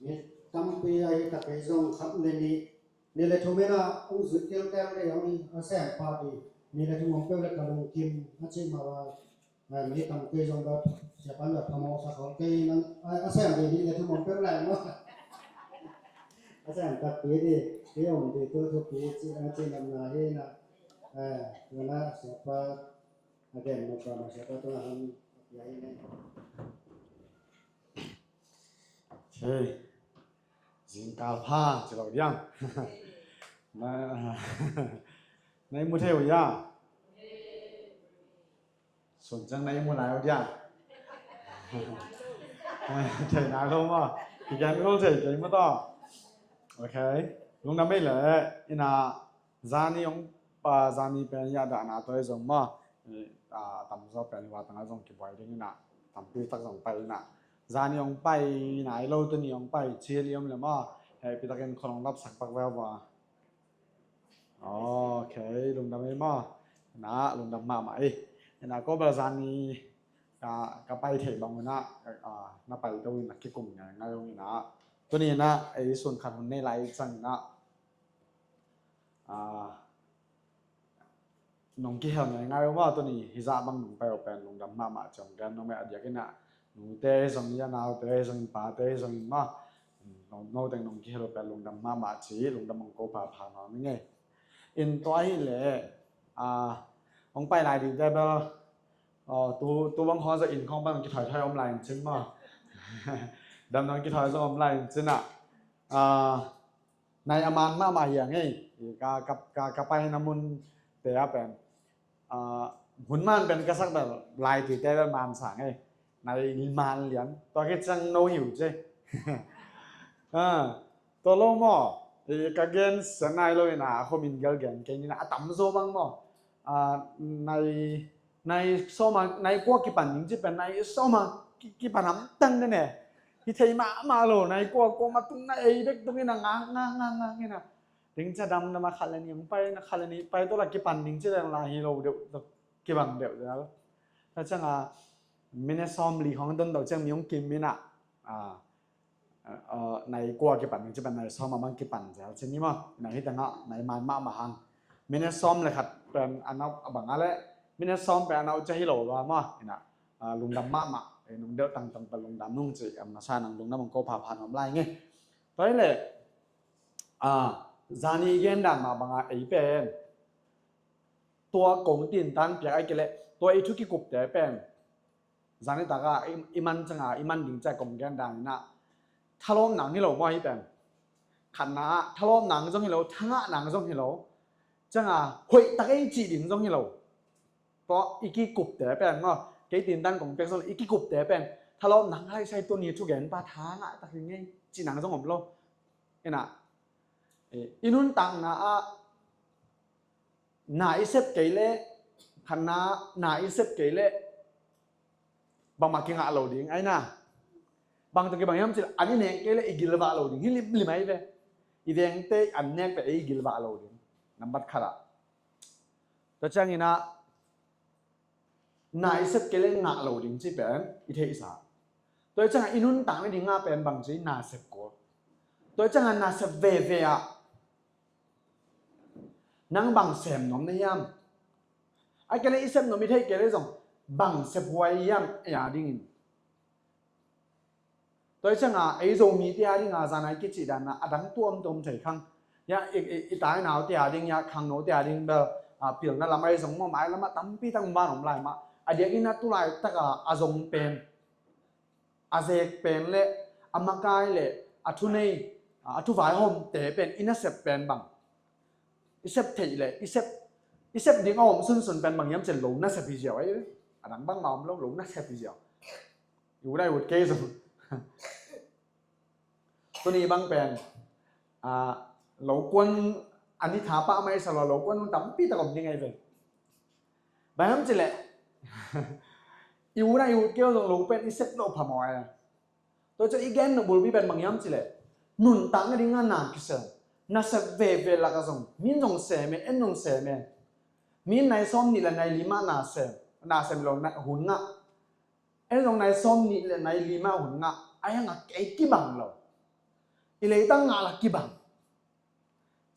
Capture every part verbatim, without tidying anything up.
Mi tampi a hi ta kei zong khat le nih, nih le thum in a hong zuih teltel ding hong a sem pah ding. Nih le thum hong peuh le ka lungkim a cih mah bang. A, mi tampi zong bang siapa in bang phamawh sa khol kei in a, a sem ding nih le thum hong peuh lai maw. A sem takpi ding, kei om ding tu thupi cih a cih lamna hi in a, a, tu in a siapa a gen mawk a, siapa tungah hong a pia hi in a. Hey, zingkal pha ci lo diam. Na, na i mu thei uh ia? Sun ciang na i mu lai uh dia? Thei nai lo maw? Kigen kul thei kei maw taw? Ok. Lungdam ei leh, in a, zani hong, a, zani pen ia dahna tawh ei zong maw? I, a, tamzaw pen hua tangah zong kibuai ding in a, tampi tak zong pai in a. Zani hong pai nai lo, tuni hong pai cil i om le maw? Hehpih takin khuan hong lapsak pak veu vua. Ok, lungdam ei maw? Na, lungdam mahmah ei. Na, ko bel zani ka, ka pai thei bang un a, a, na pai to in a kikum ngaingai ung in a. Tuni in a, ei sun khat hun nei lai ciang in a, a, nong kihel ngaingai uh maw, tuni hizah bang nong pai uh pen lungdam mahmah ci hong gen nuam ei. A diakin a, nute zong in a, naute zong in, pate zong in maw, no, no teng nong kihel uh pen lungdam mahmah ci, lungdam hong ko phapha nuam ing ei. In tua hi leh, a, hong pai lai ding te bel, a, tu, tu bang khawng zong inn khawng pan kithoithoi om lai in cin maw? Dam nang kithoithoi zong om lai in cin a, a, nai a man mahmah hi a ngei. Ka, ka, ka, ka paina munte ah pen, a, hun man pen ka sak bel lai tite bel man sa ngei. Nai man lian. Tua khit ciang no hi uh ci. A, tua lo maw? Ka gen sia nai lo in a, a khuamin gelgen kei ni in a, a tamzaw bang maw? A, nai, nai sawm a, nai kua kipan ding ci pen, nai sawm a ki, kipan hamtang den e. Hi thei mahmah lo, nai kua, kuamah tung na ei bek tung in a, ngak, ngak, ngak, ngak in a. Ding cia damdam a khat le nih hong pai, na khat le nih pai tawh la kipan ding ci leng la hi lo deuh, kibang deuh deuh. Tua ciang a, minute sawm li khawng don tawh ciang mi hong kim in a. A, a, nai kua kipan ding ci pen nai sawm a bang kipan zel ci ni maw? Nai hi tengah nai man mahmah hang. Minute sawm le khat pen a nau a bang a leh, minute sawm pen a nau cia hi lo lua maw? Ina, a, lungdam mahmah, e, nong delh tangtang pen lungdam nung ci, am na sa nang lungdam hong ko phapha nuam lai nge. Tua hi leh, a, zani gen dan mah bang a ei pen, tua kong tintan piak ai kei leh, tua i thu kikupte pen, zani taka i, i man ciang a, i man ding ciang kong gen dan in a, thalawp nang hi lo maw hi pen. Khatna ah, thalawp nang zong hi lo, thangah nang zong hi lo. Ciang a, hoih tak ei cih ding zong hi lo. Tua i kikupte pen maw, kei tintan kong piak zong i kikupte pen, thalawp nang hai sai tuni thugenpa thangah tak hi ngei cih nang zong om lo. Ina, e, i nuntakna ah, na i sep kei leh, khatna, na i sep kei leh, bangmah kingah lo ding, ai na. Bang tawh kibang hiam cih leh, an i nek kei leh i gilvah lo ding, hi limlim ai ve. I vengte an nek pen ei i gilvah lo ding. Nambat khat ah. Tua ciangin ah, na i sep kei leh ngah lo ding cih pen i theihsa. Tua ciangin i nuntak nading ngah pen bang ci, na sep kul. Tua ciangin na sep veve ah nang bang sem nuam na hiam? Ai kei leh i sep nuam i theih kei leh zong bang sep huai hiam ei a dingin? Tua hi ciangin ei Zomite a dingin zan a i kicih dan a dang tuamtuam thei khang. Ia, i, i, i tai naute a ding, ia khangnote a ding bel, a, pilna lam ahi zong maw, mailam ah tampi tak man om lai mah. A diakin a tu laitak a, a zong pen, a zek pen le, a makai le, a thunei, a, a thuvaihawmte pen i nasep pen bang? I sep theih le, i sep, i sep ding a om sunsun pen bang hiam cih leh lo nasep hi ziau ahi. A dang bangmah om lo, lo nasep hi ziau. I ut a i ut kei zong. Tuni bang pen, a, lo kuan, a ni tha pah mai sa lo, lo kuan hun tampi tak om ding ahi ve. Bang hiam cih leh, i ut a i ut kei zong lo pen i sep loh phamawh ahi. Tua ciang i gen nop bulpi pen bang hiam cih leh, nuntak nading a na kisem, nasep veve lak ah zong, min zong sem e, en zong sem e. Min nai sawm nih le nai li mah na sem, na sem lo, na hun ngah. En zong nai sawm nih le nai li mah hun ngah. A hiangah kei kibang lo. I leitang ngah la kibang.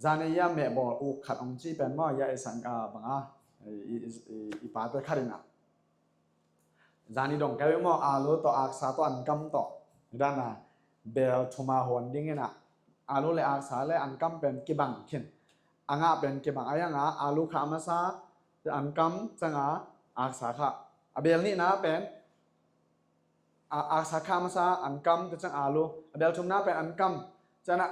Zani ya mehbawl uk khat ong ci pen maw, ya i san, ah, banga, i, i, i, i pate khat inah. Zani dong kei maw, alu tawh, aksa tawh, ankam tawh. Dana, bel thuma hon ding inah. Alu le aksa le ankam pen kibang khin. A ngah pen kibang. A hiangah, alu khah masa, ankam ciangah, aksa khah. A bel nihna pen, a, aksa khah masa, ankam, tua ciang alu. A bel thumna pen ankam. Ciangah,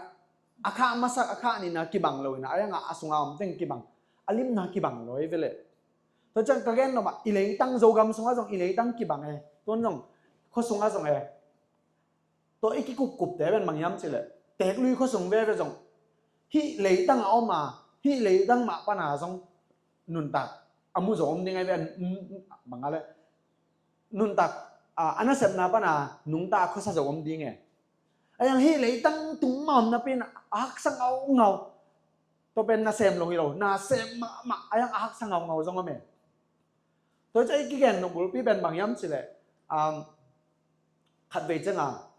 a khah masa, a khah nihna kibang lo inah. A hiangah, a sunga om teng kibang. A limna kibang lo hi ve leh. Tua ciang ka gen lo mah, i leitang Zogam sungah zong, i leitang kibang e. Tuan zong, khua sungah zong e. Tua i kikupkupte pen bang hiam cih leh, teeklui khua sung veve zong, hih leitang a om a, hih leitang mah pana zong nuntak a mu zo om ding ahi ve, bang a leh, nuntak a, a nasepna pana nungta a khuasa zo om ding e. A hiang hih leitang tung mah om napi in a haksa ngaungau. Tua pen nasem lo hi lo, nasem mahmah, a hiang a haksa ngaungau zong om e. Tua ciang i kigen nop bulpi pen bang hiam cih leh, um, khatvei ciangah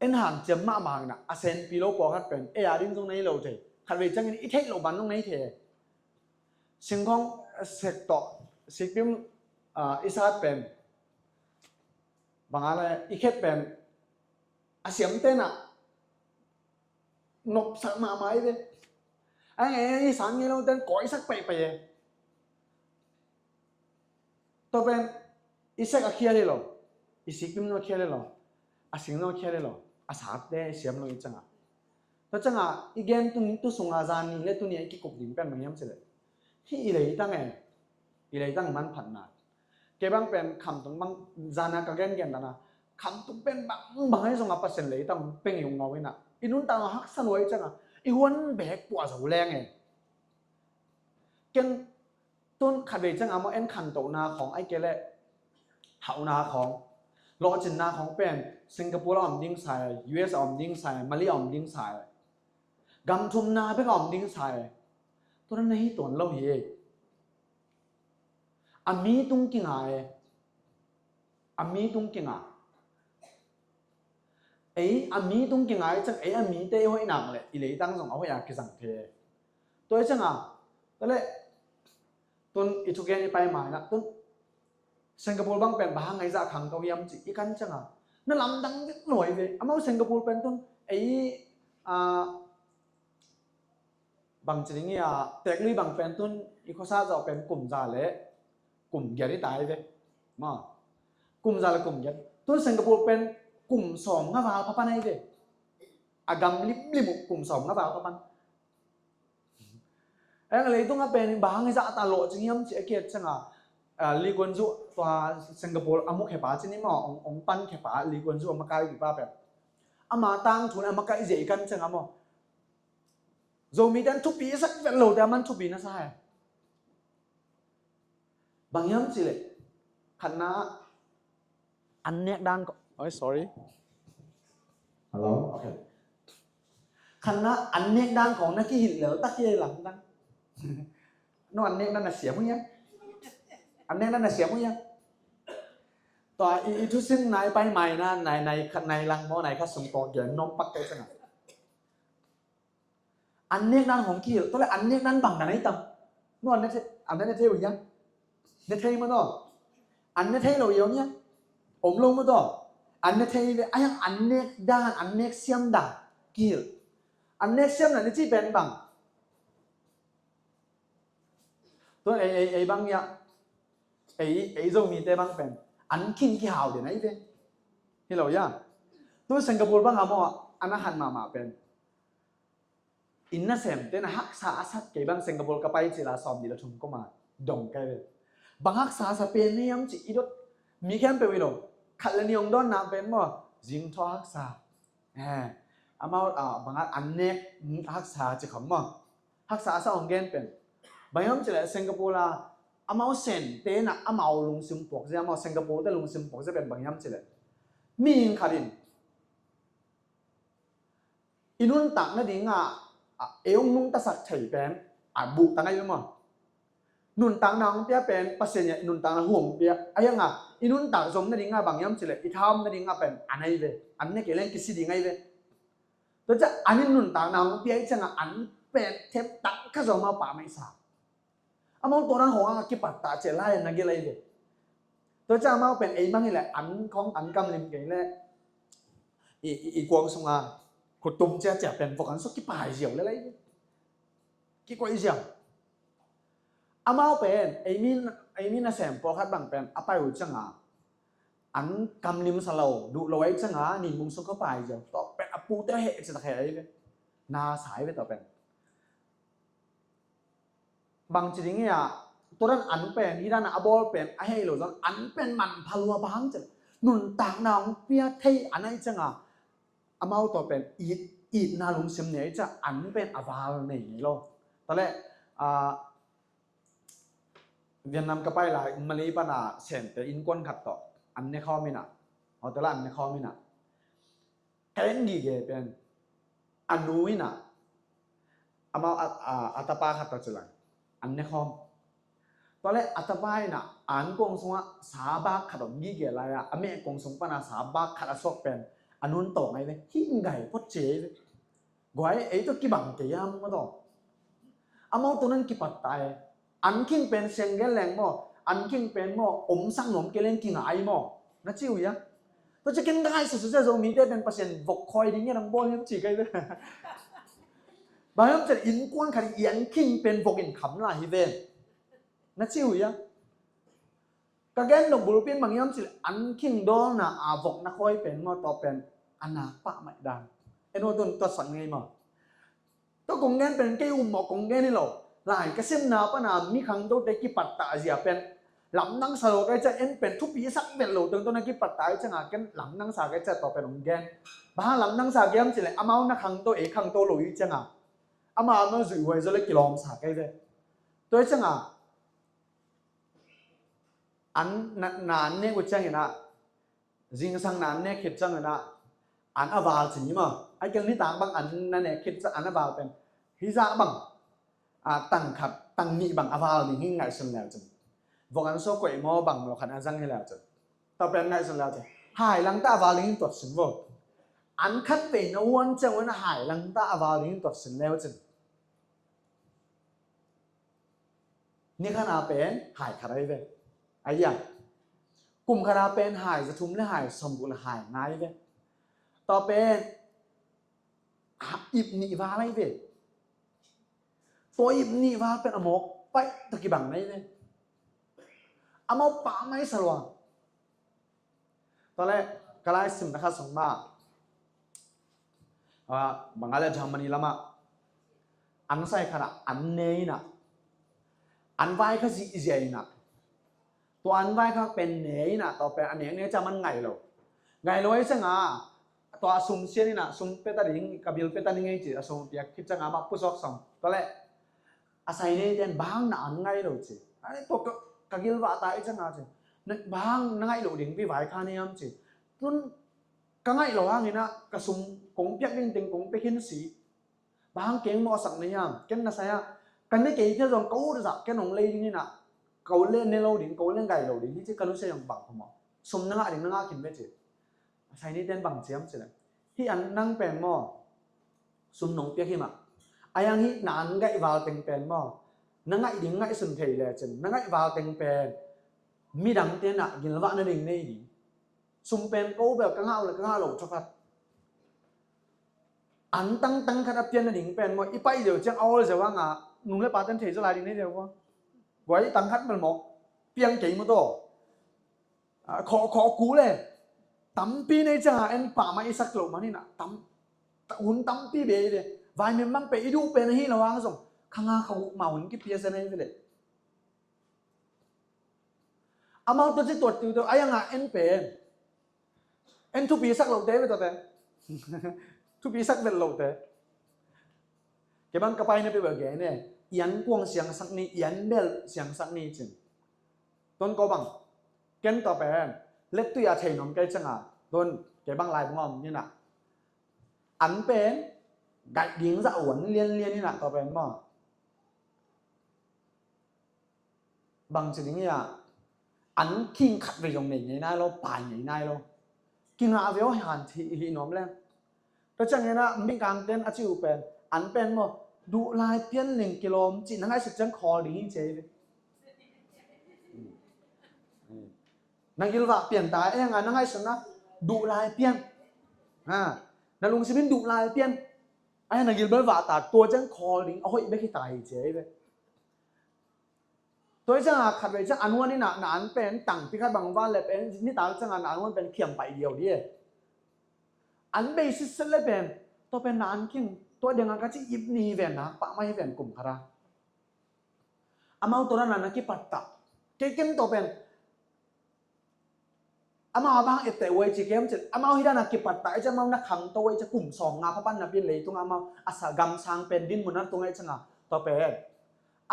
en hanciam mahmah inah, a senpi lo pawlkhat pen ei a ding zong na hi lo thei. Khatvei ciangin i theih loh bang zong na hi thei. Singkhong, eh, sek tawh, sikpim, ah, i sat pen, bang a leh, i khet pen, a siamte nah nopsak mahmah hi ve. A hiang ei, ei san ngei lo ten kawi sak paipai e. Tua pen i sek a khial hi lo, i sikpim zong a khial hi lo, a sing zong a khial hi lo, a sate i siam lo i ciangah. Tua ciangah i gen tu, tu sunga zani le tuni a i kikup ding pen bang hiam cih leh, hih i leitang e, i leitang manphatna. Kei bang pen khamtung bang zana ka gengen dana, khamtung pen bangbang ahi zongah Pasian leitang peng i ung ngau inah, i nuntak a haksa lua i ciangah, i huan bek puah zo leng e. Ken tun khatvei ciangah maw, en khantohna khawng, ahih kei leh hauhna khawng, lawhcinna khawng pen Singapore a om ding sa e, U S a om ding sa e, Mali a om ding sa e. Gam thumna bek a om ding sa e. Tua na hi tuan lo hi e. A mi tung kinga e. A mi tung kinga. Ei a mi tung kinga i ciang, ei a mite i hoih nak leh i leitang zong a hoih a kizang thei. Tua i ciangah, tua leh tun i thugen i pai ma inah, tun Singapore bang pen bang hang a i zah khangto hiam cih i kan ciangah, na lamdang vek lo hi ve. Amau Singapore pen tun ei, ah, bang ci ding hi a, teeklui bang pen tun i khuasa zawh pen kum za le kum giat i tai ve. Maw, kum za le kum giat. Tun Singapore pen kum sawm nga val phapan ahi ve. A gam limlim uh kum sawm nga val phapan. Eng leitung a pen bang hang i zah ta lawhcing hiam cih a kiat ciangah, ah, Lee Kuan Yew tua Singapore a mukhepa ci ni maw, ong, ong pankhepa Lee Kuan Yew a makai pipa pen, ama tangthu in a makai ziah i kan ciangah maw, Zomite an thupi sak vet lote a man thupi na sa e. Bang hiam cih leh, khatna an nek dan khawng, oi, sorry. Hello? Okay. Khatna an nek dan khawng na kihilh lel tak hi ei lamdang. No an nek dan na siam uh hiam? An nek dan na siam uh hiam? Tua i, i thusim nai pai mai na, nai, nai khat, nai lang maw, nai khat sung tawh gen nuam pak kei ciangah. An nek dan hong kihilh, tua leh an nek dan bang dan ahi tam. No an ne thei, an ne thei uh hiam? Ne thei maw taw? An ne thei lo hi om hiam? Om lo maw taw? An ne thei ve, a hiang an nek dan, an nek siam dan kihilh. An nek siam dan i cih pen bang? Tua ei, ei, ei bang hiam? Ei, ei Zomite bang pen an khing kihau den ahi ve. Hi lo hiam? Tua Singapore bang a maw, an a khan mahmah pen, inn nasemte na haksa a sat kei bang Singapore ka pai cil a sawm nih le thum kum a dong kei ve. Bang haksa a sa pen hiam cih i dot, mi khempeuh i dong. Khat le nih hong dawnna pen maw, zingthaw haksa. Eh, amau, ah, bang a an nek haksa ci khawng maw. Haksa a sa hong gen pen. Bang hiam cih leh Singapore a amau Sente na amau lungsim puak zia, amau Singapore te lungsim puak zia pen bang hiam cih leh, mihing khat in i nuntak nading a, a, ei hong nungtasak thei pen a buh tang ahi maw. Nuntakna hong pia pen Pasian in nuntakna hong pia. A hiang a, i nuntak zom nading a bang hiam cih leh i thahat nading a pen an ahi ve. An ne kei leng kisi ding ahi ve. Tua ciang an in nuntakna hong pia i ciang a an pen themtak khat zong amau pammaih sa. Amau tua dan hong a kipat ta ciang lai na gel ahi ve. Tua ciang amau pen ei mang hi leh an khong an kam lim kei leh i, i, i kuang sung a khut tum ciang ciang pen vok an suk kipai ziau lel ahi ve. Kikoih ziau. Amau pen ei mi, ei mi nasem pawlkhat bang pen a pai uh ciang a an kam lim sa lo, duh lo ahi ciang a nin mung sung kipai ziau. Tua pen a pute heh citak heh ahi ve. Na sa ahi ve tua pen. Bangci ding hi a, tua dan an pen, hi dan a bawl pen a hei lo zong an pen manpha lua bang ci. Nuntakna hong pia thei an ahi ciang a, amau tua pen it, itna lungsim nei ciang an pen a val nei ngei lo. Tua leh, ah, Vietnam ka pai lai Malay pan a Sente innkuan khat tawh an ne khawm in a, hotel ah an ne khawm in a, ka en gige pen a nu in a, amau a, a, a tapa khat tawh ci lai an ne khawm. Tua leh a tapa in a an kong sungah sa bak khat om gige lai a, a meh kong sung pan a sa bak khat a suak pen a nun tawng ahi ve. Hih ngai phot ci ahi ve. Guai, ei tawh kibang kei hiam maw tawh. Amau tua nan kipat ta e. An khing pen siang gen leng maw, an khing pen maw, om sak nuam kei leng kingai maw, na ci uh hiam? Tua ciang ken ka ngaihsut suse Zomite pen Pasian vok khawi ding hiam nang bawl hiam ci ka hi ve. Bang hiam cih leh innkuan khat i an khing pen vok in kham lai hi ve, na ci uh hiam? Ka gen nop bulpi in bang hiam cih leh an khing dawlna a vok na khawi pen maw, tua pen a nak pah maih dan. En uh tun tuatsak ngei maw. Tua kong gen pen kei um mawh kong gen hi lo. Lai ka simna pan a mi khangtote kipat ta zia pen lamdang sa lo ka hi ciang, en pen thupi sak vet lo teng tua na kipat ta hi ciang a, ken lamdang sa ka hi ciang tua pen hong gen. Bang hang lamdang sa ka hiam cih leh amau na khangto, ei khangto lo hi ciang a, amau amau zuih huai zaw leh kilawm sa ka hi ve. Tua hi ciang a an na, na an nek uh ciangin ah, zingsang na an nek khit ciangin ah, an a val cin hi maw. Ai kel nitak bang an na nek khit ciang an a val pen hi zah bang, a, tang khat tang nih bang a val ding hi ngaihsun leu cin. Vok an sua koih maw bang maw khat a zang hi leu cin. Tua pen ngaihsun leu cin. Hai langta a val ding hi tuat sin vo. An khat vei na huan ciang un a hai langta a val ding hi tuat sin leu cin. Ni khat a pen hai khat ahi ve. Ahi a. Kum khat a pen hai za thum le hai sawm guk le hai nga ahi ve. Tua pen ha, ip nih val ahi ve. Tua ip nih val pen a mawk paih tawh kibang na hi ve. Amau pah mai sa lua. Tua leh ka lai simna khat sung mah, ah, bang a leh Germany lamah an sai khat ah an ne in ah, an vai kha zihziah in ah, tua an vai kha pen ne in ah, tua pen a nek nek ciang man ngai lo. Ngai lo ahi ciang a, tua a sum sian in ah, sum pia ta ding, ka bil pia ta ding ei ci, a sum piak khit ciang a mah pusuak sawm. Tua leh a sai neite in bang na an ngaih lo ci. Ai, tua ka, ka gilvah ta hi ciang a ci. Na, bang na ngaih loh ding pi vai kha ni hiam ci. Tun ka ngaih loh hangin ah ka sum kong piak ding teng kong pia khin si. Bang keng mawhsak na hiam, ken na sai ah. Ka ne kei khia zong ka ut zah ken hong lei ding in ah. Ka ut le ne lo ding, ka ut le ngai lo ding hi ci ka nusia zong bang phamawh. Sum na ngah ding na ngah khin ve ci. A sai neite in bang ci hiam ci leh, hih an nang pen maw, sum nong piak hi mah. A hiang hih na an ngaih val teng pen maw, na ngaih ding ngaihsun thei le cin, na ngaih val teng pen midangte in ah gilvah nading nei ding. Sum pen ko bel ka ngah uh le ka ngah lo thakhat. An tangtang khat a pian nading pen maw, i paih zeu ciang a awl zeu hang a, nu le paten thei zaw lai ding nei zeu maw. Guai, tang khat bel maw, piang kei maw taw. A, khawh, khawh kul e. Tampi nei ciang a en pah mah i sak loh man in ah, tam, ta, hun tampi bei ve. Vaimim bang pen i duh pen ahi lo hang zong, kha nga kha guk mah hun kipia zen ahi ve leh. Amau tua ci tuat tiu tiu, a hiang a en pen. En thupi sak lote ve tuate. Thupi sak vet lote. Kei bang ka pai na pi bel gen e, i an kuang siangsak ni, i an bel siangsak ni cin. Ton ko bang, ken tua pen lettui a thei nuam kei ciang a, ton kei bang lai bang om ni na. An pen gaih ding zah uan lianlian ni na tua pen maw. Bang ci ding hiam, an khing khat vei zong nei ngei nai lo, pai ngei nai lo. Kingah ve aw, han hi, hi nuam leng. Tua ciangin ah, mingkang ten a ci uh pen, an pen maw, duh lai pian leng kilawm cih na ngaihsut ciang khawl ding hi ci hi ve. Na gilvah pian ta e nga, na ngaihsutna duh lai pian. Ha, na lungsim in duh lai pian. Ai, na gilbel vah ta, tua ciang khawl ding a hoih bek hi ta hi ci hi ve. Tua hi ciangin khat vei ciang an huan in ah na an pen tangpi khat bang van le pen nitak ciangin na an huan pen khiam paih liau dih e. An bei sitset le pen, tua pen na an khing, tua dingin ka ci ip ni hi ven, nak pah mah hi ven kum khat a. Amau tua dan a na kipat ta. Kei ken tua pen amau a bang etteh uh ei ci kem cih, amau hih dan a kipat ta ei ci, amau na khangto ei ci, kum sawm nga pha pan napi leitung amau a sa gam sang pen din mun a tung ei ci nga, tua pen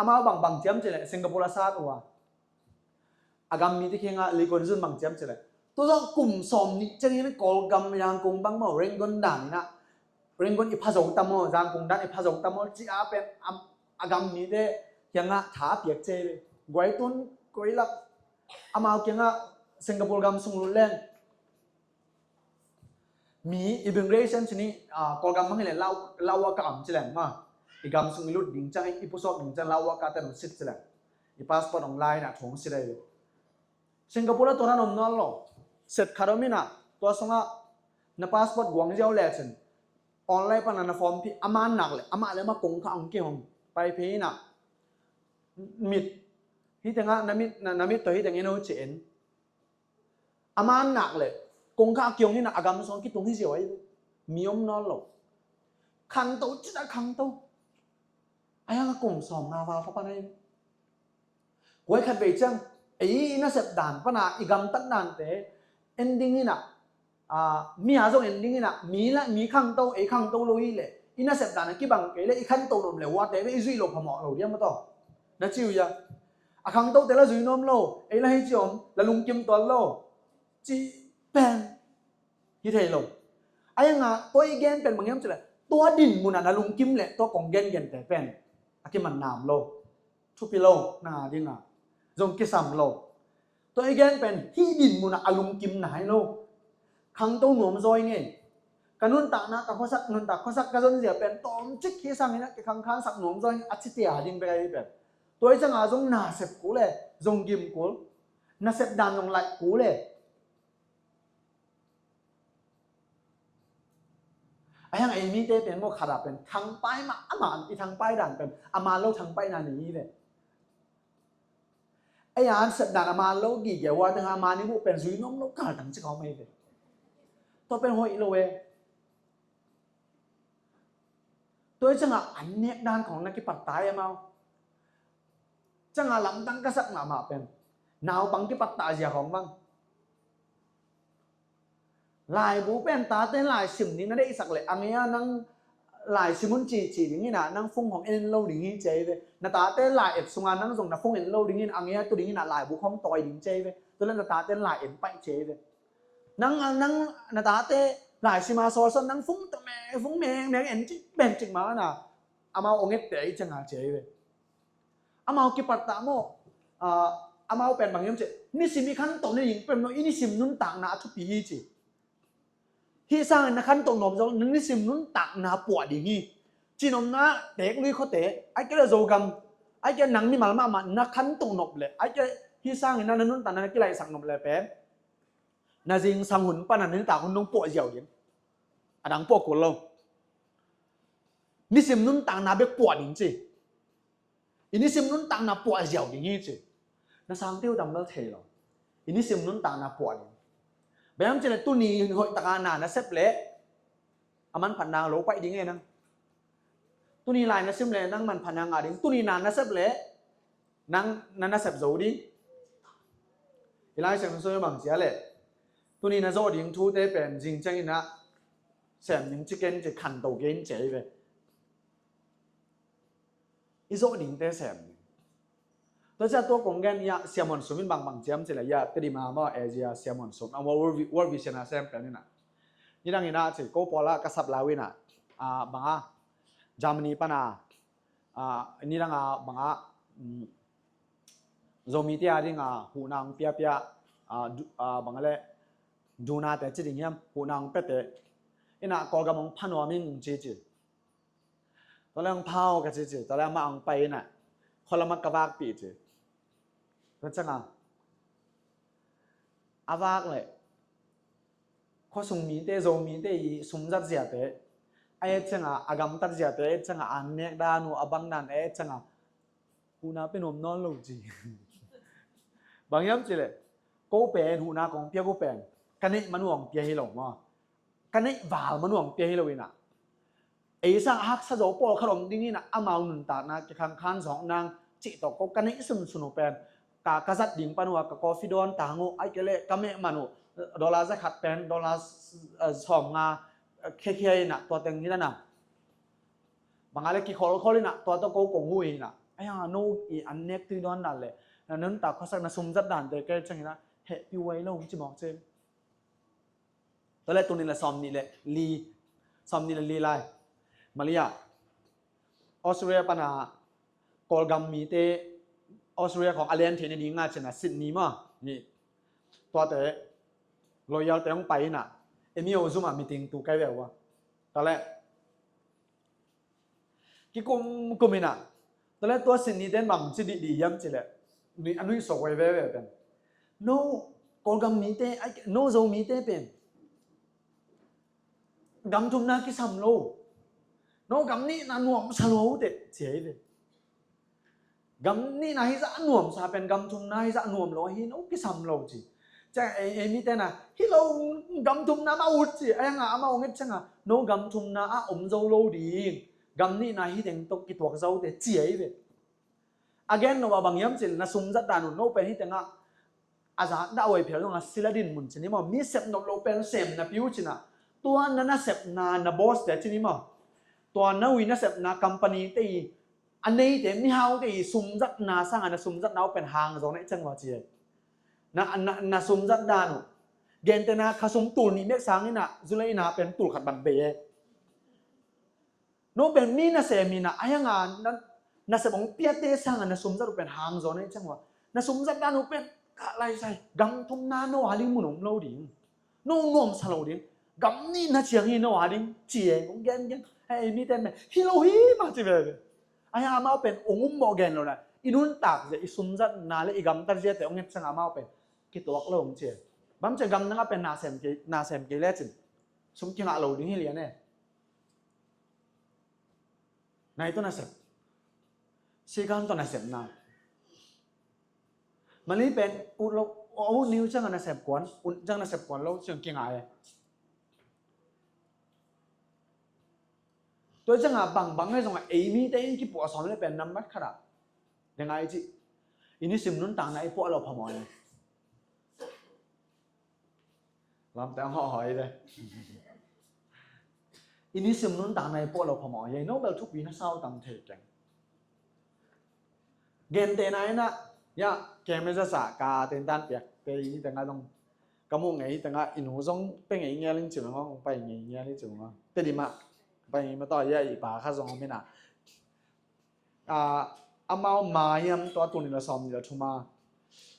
amau bang bang ciam cih leh Singapore a sat uh a, a gam mite kiangah Lee Kuan Yew in bang ciam cih leh, tua zong kum sawm nih ciangin Kawlgam Yangon bang maw, Rangoon dan in ah, Rangoon i pha zo ta maw, Yangon dan i pha zo ta maw, ci a pen a, a gam mite kiangah tha a piak ci hi ve. Guai tun, guai lak, amau kiangah Singapore gam sung lut leng. Mi immigration ci ni, ah, Kawlgam bang hi leh lau, lau a ka am ci leng ma. I gam sung i lut ding ciang, i pusuak ding ciang lau a ka ten hong sit ci leng. I passport hong la in ah thu hong sit ahi ve. Singapore ah tua dan om nawn lo. Set khat om in ah, tua sungah na passport guang ziau lecin online pan a na form phih, a man nak leh amah le amah kongkhak hong kihong, pai phei in ah, mit, hih tengah na mit, na, na mit tawh hih teng en o ci en. A man nak leh kongkhak a kihong in ah, a gam sung kitung hi ziau ahi ve. Mi om nawn lo. Khangto cih a khangto. A hiang a kum sawm nga val pha pan ahi ve. Guai khat vei ciang, ei i nasep dan pan a, i gamtat dante en ding in ah, ah, mi a zong en ding in ah, mi la, mi khangto, ei khangto lo hi leh i nasep dan a kibang kei leh i khangto nuam leh huate ve, i zuih lo phamawh lo diam a tawh. Na ci uh hia? A khangtote la zui nuam lo, ei la hi ci om, la lungkim tuan lo, ci pen hi thei lo. A hiang a tua i gen pen bang hiam cih leh, tua din mun a na lungkim leh tua kong gengente pen a kiman nam lo. Thupi lo, na ding a zong kisam lo. Tua i gen pen hih din mun a a lungkim nai lo. Khangto nuam zaw ing ei. Ka nuntakna, ka khuasak, nuntak khuasak ka zon zia pen tawmcik hih sangin ah kikhangkhansak nuam zaw ing, a ci tia ding bek ahi pen. Tua hi ciang a zong nasep kul e, zong gim kul. Nasep dan zong laih kul e. A hiang ei mite pen maw, khat a pen thangpai mah, amah i thangpai dan pen a man lo thangpaihna nei hi ve. Ei a an sep dan a man lo gige hua teng a man i buh pen zui nuam lo kal tang cik a om hi ve. Tua pen hoih lo e. Tua hi ciang a an nek dan khong na kipat ta hi amau. Ciang a lamdang ka sak mahmah pen naupang kipat ta zia khong bang. Laibu pen tate laisim ding na deihsak leh a ngei a nang laisim un cici ding in ah, nang phone hong en lo ding hi ci hi ve. Na tate lai-et sung a nang zong na phone en lo ding in, a ngei a tu ding in ah laibu khong tawi ding ci hi ve. Tua leh na tate lai-en paih ci hi ve. Nang, nang na tate laisim a sawlsawh nang phone ta me, phone mengmeng en cik, ben cik ma na. Amau ong ette i ciang a ci hi ve. Amau kipat ta maw, ah, amau pen bang hiam cih, nisim i khantoh nading pen maw, i nisim nuntakna a thupi hi ci. Hih sangin na khantoh nop zong na nisim nuntakna puah ding hi. Cinopna teek lui khuate, ai kei le Zogam, ai kei nang mimal mahmah na khantoh nop leh, ai kei hih sangin na, na nuntakna na kilaihsak nop leh pen na zingsang hun pan a na nitak hun dong puah ziau ding. A dang puah kul lo. Nisim nuntakna bek puah ding ci. I nisim nuntakna puah ziau ding hi ci. Na sangte uh dambel thei lo. I nisim nuntakna puah ding. Bang hiam cih leh tuni hoih taka na na sep leh a manphatna lo paih ding e nang. Tuni lai na sim leh nang manphatna ngah ding. Tuni na na sep leh nang na na sep zo ding. I Lai Siangtho sung bang ci a leh, tuni na zawh ding thute pen zing ciangin ah sem ding ci ken ci, khanto gen ci hi ve. I zawh dingte sem ding. Tua ciang tua kong gen, ya, Siamuan Sum in bang bang ciam cih leh, ya, Tedim a maw, Asia Siamuan Sum a, World, World Vision a sem pen in ah, nidang in ah ci, ko pawl ah ka sap lau in ah, ah, bang a, Germany pan a, ah, nidang a bang a, mm, Zomite a dinga huhna hong piapia, a, du-, a, bang a leh, dunate ci ding hiam, huhna hong piate. Innah Kawlgam hong pha nuam ing ci ci. Tua leh hong pha o ka ci ci. Tua leh amah hong pai innah khualamah ka vakpih ci. Tua cianga a vak leh khuasung mite, Zomite i sumzat ziate a et cianga, a gamtat ziate a et cianga, a nek dan uh, a bang dan a et cianga, huhna pia nuam nawn lo ci. Bang hiam cileh, ko pen huhna kong pia ko pen ka neih man uh hong pia hi lo maw. Ka neih val man uh hong pia hi lo innah, ei sang a haksa zo pawlkhat om ding innah, amau nuntakna kikhangkhan zawk nang cih tawh ko ka neih sunsun uh pen ka, ka zat ding pan uh a, ka coffee dawn tang uh, ahih kei leh ka meh man uh dollar za khat pen dollar, eh, sawmnga, eh, khiakhia innah tua teng hi dana. Bang a leh kikholkhol innah tua tawh ko kong hu innah, ai hang a no i an nek tui dawn dan leh na nuntak khuasak, na sumzat dante ka et ciang innah hehpih huai lo hong ci mawk ci. Tua leh tuni leh sawmnih leh li, sawmnih leh li lai. Malaysia, Australia pana Kawlgam mite, Australia khawng a len theih nadinga cina Sydney maw, ni tuate lawyer te hong pai innah, emi o zuma meeting tu kai ve ua. Tua leh kikum kum innah, tua leh tua Sydney ten bang ci dihdih hiam cileh, nui, a nuih suak huai veve pen, no Kawlgam mite, ai, no Zo mite pen gam thumna kisam lo, no gam nihna nuamsa lo teh ci hi ve. Gam nihna hizah a nuamsa pen gam thumna hizah a nuam lo ahi, no kisam lo ci. Ciang ei, ei mite na, hi lo, gam thumna mah ut ci, a hang a amah hong et cianga, no gam thumna ah om zo lo ding, gam nihna hi teng tawh kituak zo teh ci ahi ve. A gen lo a bang hiam cin, na sumzat dan uh no pen hi tengah a zak dah huai phial zongah sila din mun cin hi maw, mi sep nop lo pen sem na piu cinah, tua na nasepna na boss te cin hi maw, tua na ui nasepna company te i a neite, mihaute i sumzatna sangah na sumzatna uh pen hang zaw na i cang uh a ci hi. Na, na, na sumzat dan uh, gentehna kha sum tul nih mek sang innah, zulei innah pen tul khat bang bei e. No pen mi nasem innah, a hianga na, nasep hong piate sangah na sumzat uh pen hang zaw na i cang uh a. Na sumzat dan uh pen kah laisai, gam thumna no a ding mun om lo ding. No nuamsa lo ding. Gam nihna ciang hi no a ding ci e, kong gen gen. Hei, mite pen hi lo hi mah ci veve. Ai, amau pen ong um mawh gen lo na. I nuntak zia, i sumzatna le i gamtat ziate ong et ciang amau pen kituak lo ong ci e. Bang ci e, gam nang a pen na sem kei, na sem kei lecin sum kingah lo ding hi lian e. Nai tawh nasep, sikan tawh nasepna. Mali pen ut lo, a ut niu ciangah nasep kuan, ut ciang nasep kuan lo ciang kingai e. Tua ciangah bangbang ngai zongah ei mite in kipuah sawm le pen nambat khatah, dengai cih, i nisim nuntakna i puah lo phamawh e. Lamte ang hawh hawi ve. I nisim nuntakna i puah lo phamawh hi. No bel thupi na sau tam thei keng. Gentehna innah, ya, kemeza sa ka tentan piak te i tengah dong, ka muh ngei tengah i nu zong pe ngei ngial in cimang ong, pai ngei ngial in cimang ong. Te di mah pai ngei mataw, ya, i pa kha zong om innah. Ah, amau ma hiam tua tuni la sawm ni la thuma,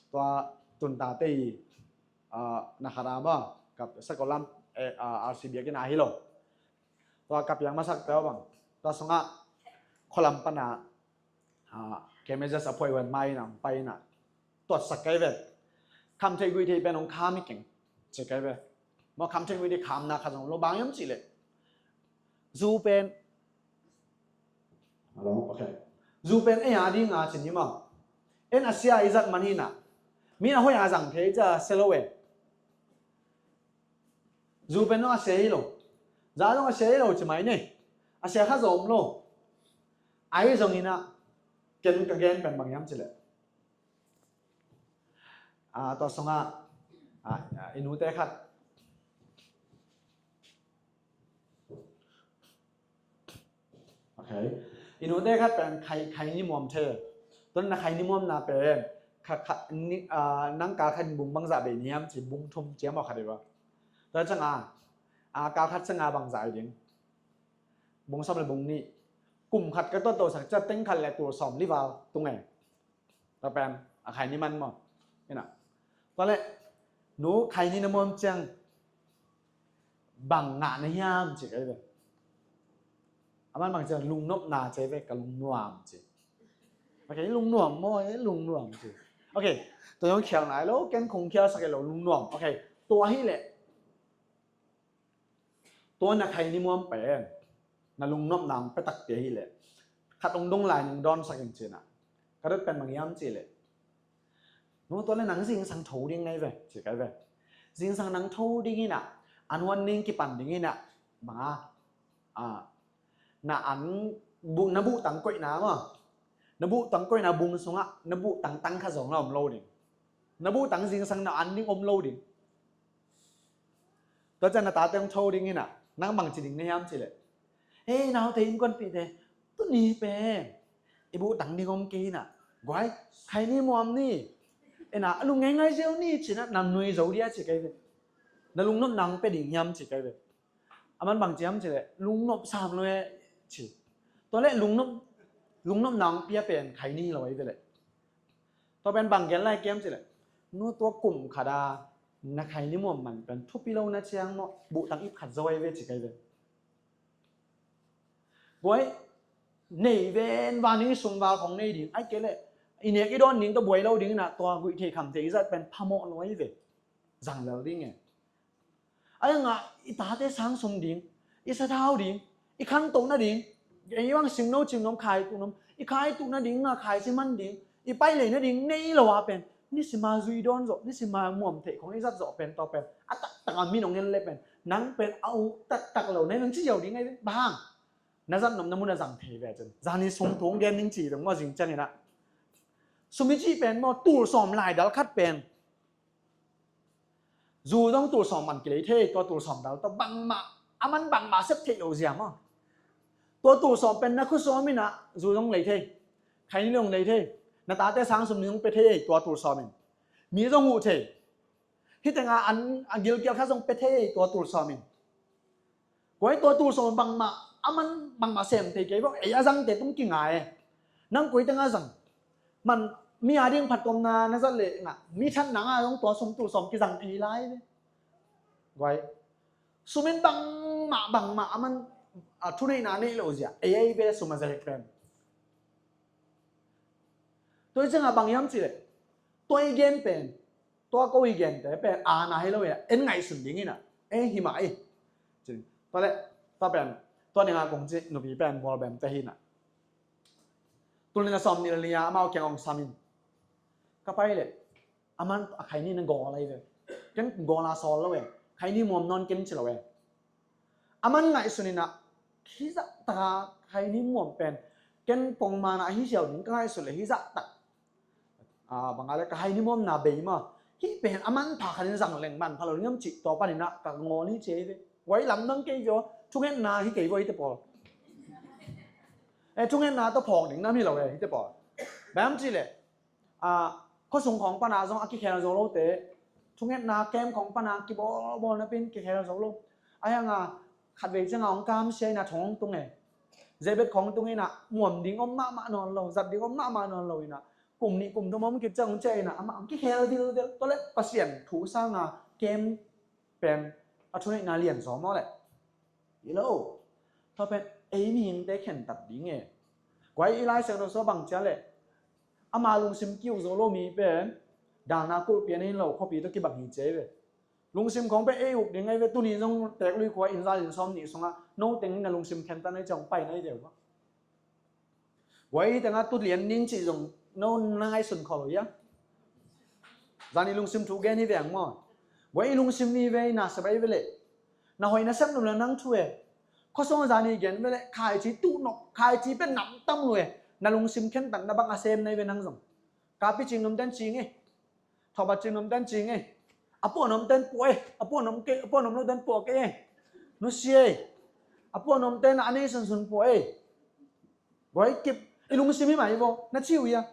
tua tuntate i, ah, na khat a maw, ka sakolam, eh, ah, R C B a kina hi lo. Tua ka piang masak teu bang, tua sungah khualam pana, ah, kemezas a phuai wan mai na pai na, tuatsak kai ve. Kham thei gui thei pen ong kham i keng ci kai ve. Maw, kham thei gui thei khamna kha zong lo, bang hiam cih leh, zu pen, hello, okay, zu pen ei a dinga cin hi maw. En a sia i zat man hi na, mi na hoih a zang thei ca sia lo e. Zu pen zong a sia hi lo, za zong a sia hi lo ci mai ni. A sia kha zong om lo. Ahi zongin ah, ken ka gen pen bang hiam cih leh, ah, tua sungah, ah, i nute khat. Okay. I nute khat pen khai, khai ni muam thei. Tuan na khai ni muamna pen, kha, kha, ni, ah, nang kal khat bung bangzah bei ni hiam ci, bung thum ciam aw khat i va. Tua ciangah, ah, kal khat ciangah bangzah i ding. Bung sawm le bung nih. Kum khat ka tuat tosak ciah teng khat le tul sawm li val tung e. Tua pen A khaini man maw. Ina. Tua leh, nu khaini na muam ciang bang ngah na hiam ci ka hi ve. A man bang ciang lungnopna ci ve, ka lungnuam ci. Ok, lungnuam maw, eh, lungnuam ci. Ok, tua zong khial nai lo, ken kong khialsak hi lo, lungnuam. Ok, tua hi leh. Tua na khaini muam pen na lungnopna hong pia takpi hi leh. Khat hong dong lai ning dawnsak in ci na. Ka dot pen bang hiam ci leh. Nu tua leh nang zingsang tho ding na hi ve, ci ka hi ve. Zingsang nang tho ding ina, an huan ning kipan ding ina, bang a, a, na an bu, na buhtang koihna maw. Na buhtang koihna bung sungah, na buhtang tang khat zong na om lo ding. Na buhtang zingsang na an ding om lo ding. Tua ciang na tate hong tho ding ina, nang bang ci ding na hiam ci leh. Hei, naute innkuanpihte, tuni pen i buhtang ding om kei ina. Guai, khaini muam ni. Ina, a lung ngeingai ziau ni ci na, na nui zo dia ci ka hi ve. Na lungnopna hong pia ding hiam ci ka hi ve. A man bang ci hiam ci leh, lungnop sam lo e ci. Tua leh lungnop, lungnopna hong pia pen khaini lo hi ve leh. Tua pen bang gen lai hiam ci leh. Nu tua kum khat a, na khaini muam man pen thupi lo na ciang maw, buhtang ip khat zo hi ve ci ka hi ve. Guai, nei ven, van i sum val khong nei ding, ai kei leh, i nek i dawn ding, tua buai lo ding ina, tua guih thei kham thei i zat pen phamawh lo hi ve. Zang lel ding e. Ai nga, i tate sang sum ding, i sathau ding, i khantoh nading, ei bang simno cimnom khai tuh nom, i khai tuh nading nga khai siman ding, i pai lei nading nei lo a pen, nisima zui dawn zawh, nisima muam theih khong i zat zawh pen tua pen, a taktak a min hong en le pen, nang pen a uk taktak lo, nei nang ci ziau ding ai pen, bang hang, na zat nopna mun a zang thei ve cin, zani sung thong gen ning ci dong maw zing ciang ina. Sum i cih pen maw, tul sawm lai dal khat pen. Zu zong tul sawm man kilei thei, tua tul sawm dal tawh bangmah, a man bangmah sep theih lo zia maw. Tua tul sawm pen na khusuam ina, zu zong lei thei. Khaini zong lei thei. Na tate sang sum zong pia thei, tua tul sawm in. Mi zong huh thei. Hih tengah an, a gilkial khat zong pia thei, tua tul sawm in. Koi tua tul sawm bangmah, a man bangmah sem thei kei vawh, ei a zangte tung kingai e. Nang koi tengah zang. Man, mi a ding phattuamna na zat leh ngah, mi thatna ngah zong tua sum tul sawm kizang thei lai ve. Guai. Sum in bangmah, bangmah, a man, a, thuneihna nei lo zia. Ei, ei ve sum a zek pen. Tua i ciangah bang hiam cih leh. Tua i gen pen. Tua ko i gente pen a na hi lo hi a, en ngaihsun ding hi na, ei hi mah ei. Cin, tua leh, tua pen, tua ning a kong ci nupi pen mual bem te hi na. Tul nih na sawm nih le li a amau kiang ong sam in. Ka pai leh, a man a khaini na gawl ahi ve. Ken gawl a sawl lo e. Khaini muam nawn ken ci lo e. A man ngaihsun in a, hih zah taka khaini muam pen, ken pongman a hi siau ding ka ngaihsun leh hih zah tak. A, bang a leh ka khaini muamna bei mah. Hih pen a manpha khat in zang leng manpha lo ding am cih tua panin a ka ngawl hi ci hi ve. Guai lamdang kei ve aw, thungetna hi kei ve aw hihte pawl. E, thungetna tawh phawk ding nam hi lo e hihte pawl. Bang am cih leh, a, khuasung khawng pana zong a kikhel zo lote, thungetna kem khawng pana kibawlbawl napin kikhel zo lo. Ahi hanga khatvei cianga hong kamsia ina thong hong tung e. Zebet khawng tung ina muam ding om mahmah nawn lo, zat ding om mahmah nawn lo ina. Kum nih kum thum om kit ciang hong ciah ina amah hong kikhel vilvel. Tua leh Pasian thu sanga kem pen a thuneihna lian zaw maw leh. Hi lo. Tua pen ei mihingte khentat ding e. Guai i Lai Siangtho sua bang cia leh. Ama lungsim kiuk zo lo mi pen. Dalna kulhpi a nei lo khuapi tawh kibang hi cia hi ve. Lungsim khong pen ei uk ding ahi ve tuni zong teek lui khua in za in sawm nih sungah. No teng in na lungsim khentat na hi ciang pai na hi deuh. Guai i tengah tu lian ning cih zong no na ngaihsun khol lo ia. Zani lungsim thu gen hi veng maw. Guai i lungsim ni ve i na sep ahi ve leh. Na hoih na sep num le nang thu e. Khuasung zani gen ve leh khaici tuh nop khaici pen nam tam lo e. Na lungsim khentat na bang a sem na hi ve nang zong. Kapi cing num ten cing e. Thawbat cing num ten cing e. A puan num ten puah e. A puan num kei, a puan num lo ten puah kei e. Nusia e. A puan num ten a nei sunsun puah e. Guai kip, i lungsim hi mai vo, na ciu ia.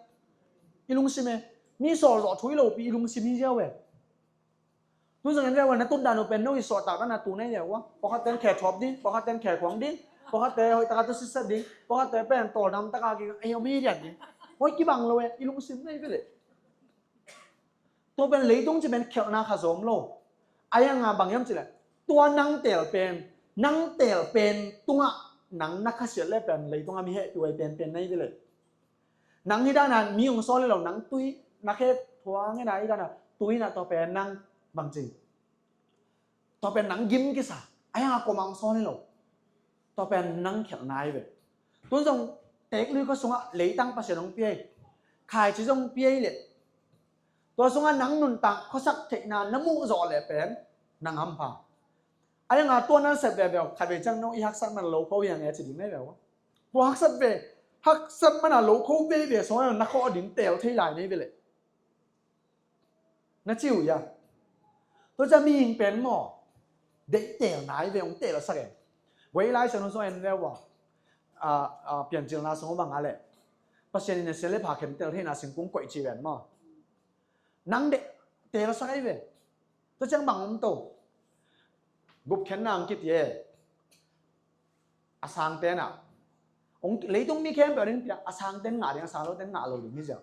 I lungsim e. Mi sawl zawh thu i lopi i lungsim hi ziau e. Tuzang en veu na tun dan uh pen no i suahtak dan a tu nei ziau a. Pakhat ten khe thuap ding, pakhat ten khe khuang ding, pakhat te hoih taka tu sitset ding, pakhat te pen tawldam taka ki ei om hi riat ding. Hoi kibang lo e, i lungsim nei ve leh. Tua pen leitung ci pen khelhna kha zom lo. A ianga bang hiam cileh, tua nang teel pen, nang teel pen tungah nang na khasiat le pen leitungah mi hehpih huai penpen na hi ve leh. Nang hi dana mi hong sawl hi lo, nang tui na khe thuang hi na hi dana tui na tua pen nang bang ci, tua pen nang gim kisa. A ianga kua mah hong sawl hi lo. Tua pen nang khelhna hi ve. Tun zong teek lui khua sungah leitang Pasian hong pia hi. Khaici zong pia hi leh, tua sungah nang nuntak khuasak theihna na muh zawh leh pen nang hampha. A ianga tua na sep veve uh, khatvei ciang no i haksat man lo kho hiang e ci ding na hi ve uh. Tua haksat ve, haksat mana lo kho veve sungah na khawh ding teel thei lai na hi ve leh. Na ci uh ia. Tua ciang mihing pen maw, deih teel nai ve, hong teel a sak e. Guai lai sian hong sung en ve ua. A, a, Piancilna sung uh bang a leh, Pasian in a sia le pha khen teel theihna singkung koih ci ven maw. Nang deih teel a sak ei ve. Tua ciang bang om to. Gupkhenna hong kiti e. A sangten ah, hong, leitung mi khempeuh a ding pia, a sangten ngah ding, a sang loten ngah lo ding hi ziau.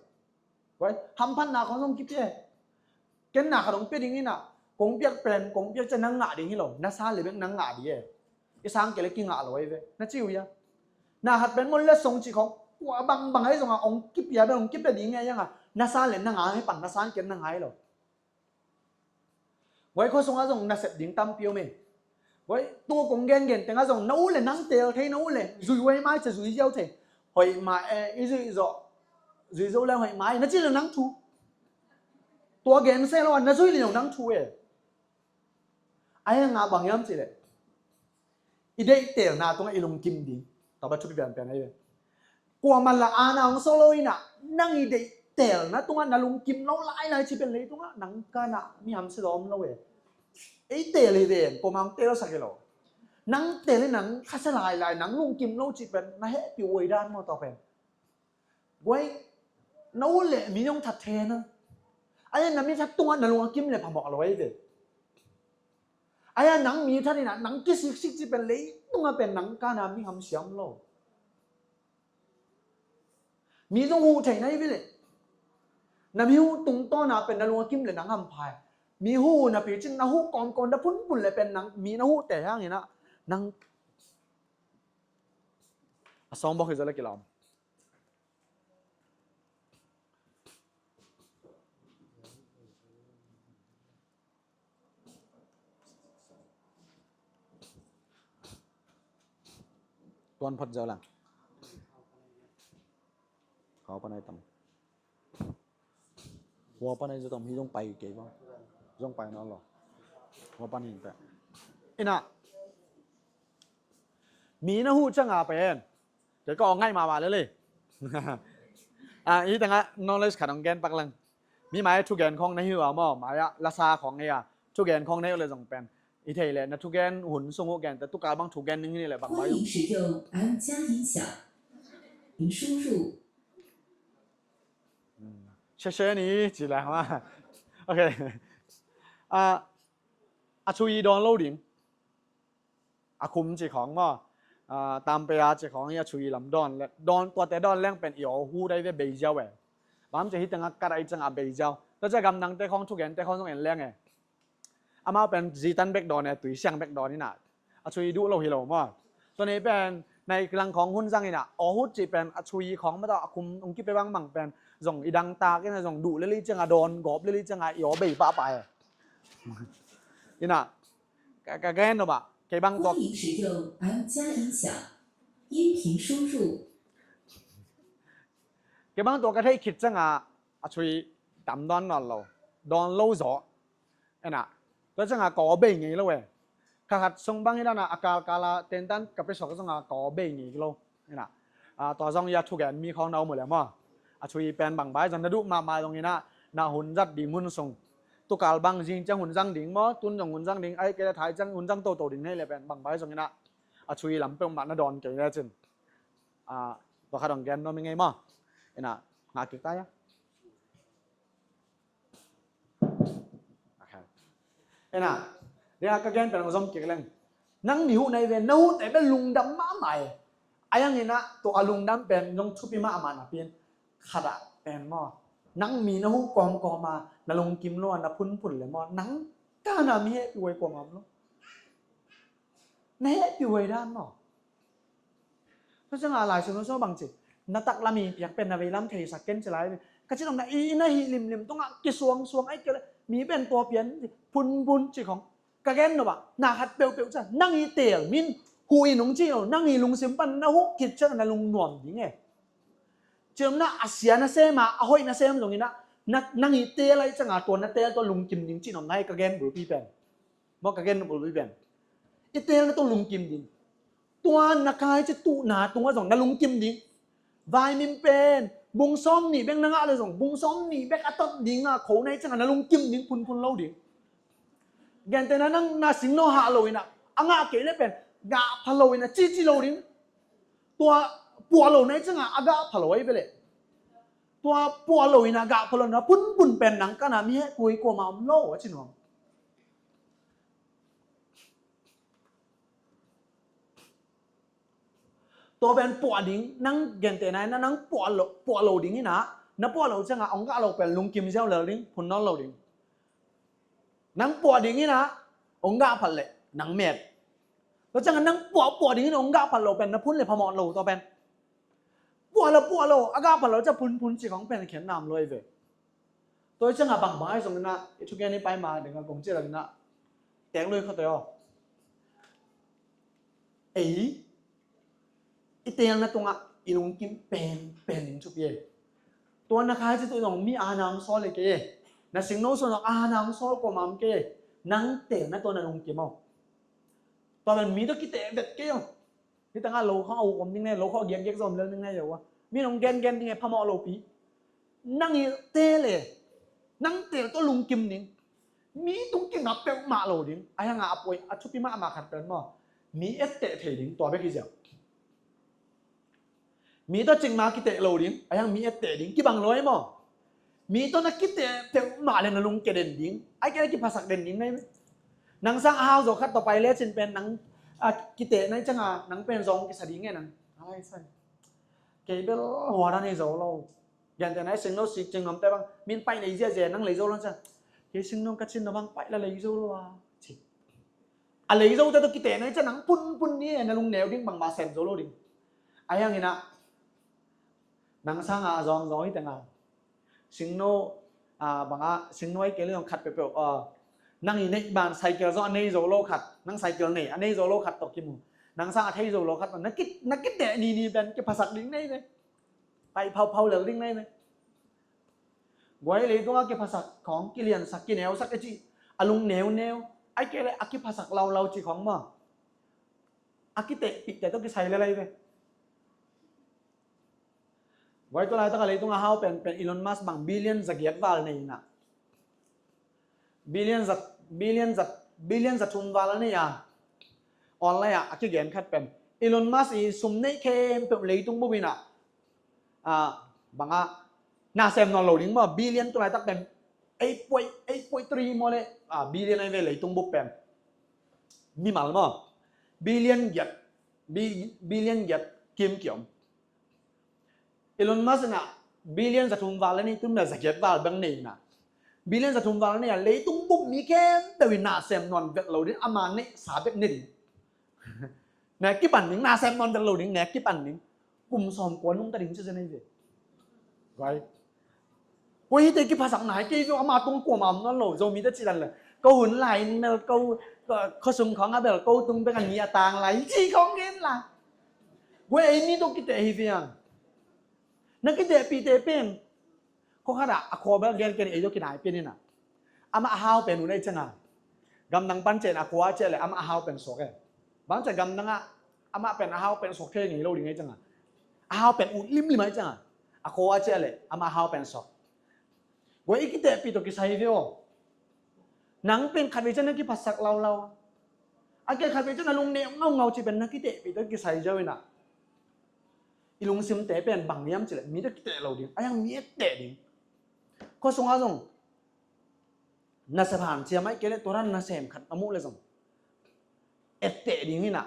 Huai, hamphatna khong zong kipia. Ken na khat hong pia ding hi na, kong piak pen, kong piak ciang nang ngah ding hi lo, na sa le bek nang ngah ding e. I sang kei le kingah lo ahi ve. Na ci uh hia? Na khat pen mon le song cih khong, kua bangbang ahi zongah hong kipia pen, hong kipia ding e, ianga na sa le na ngah hi pan, na sang ken na ngah hi lo. Huai khua sungah zong nasep ding tampi om e. Huai tua kong gengen tengah zong na uh le nang teel thei, na uh le zui huai mai cia zui ziau thei. Hoih mah e, i zuih zawh, zui zo le hoih mai na ci le nang thu. Tua gen se lo a na zui le nang thu e. A ianga bang hiam cileh, i deihtelna tungah i lungkim ding. Tua bang thupi pianpian ahi ve. Kuamah la ana hong solo ina, nang i deihtelna tungah na lungkim lo lailai ci pen leitungah nang kana mi hamsia zaw om lo e. Ei teel hi ven, kuamah hong teel sak hi lo. Nang teel hi nang khasia lailai, nang lungkim lo ci pen na hehpih uh ei dan maw tua pen. Guai, na uh le mi hong that thei na. Aia na mi that tungah na lungkim le phamawh lo ahi ve. Aia nang mi that ina nang kisiksik ci pen leitungah pen nang kana mi hamsia om lo. Mi zong huh thei na hi ve le. Na mi huh tungtawna pen na lungkim le nang hampha hi. Mi huh na picin na huh kawmkawm na phunphun le pen nang mi na huh te hangin ah nang a sawng bawk hi zaw le kilawm. Tuan phat zau lang. Khau panai tam. Hua panai zau tam hi zong pai kei bang. Zong pai na lo. Hua pan hin ta. Ina. Mi na huh cianga pen. Kei ka ong ngai mama lele. Ah, i tanga knowledge khat ong gen pak lang. Mi mai thugen khong na hi ua maw, mai a lasa khong hi a. Thugen khong na hi ua le zong pen. I thei le na thugen hun sung uh gen ta tukal bang thugen ning hi le bang bai. 欢迎使用M加音响，您输入。谢谢你，起来好吗？OK. Ah, a chui dawn lo ding. A khum ci khawng maw, ah, tampe a ci khawng hi a chui lam dawn le, dawn, tuate dawn leng pen i aw hu dai ve bei ziau e. Bang ci hi tengah ka dai ciangah bei ziau. Tua cia gamdangte khawng thugente khawng zong en leng e. Amau pen zitan bek dawn e, tui siang bek dawn ina. A chui duh lo hi lo maw. Tua nei pen nai lang khawng hun zang ina, aw hut ci pen a chui khawng mata a khum ung kipe bangbang pen zong i dangtak ina zong duh leli ciangah dawn gawp leli ciangah i aw bei pahpah e. Ina, ka, ka gen no ba, kei bang tua. 欢迎使用M加音响，音频输入。 Kei bang tua ka theih khit ciangah a chui tam dawn nawn lo, dawn lo zaw. Ena, tua ciangah ka aw bei ngei lo e. Kha khat sung bang hi dana a kalkala tentan ka pe suak zongah ka aw bei ngei lo. Ena, ah, tua zong i a thugen mi khawng na om uh le maw. A chui pen bang bai zong na duh mahmah zong ina, na hun zat ding hun sung. Tukal bang zing ciang hun zang ding maw, tun zong hun zang ding, ai kei le thai ciang hun zang toto ding nei le pen bang bai zong ina. A chui lam peuhmah na dawn kei le cin. Ah, tua khat dong gen nuam i ngei maw. Ena, ngah kik ta ia. Ena, dia ka gen pen zom kik leng. Nang mi huh nai ve, na huh nai ve lungdam mahmah e. A yang ina, tua a lungdam pen zong thupi mahmah na pin. Khat ah pen maw. Nang mi na huh kawmkawm a, na lungkim lo a, na phunphun le maw, nang kana mi hehpih huai kuamah om lo. Na hehpih huai dan maw? Tua ciangah Lai Siangtho sung bang ci, na taklam i piak pen na veilam theisak ken ci lai. Ka cih nopna i, i na hih limlim tungah kisuangsuang ai kei le, mi pen tua pian phunphun cih khong. Ka gen nop ah, na khat peuhpeuh ciang nang i teel min huh i nung cih lo, nang i lungsim pan na huh khit ciang na lungnuam ding e. Cih nopna a sia na sem a, a hoih na sem zongin ah, na, nang i teel ai ciangah tua na teel tua lungkim ding cih nopna hi ka gen bulpi pen. Maw, ka gen bulpi pen. I teel na tua lungkim ding. Tua na kai ci tuhna tungah zong na lungkim ding. Vitamin pen bung sawm nih bek na ngah le zong, bung sawm nih bek a tot ding a kho na hih ciangah na lungkim ding, phunphun lo ding. Gentehna nang na singno hah lo in ah, a ngah kei le pen gah pha lo in ah, cici lo ding. Tua puah lo na hih ciangah a gah pha lo ahi ve leh. Tua puah lo in ah gah pha lo in ah phunphun pen nang kana mi hehpih huai kuamah om lo a ci nuam. Tua pen puah ding, nang gentehna in ah nang puah lo, puah lo ding in ah, na puah lo ciangah hong gah lo pen lungkim ziau lel ding, phun nawn lo ding. Nang puah ding in ah, hong gah phat leh nang met. Tua ciangah nang puah, puah ding in ah hong gah phat lo pen na phun le phamawh lo tua pen. Puah lo, puah lo, a gah phat lo ciang phunphun cih khong pen khen nam lo ahi ve. Tua hi ciangah bangbang ahi zongin ah, i thugen i pai ma dingah kong cih lo in ah, tek lui khawte aw. Ei, i teelna tungah i lungkim penpen in thupi e. Tua na khai ci tu zong mi a na hong sawl e kei e. Na singno sung zong a na hong sawl kuamah om kei e. Nang teelna tua na lungkim aw. Tua pen mi tawh kiteh vet kei aw. Hi tangah lo khawng a uk om ding ne, lo khawng a giakgiak zom lel ding ne, yo a. Mi nong gengen ding e, phamawh lopi. Nang i teel e. Nang teel tawh lungkim ding. Mi tung kingap peuhmah lo ding. A hiangah a poi, a thupi mahmah khat pen maw, mi etteh thei ding, tua bek hi ziau. Mi tawh cikmah kiteh lo ding. A hiang mi etteh ding. Kibang lo ahi maw? Mi tawh na kiteh peuhmah le na lungkia den ding. Ai kei le kiphasak den ding na hi ve. Nang sang a hau zaw khat tawh pai lecin pen nang, a, kiteh na hih ciangah nang pen zawng kisa ding e nang. Ai sai. Kei bel hua dan hi zo lo. Gentehna i singno sik cing nuamte bang, min pai lei ziahziah nang lei zo lo ciang. Kei singno ka cin na bang pai la lei zo lo a ci. A lei zote tawh kiteh na hih ciang nang phunphun ni e, na lungneu ding, bangmah sem zo lo ding. A hiangin ah nang sangah a zawngzawng hi tengah singno, a, bangah singno ahi kei le zong khat peuhpeuh, a, nang i neih ban cycle zong a nei zo lo khat, nang cycle nei a nei zo lo khat tawh kimu. Nang sang a thei zo lo khat tawh na ki, na kiteh nini pen kiphasak ding nei ve. Pai phauphau lel ding nei ve. Guai leitungah kiphasak khawng, kiliansak, kineusak i cih, a lungneuneu, ai kei le a kiphasak laulau cih khawng maw, a kitehpihte tawh kisai lel ahi ve. Guai tua laitak a leitung a hau penpen Elon Musk bang billion zagiat val nei in ah, billion za, billion za, billion za thum val a nei a, online ah a kigen khat pen Elon Musk i sum neih khempeuh leitung bup in ah, a, bangah na sem nawn lo ding maw, billion tua laitak pen eight point, eight point three maw le, a, billion ahi ve leitung bup pen. Mimal maw, billion giat, bi, billion giat kim kiom. Elon Musk in ah billion za thum val a nei, tun na zagiat val bang nei in ah, billion za thum val a nei a, leitung bup mi khempeuh in na sem nawn vet lo ding, ama neihsa bek ne ding. Nek kipan ding, na sem nawn vet lo ding, nek kipan ding. Kum sawmkua nungta ding ci zen ahi ve. Guai. Kua hite kiphasak nai kei ve, ama tung kuamah om nawn lo, Zomite cih dan le. Ko hun lai in bel ko, ko, khuasung khawng a bel ko tung bek a ni a tang lai, ci khawng gen lai. Guai, ei mi tawh kiteh hi ve ang. Na kitehpihte pen. Khua khat ah a khua bel gen ken, ei tawh kinai pen in ah. Amah a hau pen uh na hih ciangah, gamdang pan ciah in a khua a ciah leh amah a hau pen suak e. Bang ciah gamdang ah amah pen a hau pen suak thei ngei lo ding ahih ciangah, a hau pen ut limlim ahih ciangah, a khua a ciah leh amah a hau pen suak. Guai, i kitehpih tawh kisai ve aw. Nang pen khatvei ciang na kiphasak laulau a, a kei khatvei ciang na lungneu ngaungau cih pen na kitehpih tawh kisai ziau in ah, i lungsimte pen bang hiam cih leh mi tawh kiteh lo ding, a hiang mi etteh ding. Khua sungah zong nasep hanciam ahih kei leh tua dan nasem khat a muh leh zong etteh ding in ah,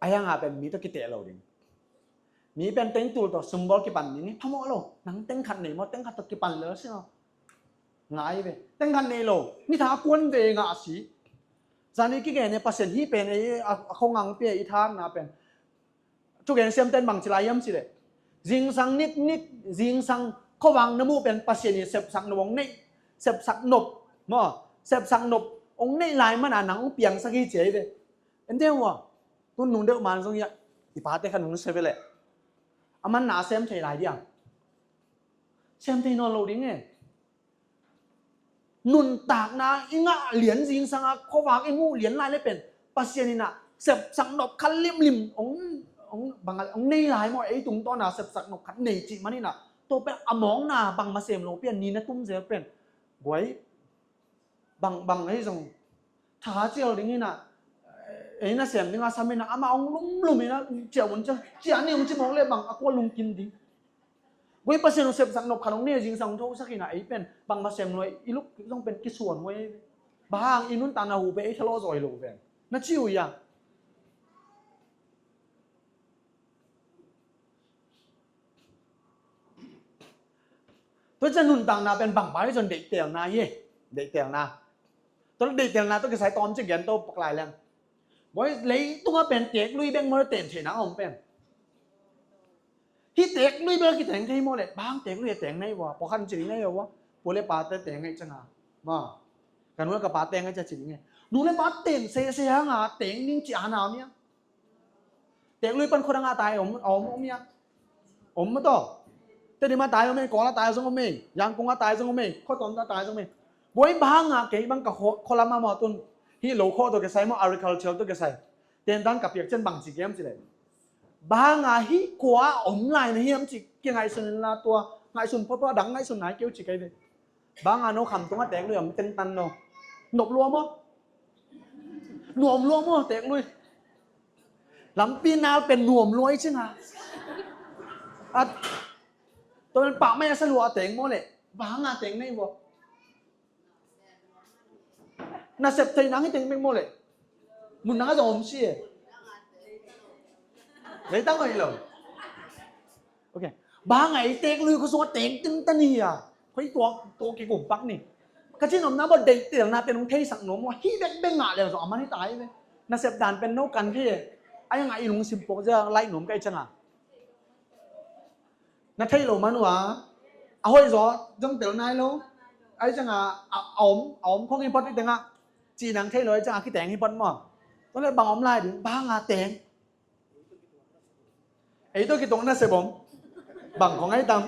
a hiangah pen mi tawh kiteh lo ding. Mi pen teng tul tawh symbol kipan ding hi, phamawh lo. Nang teng khat nei maw, teng khat tawh kipan lel si maw. Ngai ve. Teng khat nei lo. Ni tha kuan ve ngah si. Zani kigen e, Pasian hi pen e, a, a khongang pia i thanna pen. Thugen siamten bang ci lai hiam cih leh, zingsang niknik, zingsang khuavak na muh pen Pasian in sepsak nop hong neih, sepsak nop maw, sepsak nop hong neih lai mana nang hong piangsak hi ci ahi ve. En deuh ua, tun nung deuh man zong hiah, i pate kha nung se ve leh. A man na sem thei lai diam? Sem thei nawn lo ding e. Nuntakna i ngah lian zingsang a khuavak i muh lian lai le pen Pasian in ah sepsak nop khat limlim hong, hong, bang a, hong nei lai maw, ei tungtawn a sepsak nop khat nei cih man in ah, tua pen a mawkna bangmah sem lo pian ni na tum zel pen. Guai, bang, bang ei zong tha cial ding in ah, ei nasem ding a sam in ah, amah hong lumlum in ah, ciah un ciah, ciah ni hong ci mawk le bang a kua lungkim ding. Guai, Pasian hong sepsak nop khat hong nei zingsang hong thosak in ah, ei pen bangmah sem lo, i luk zong pen kisuan huai. Bang hang i nuntakna hu pen ei thalawh zaw hi lo pen na ci uh hiam? Tua ciang nuntakna pen bang pai zong deihtelna hi. Deihtelna. Tua deihtelna tua kisai tawm ci gen to pak lai leng. Guai, leitungah pen teeklui bek maw le teng theihna a om pen? Hih teeklui bek a kiteng thei maw le? Bang teeklui a teng nei vua, pawlkhat ci ding nei vua. Pu le pate teng ngaih ciang a, ma, ka nu le ka pa teng ngaih ciang ci ding e. Nu le pa teng sese hang a teng ding ci a na om ia. Teeklui pan khuadang a tai om, om, om ia. Om ma taw. Tedim a tai om e, Kawl a tai zong om e, Yangon a tai zong om e, khuaton a tai zong om e. Guai, bang hang a kei bang ka khua, khua lam a maw tun, hih lo khua tawh kisai maw, agriculture tawh kisai, tendan ka piak ciang bang ci hiam cih leh, bang hang a hih khua om lai na hiam cih kingaihsun in la, tua ngaihsun photphot a dang ngaihsun nai kei uh ci kei ve. Bang hang a no Khamtung a teeklui om tentan no? Nop lua maw? Nuam lua maw teeklui? Lampi nal pen nuam lua i cing a. A, tua pen pah mai a sa lua a teng maw le? Bang hang a teng nei vua? Nasep theih nang hi teng bek maw le? Mun nang a zong om si e. Leitang ahi lo. Ok. Bang hang a i teeklui khua sungah teng tentan hi a? Khoi tua, tua kikum pak ni. Ka cih nopna bang deihtelna pen hong theisak nuam maw? Hih bekbek ngah leng zong a man hi ta hi ve. Nasep dan pen no kan thei e. Ai ngah i lungsim puak zia laih nuam ka i ciang a. Na theih loh man uh a, a hoih zaw zong tel nai lo. Ai ciang a, a, a om, a om khong hi phot i teng a. Ci nang theih loh ai ciang a kiteng hi phot maw? Tua leh bang om lai ding, bang hang a teng? Ei tawh kituak nasep om. Bang khong ai tam.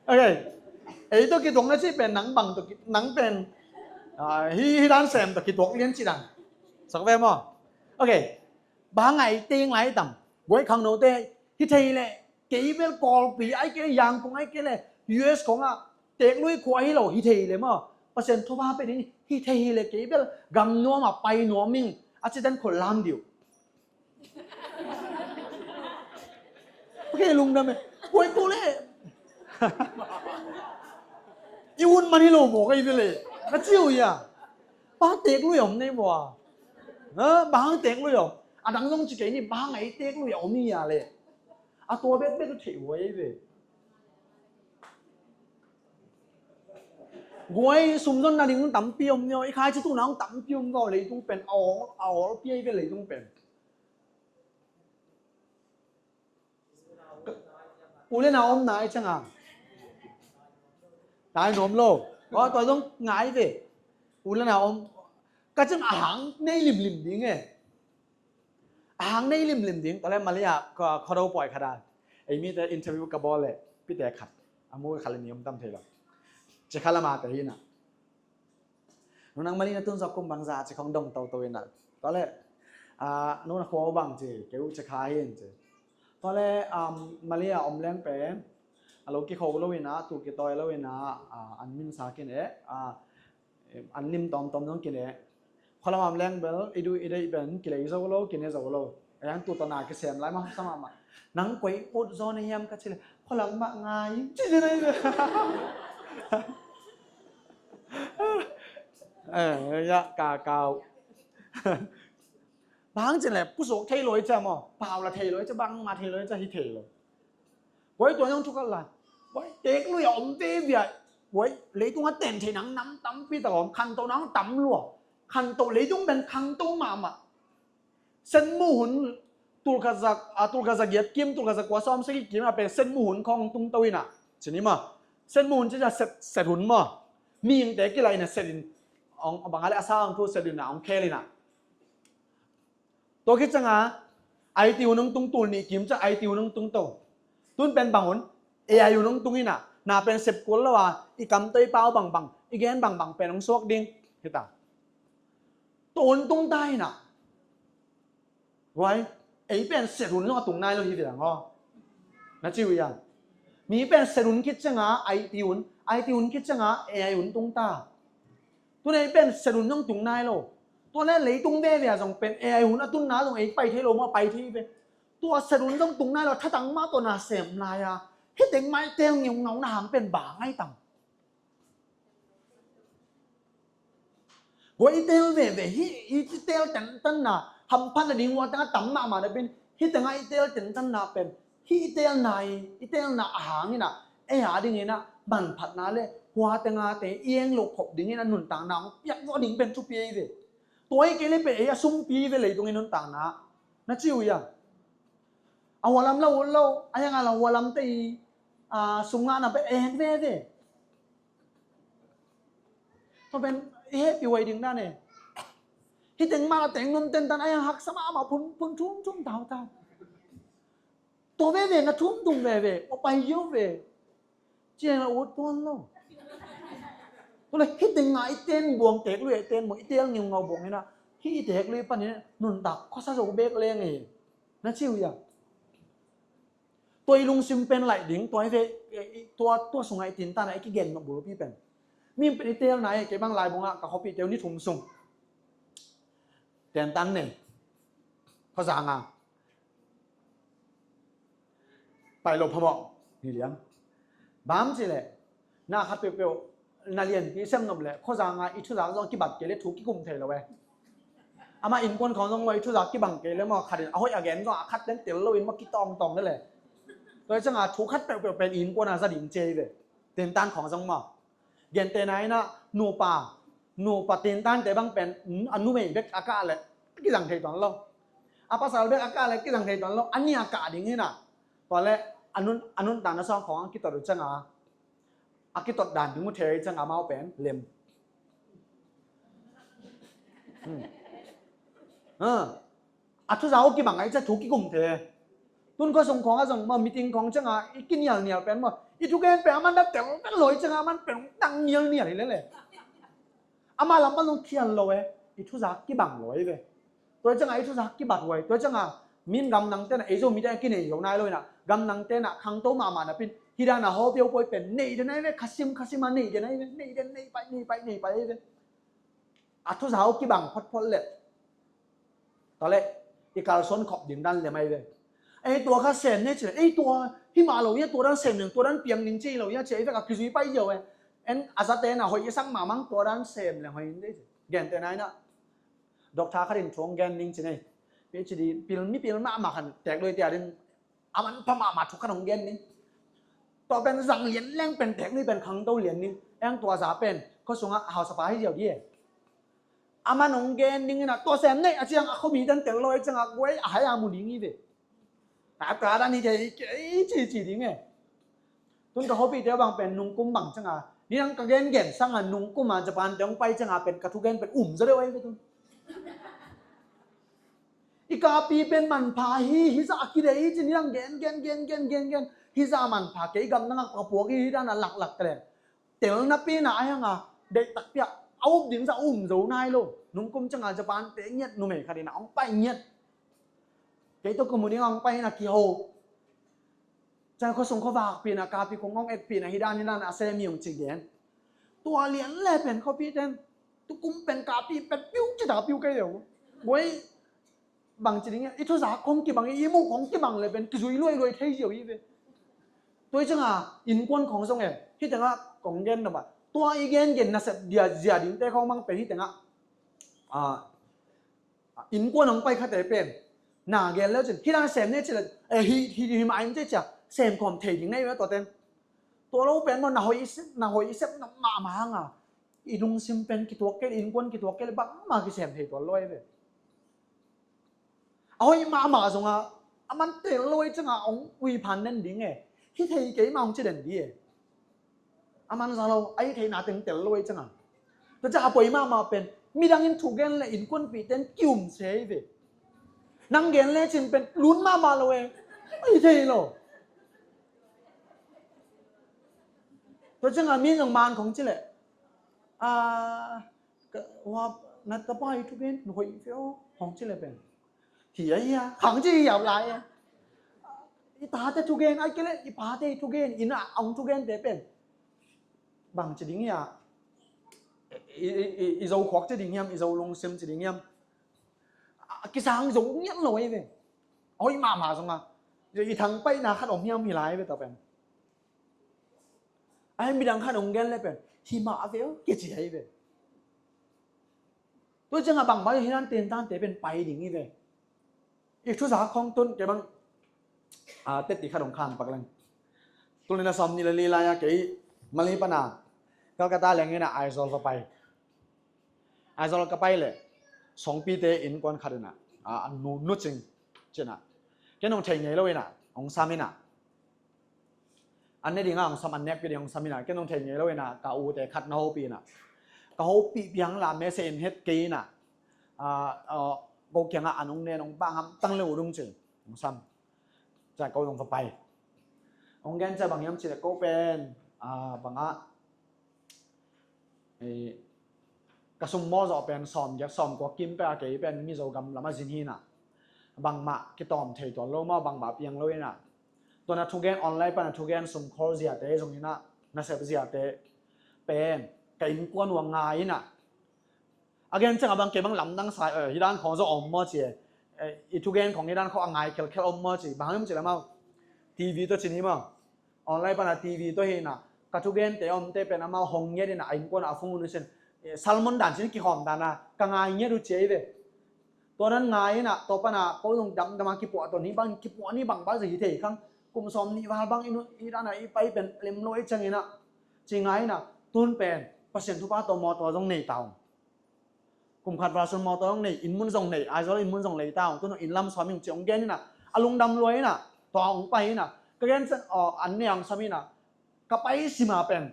Ok. Ei tawh kituak na cih pen nang bang tawh ki, nang pen, ah, hih, hih dan sem tawh kituak lian cih dan. Sak ve maw? Ok. Bang hang a i teng lai tam? Guai, khangnote, hi thei leh, kei bel Kawlpi ai kei leh, Yangon ai kei leh, U S khong ah teeklui khua hi lo hi thei leh maw, Pasian thupha pia ding hi thei leh, kei bel gam nuam ah pai nuam ing, a ci dan khol lam ding uh. Ok, lungdam e. Guai, ko leh i un man hi lo mawk ei ve leh, na ci uh hia? Bang teeklui om nei vua? Ha? Bang teeklui om? A dang zong ci kei ni, bang hang a i teeklui om hi a leh? A tua bekbek theih huai ei ve. Guai, sum zon na ding tampi om ni aw, i khaici tuhna hong tampi om ni aw, leitung pen a awl, a awl pi ei ve leitung pen. U le nau omna ai ciang a, tai nuam lo. Aw, tua zong ngai ve. U le nau om. Ka cih a hang nei limlim ding e. A hang nei limlim ding. Tua leh Malaysia, khuado pawi khat a, ei mite interview ka bawl leh, pite khat, a mu khat le nih om tam thei lo. Cikha lam a te hi na. Nu, nang Mali na tun zawh kum bangzah ci khong dong toto in ah. Tua leh, ah, nu na khua bang ci, kei uh Cikha hi in ci. Tua leh, um, Mali a om leng pen, a lo kikho lo in ah, tu kitawi lo in ah, ah, an minsa kin e, ah, an lim tawmtawm zong kin e. Khualam a om leng bel, i duh i deih pen, kilei zo lo, kine zo lo. Ei ang tu tawh na kisem lai mah, sa mahmah. Nang koi ut zaw na hiam ka cih leh, khualam mah ngai, ci ci nai. Eh, ya, ka, ka. Bang hang cih leh pusuak thei lo hi cia maw, pau la thei lo hi cia, bangmah thei lo hi cia, hi thei lo. Guai, tua zong thu khat lai. Guai, teek lui a om veve a, guai, leitung a ten thei nang nam tampi tak a om, khanto nang tam lua. Khanto, leitung pen khangto mahmah. Senmu hun, tulkhat za, a, tulkhat za giat kim, tulkhat za kua sawm sagih kim a pen senmu hun khawng tungto in a. Ci ni maw. Senmu hun ci cia set, set hun maw. Mihingte kilak in a set in, ong, bang a leh a sa ong thu set in a, ong khel in a. Tua khit ciangin, I T hun hong tung, tul nih kim ciang I T hun hong tungto. Tun pen bang hun, A I hun hong tung in a, na pen sep kul lo a, i kam tawh i pau bangbang, i gen bangbang pen hong suak ding. Hi ta. Tua hun tung ta in a. Guai, ei pen set hun zong a tung nai lo hi ve ang aw. Na ci uh hiam? Mi pen set hun khit ciangin, I T hun, I T hun khit ciangin, A I hun tung ta. Tun ei pen set hun zong tung nai lo. Tua leh leitung veve a zong pen A I hun a tunna zong ei pai thei lo maw, pai thei ve. Tua set hun zong tung nai lo, thatang mah tawh na sem lai a. Hih teng mah i teel ngeungau na hang pen bang ngai tam. Guai, i teel veve, hih i teel tentanna, hamphatna ding hua tengah tam mahmah na pen, hih tengah i teel tentanna pen, hih i teelna i, i teelna a hang in a, ei a ding in a, manphatna leh hua tengahte i eng loh khop ding in a nuntakna hong piak zawh ding pen thupi ei ve. Tua hi kei leh pen ei a sumpi ve leitung i nuntakna. Na ci uh hiam? A hua lam lo, lo, a hiang a la hua lamte i, a, sum ngahna pen ei hek veve. Tua pen i hehpih huai ding dan e. Hih teng mah la teng num tentan a hiang haksa mahmah phun, phun thum thum tau ta. Tua veve na thum thum veve, ua pai hiau ve. Ciang la ut puan lo. Tua leh hih teng a i ten buang teek lui a i ten buang i teel ngeungau buang in a. Hih i teek lui panin nuntak khuasa zo bek leng e. Na ci uh hiam? Tua i lungsim pen laih ding, tua hi ve, tua, tua sungah i tintan a i kigen nop bulpi pen. Mi pen i teelna e, kei bang lai bungah ka khuapihte uh ni thum sung. Tentan nei. Khuazang a. Pai lo phamawh. Ni liang. Bang ci leh. Na khat peuhpeuh na lianpi sem nop leh, khuazang a i thuzak zong kibat kei leh thu kikum thei lo e. Amah innkuan khawng zong maw i thuzak kibang kei leh maw, khat in a hoih a gen zong a khat ten tel lo in maw kitawngtawng leh leh. Tua hi ciangin thu khat peuhpeuh pen innkuan a za ding ci hi ve. Tentan khawng zong maw. Gentehna in a nupa, nupa tentante bang pen, mm, a numei bek a kah leh kizang thei tuan lo. A pasal bek a kah leh kizang thei tuan lo. A nih a kah ding hi na. Tua leh a nun, a nuntakna sawng khawng a kitot uh ciangin a kitot dan ding uh thei ciang amau pen lem. Hmm. Ha. A thuza uh kibang a i ciang thu kikum thei. Tun khuasung khawng a zong maw, meeting khawng ciangin i kinialnial pen maw, i thugen pen a man na tel pen lo i ciangin a man pen dang nialnial hi lele. Amah lam pan zong khial lo e, i thuza kibang lo i ve. Tua ciangin i thuza kibat huai. Tua ciangin min gamdang ten a, ei Zomite a kinei zo nai lo in a, gamdang ten a khangto mahmah napi in, hih dan a hawpiau pawi pen nei den ai ve, khasim khasim a nei den ai ve, nei den, nei pai, nei pai, nei pai ai ve. A thuza uh kibang photphot leh. Tua leh i kalsuan khop ding dan lem ai ve. Ei tua kha sem ne ci leh, ei tua hih mah lo ia, tua dan sem ning, tua dan piang ning ci lo ia ci, ei vek a kizui pai ziau e. En a za ten a hoih i sak mahmah, tua dan sem leng hoih in dei ci. Gentehna in a, doctor khat in thu hong gen ning ci nei. PhD pil, mi pil mahmah khat in teek lui tia ding a manpha mahmah thu khat hong gen ning. Tua pen zang lian leng pen teek lui pen khangto lian ning. Eng tua za pen khuasung a hausapa hi ziau di e. A man hong gen ning in a tua sem nei a ciang a khuami ten tel lo i ciang a guai a hai a mu ding i ve. A tua dan hi thei kei ci ci ding e. Tun ka hopihte bang pen nungkum bang ciang a, nidang ka gengen sang a nungkum a Japan te hong pai ciang a pen ka thugen pen um zaw deuh ai ve tun. I kapi pen manpha hi, hih zah a kidei hi ci nidang gen gen gen gen gen gen. Hih zah a manpha kei gamdang a ka puak hi, hih dan a laklak ka leng. Tel napi in a, a hiang a deih takpi a a up ding zah um zo nai lo. Nungkum ciang a Japan te ngiat numei khat in a hong pai ngiat. Kei tawh ka mu ding a hong pai in a kiho. Ciang khuasung khuavak pi in a, kapi kong hong et pi in a, hih dan hih dan a sem hi ung ci gen. Tua lian le pen khuapi ten tukum pen kapi pen piu ci ta piu kei leu. Guai bang ci ding e, i thuza khong kibang, i muh khong kibang le pen kizui luai luai thei ziau i ve. Tua i ciang a innkuan khong zong e, hih teng a kong gen na ba. Tua i gen gen nasep dia zia ding te khong bang pen hih teng a. A, Innkuan hong pai khate pen na gen le cin hi dan sem ne ci le, eh, hi hi hi mah in ci cia sem khawm thei ding nei ve tua ten. Tua lo pen maw na hoih i sep, na hoih i sep na mahmah hanga i lungsim pen kituak kei, innkuan kituak kei le bangmah kisem thei tuan lo ei ve. A hoih mahmah zonga a man tel lo ei canga hong ui phan den ding e. Hi thei kei mah hong ci den di e. A man za lo, a hi theihna teng tel lo ei canga. Tua ciang a poi mahmah pen midang in thugen le innkuanpihte in kium se ei ve. Nang gen le cin pen lun mahmah lo e. A hi thei lo. Tua cianga mi zong man khong ci le, a, ka, wa, na tapa i thugen na hoih ve aw khong ci le pen hi a hi a khang ci hi a lai a. I tate thugen ai kei le i pate i thugen, ina hong thugente pen bang ci ding hi a, i, i, i, i zo khuak ci ding hiam, i zo lungsim ci ding hiam? A, kisang zo ngiat lo ei ve. A hoih mahmah zonga i thangpaihna khat om hiam hi lai ve ta pen. A hi midang khat hong gen le pen hi mah ve aw kici ei ve. Tua cianga bangmah hi nan tentante pen pai ding hi ve. I thusa khong tun kei bang, a, teti khat hong khan pak leng. Tulina sawm nih le li lai-a kei Mali pana Calcutta lengina Aizawl va pai. Aizawl ka pai le Songpite innkuan khat ina, a, a nu, Nu Cing cina. Ken hong thei ngei lo ina hong sam ina. An ne dinga hong sam, an nekpi ding hong sam ina, ken hong thei ngei lo ina ka ute khat na hopih ina. Ka hopih piang la mese in het kei ina. A, a, ko kianga an hong nen hong bang hamtang le uh dong cin hong sam. Cia ko zong va pai. Hong gen cia bang hiam ci le ko pen, a, banga, e, ka sum mawl zawh pen sawm giat sawm kua kim pek a, kei pen Mizo gam lamah zin hi ina. Bangmah kitawm thei tuan lo maw, bangmah piang lo ina. Tua na thugen online pana thugen sum khawl ziate zong ina, nasep ziate pen ka innkuan uh a ngai ina. A gen cianga bang kei bang lamdang sa, eh, hi dan khawng zaw om maw ci e. Eh, i thugen khawng hi dan khawng a ngai khelkhel om maw ci. Bang hang hiam ci le maw, TV tawh cin hi maw. Online pana TV tawh hi ina. Ka thugente omte pen amau hong ngiat ina a innkuan a phone uh nusin, eh, salmon dan cin kikhawm dana ka ngai ngiat uh ci ei ve. Tua dan ngai ina tua pana ko zong damdama kipuah tawn hi bang, kipuah ni bang bang zong hi thei khang. Kum sawm nih val bang inu i dana i pai pen lem lo i ciang ina ci ngai ina. Tun pen Pasian thupha tawh mawtaw zong nei ta ung. Kum khat val sun mawtaw zong nei, inn mun zong nei, Aizawl inn mun zong lei ta ung. Tun inn lam sawm ing ci hong gen ina. A lungdam lua ina. Tua hong pai ina. Ka gen ciang, aw, an ne hong sam ina. Ka pai sima pen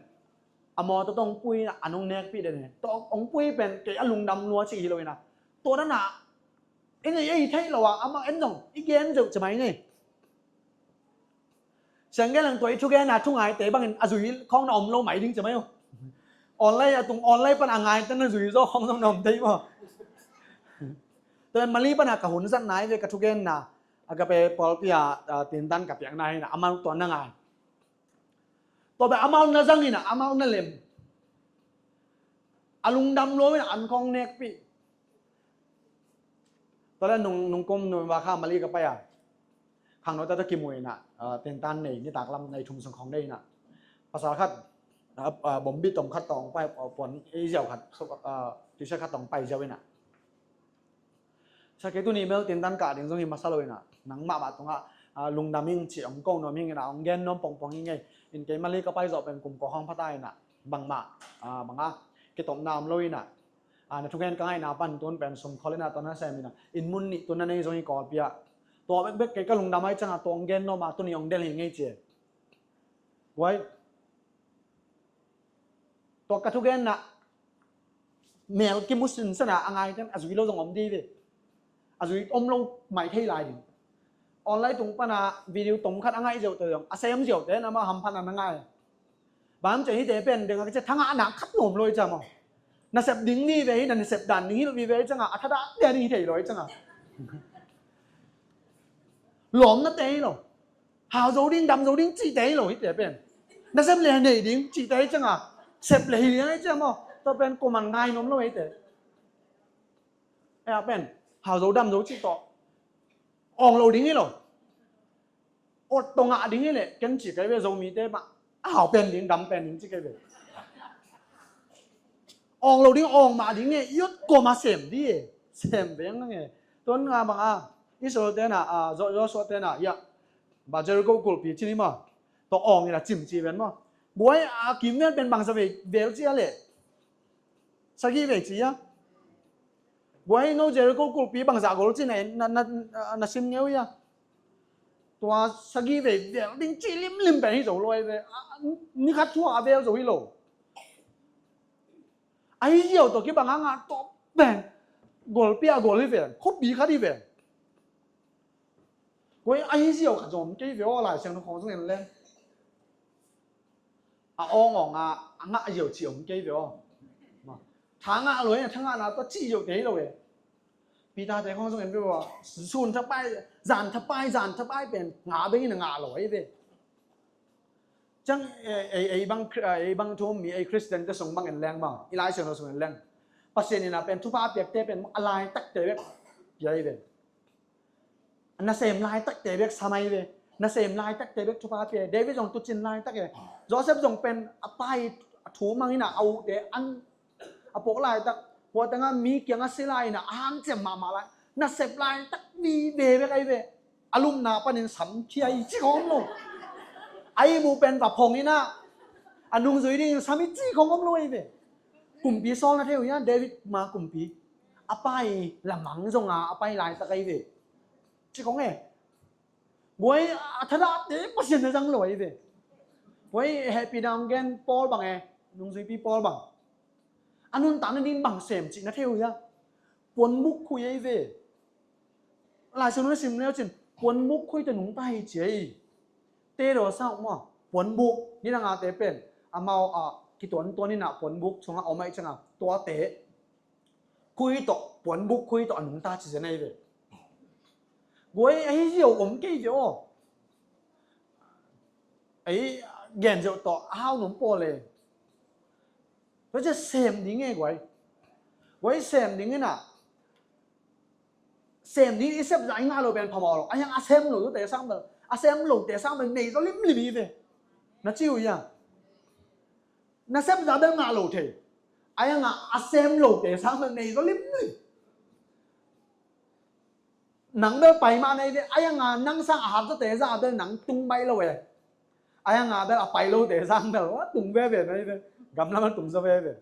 a mawtaw tawh hong pui ina, an hong nekpih den e. Tua hong pui pen kei a lungdam lua ci hi lo ina. Tua dana i nei ei theih lo a, amah en zong i gen zeuh ci mai ni. Siang gen lang tua i thugenna thungaite bangin a zui khawng na om lo mai ding ci mai uh. Online a tung online pan a ngaite na zui zaw khawng zong na om thei maw. Tua Mali pana ka hun zat nai ve ka thugenna. A ka pe pawlpi a, a, tintan ka piakna hi ina amau tua na ngai. Tua bek amau na zang ina, amau na lem. A lungdam lua ina an khawng nekpih. Tua le nung, nung kum nung va kha Mali ka pai a. Khangno ta ta kimu ina, a, tintan nei, nitak lam nei thum sung khawng nei ina. Pasal khat, a, a, bombi tom khat tawng pai, a, puan ei ziau khat, so, a, t-shirt khat tawng pai ziau ina. Sa kei tuni bel tintan kah ding zong hi masa lo ina. Nangmah mah tungah, a, lungdam ing ci hong ko nuam ing ina, hong gen nuam pongpong ing ei. In kei Mali ka pai zawh pen kum kua hong phata ina. Bangmah, a, banga, kitopna om lo ina. A, na thugen ka ngaihna pan tun pen sum khawl ina, tua na sem ina. Inn mun nih tun na nei zong hi Kawlpi ah. Tua bekbek kei ka lungdam ai cianga tua hong gen nuam a tuni hong del hi ngei ci. Guai. Tua ka thugenna mel kimu sinsana a ngaite a zui lo zong om di ve. A zui om lo mai thei lai ding. Online tung pana video tom khat a ngaih ziauhte zong a sem ziauhte na ma hamphatna na ngai. Bang ci hite pen deng a ka ci thangahna khat nuam lo i ciam aw. Nasep ding ni ve hi, na nasep dan ding hi lo i ve i cianga a thadah dia ding hi thei lo i cianga. Lawmnate hi lo. Hau zo ding, dam zo ding cihte hi lo hite pen. Nasep le nei ding cihte hi cianga. Sep le hi ding hi ciam aw. Tua pen kuaman ngai nuam lo hite. Ei a pen hau zo dam zo cih tawh awng lo ding hi lo. Awt tawh ngah ding hi leh ken ci kei ve Zomite mah a hau pen ding, dam pen ding ci kei ve. Awng lo ding, awng mah ding e, i awt kuama sem di e. Sem veng nang e. Tuan nga bang a Israel tena, a, Jo-, Joshua tena, ya, ba Jericho kulpi cini ma, to ong ina cim ci ven ma. Guai a kim ven pen bangsa vei vel ci a le. Sagih vei ci a. Guai no Jericho kulpi bangsa gol ci na, na, na, na sim ngeu ya. Tua sagih vei vel ding ci limlim pen hi zo lo ai ve. A, a, ni khat thua a vel zo hi lo. Ahi ziau tawh kibang a ngah tawh pen golpi a gol hi ve. Khuapi khat hi ve. Koi ahi ziau khat zong kei ve aw, Lai Siangtho khawng zong en leng. A awng awng a, a ngah ziau ci om kei ve aw. Tha ngah lo e, tha ngahna tawh ci ziau te hi lo e. Peter te khawng zong en ve aw. Sun thapai, zan thapai, zan thapai pen ngah bengin a ngah lo hi ve. Ciang, eh, ei, ei bang, eh, ei bang thu mi, ei Khristian te sung bang en leng bang, i Lai Siangtho sung en leng. Pasian in a pen thupha a piakte pen a laitakte bek pia hi ve. Nasem laitakte bek sam ahi ve. Nasem laitakte bek thupha a pia. David zong tucin laitak e. Joseph zong pen a pa i thu mangin a, a ute an a pok laitak. Hua tengah mi kiang a si lai in a, a hanciam mahmah lai. Nasep laitak vive bek ahi ve. A lumna panin sam khia hi ci khawng om lo. A ihmu pen va phong in a, a nungzui dingin sam hi ci khawng om lo ahi ve. Kumpi Saul na thei uh hia, David ma kumpi. A pa i lamang zong a, a pa i laitak ahi ve. Ci khawng e. Guai a thadahte Pasian na zang lo ahi ve. Guai hehpih dam gen Paul bang e, nungzuipi Paul bang. A nuntakna ding bang sem cih na thei uh hia? Puanbuk khui ahi ve. Lai Siangtho na sim leu cin, puanbuk khui tawh nungta hi ci ahi. Te daw sa uh maw? Puanbuk, nidang a te pen. Amau a kituantuan in a puanbuk sungah om ahi ciangin, tuate. Khui tawh, puanbuk khui tawh a nungta ci zen ahi ve. Guai ahi ziau om kei ve aw. Ei gen ziau tawh a hau nung pawl e. Tua cia sem ding e guai. Guai sem ding in a, sem ding i sep zah i ngah lo pen phamawh lo. A hiang a sem lo te sang bel, a sem lo te sang bel nei zaw limlim hi ve. Na ci uh hia? Na sep zah bel ngah lo thei. A hiang a, a sem lo te sang bel nei zaw limlim. Nang bel pai mah na hi ve, a hiang a nang sang a hat zawte zah bel nang tung baih lo e. A hiang a bel a pai lote sang bel a tung veve na hi ve. Gamlam a tung zaw veve.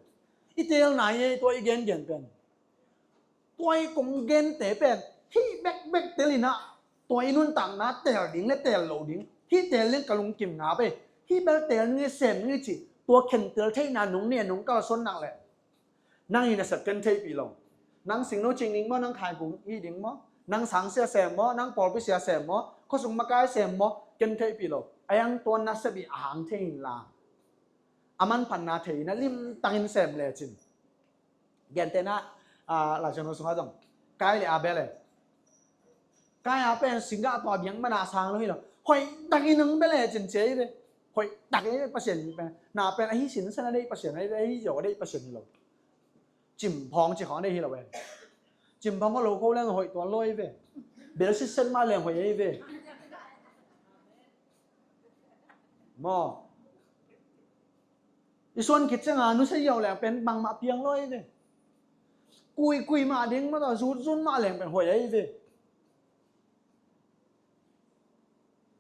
I teel nai e, tua i gengen pen. Tua i kong gente pen hih bekbek tel in a, tua i nuntakna teel ding le teel lo ding. Hih teel ding ka lungkim ngap e. Hih bel teel ding e, sem ding e cih tua khentel theihna nung ne nung kalsuan nak leh. Nang hi nasep ken theihpih lo. Nang singno cing ding maw, nang khaikung hi ding maw, nang sangsia sem maw, nang pawlpi sia sem maw, khuasung makai sem maw, ken theihpih lo. A hiang tua nasep i a hang thei inla, a manphatna thei in a limtakin sem lecin. Gentehna, ah, Lai Siangtho sungah zong Kain le Abel e. Kain a pen singgah tua biang mana sang lo hi lo. Hoih takin nang bel e cin cia hi ve. Hoih takin Pasian hi pen. Na pen ahi sinsan a deih Pasian ahi ve, ahi ziau a deih Pasian hi lo. Cimphawng ci khawng a deih hi lo ve. Cimphawng khawng lo kho leng hoih tuan lo ahi ve. Bel sitset mah leng hoih ahi ve. Maw. I suan khit cianga nusia ziau leng pen bangmah piang lo ahi ve. Kuikui mah ding mah tawh zutzut mah leng pen hoih ahi ve.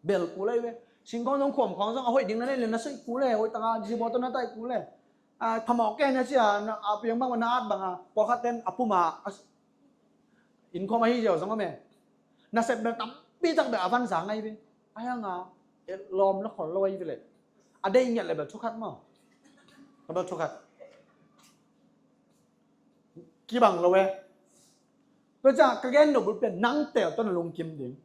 Bel kul ahi ve. Singkawng zong khuam khawng zong a hoih ding na neih le na soih kul e, hoih taka zibaw tawh na taih kul e. A phamawh kei na cia a piang bangmah na at banga pawlkhat ten a puma innkhawm ahi ziau zong a me. Nasep bel tampi tak bel a vanzang ahi ve. A hianga lawm na khol lo ahi ve le. A deih ngiat le bel thukhat maw. A bel thukhat. Kibang lo e. Tua ciang ka gen lo bul pen nang teel tawh na lungkim ding.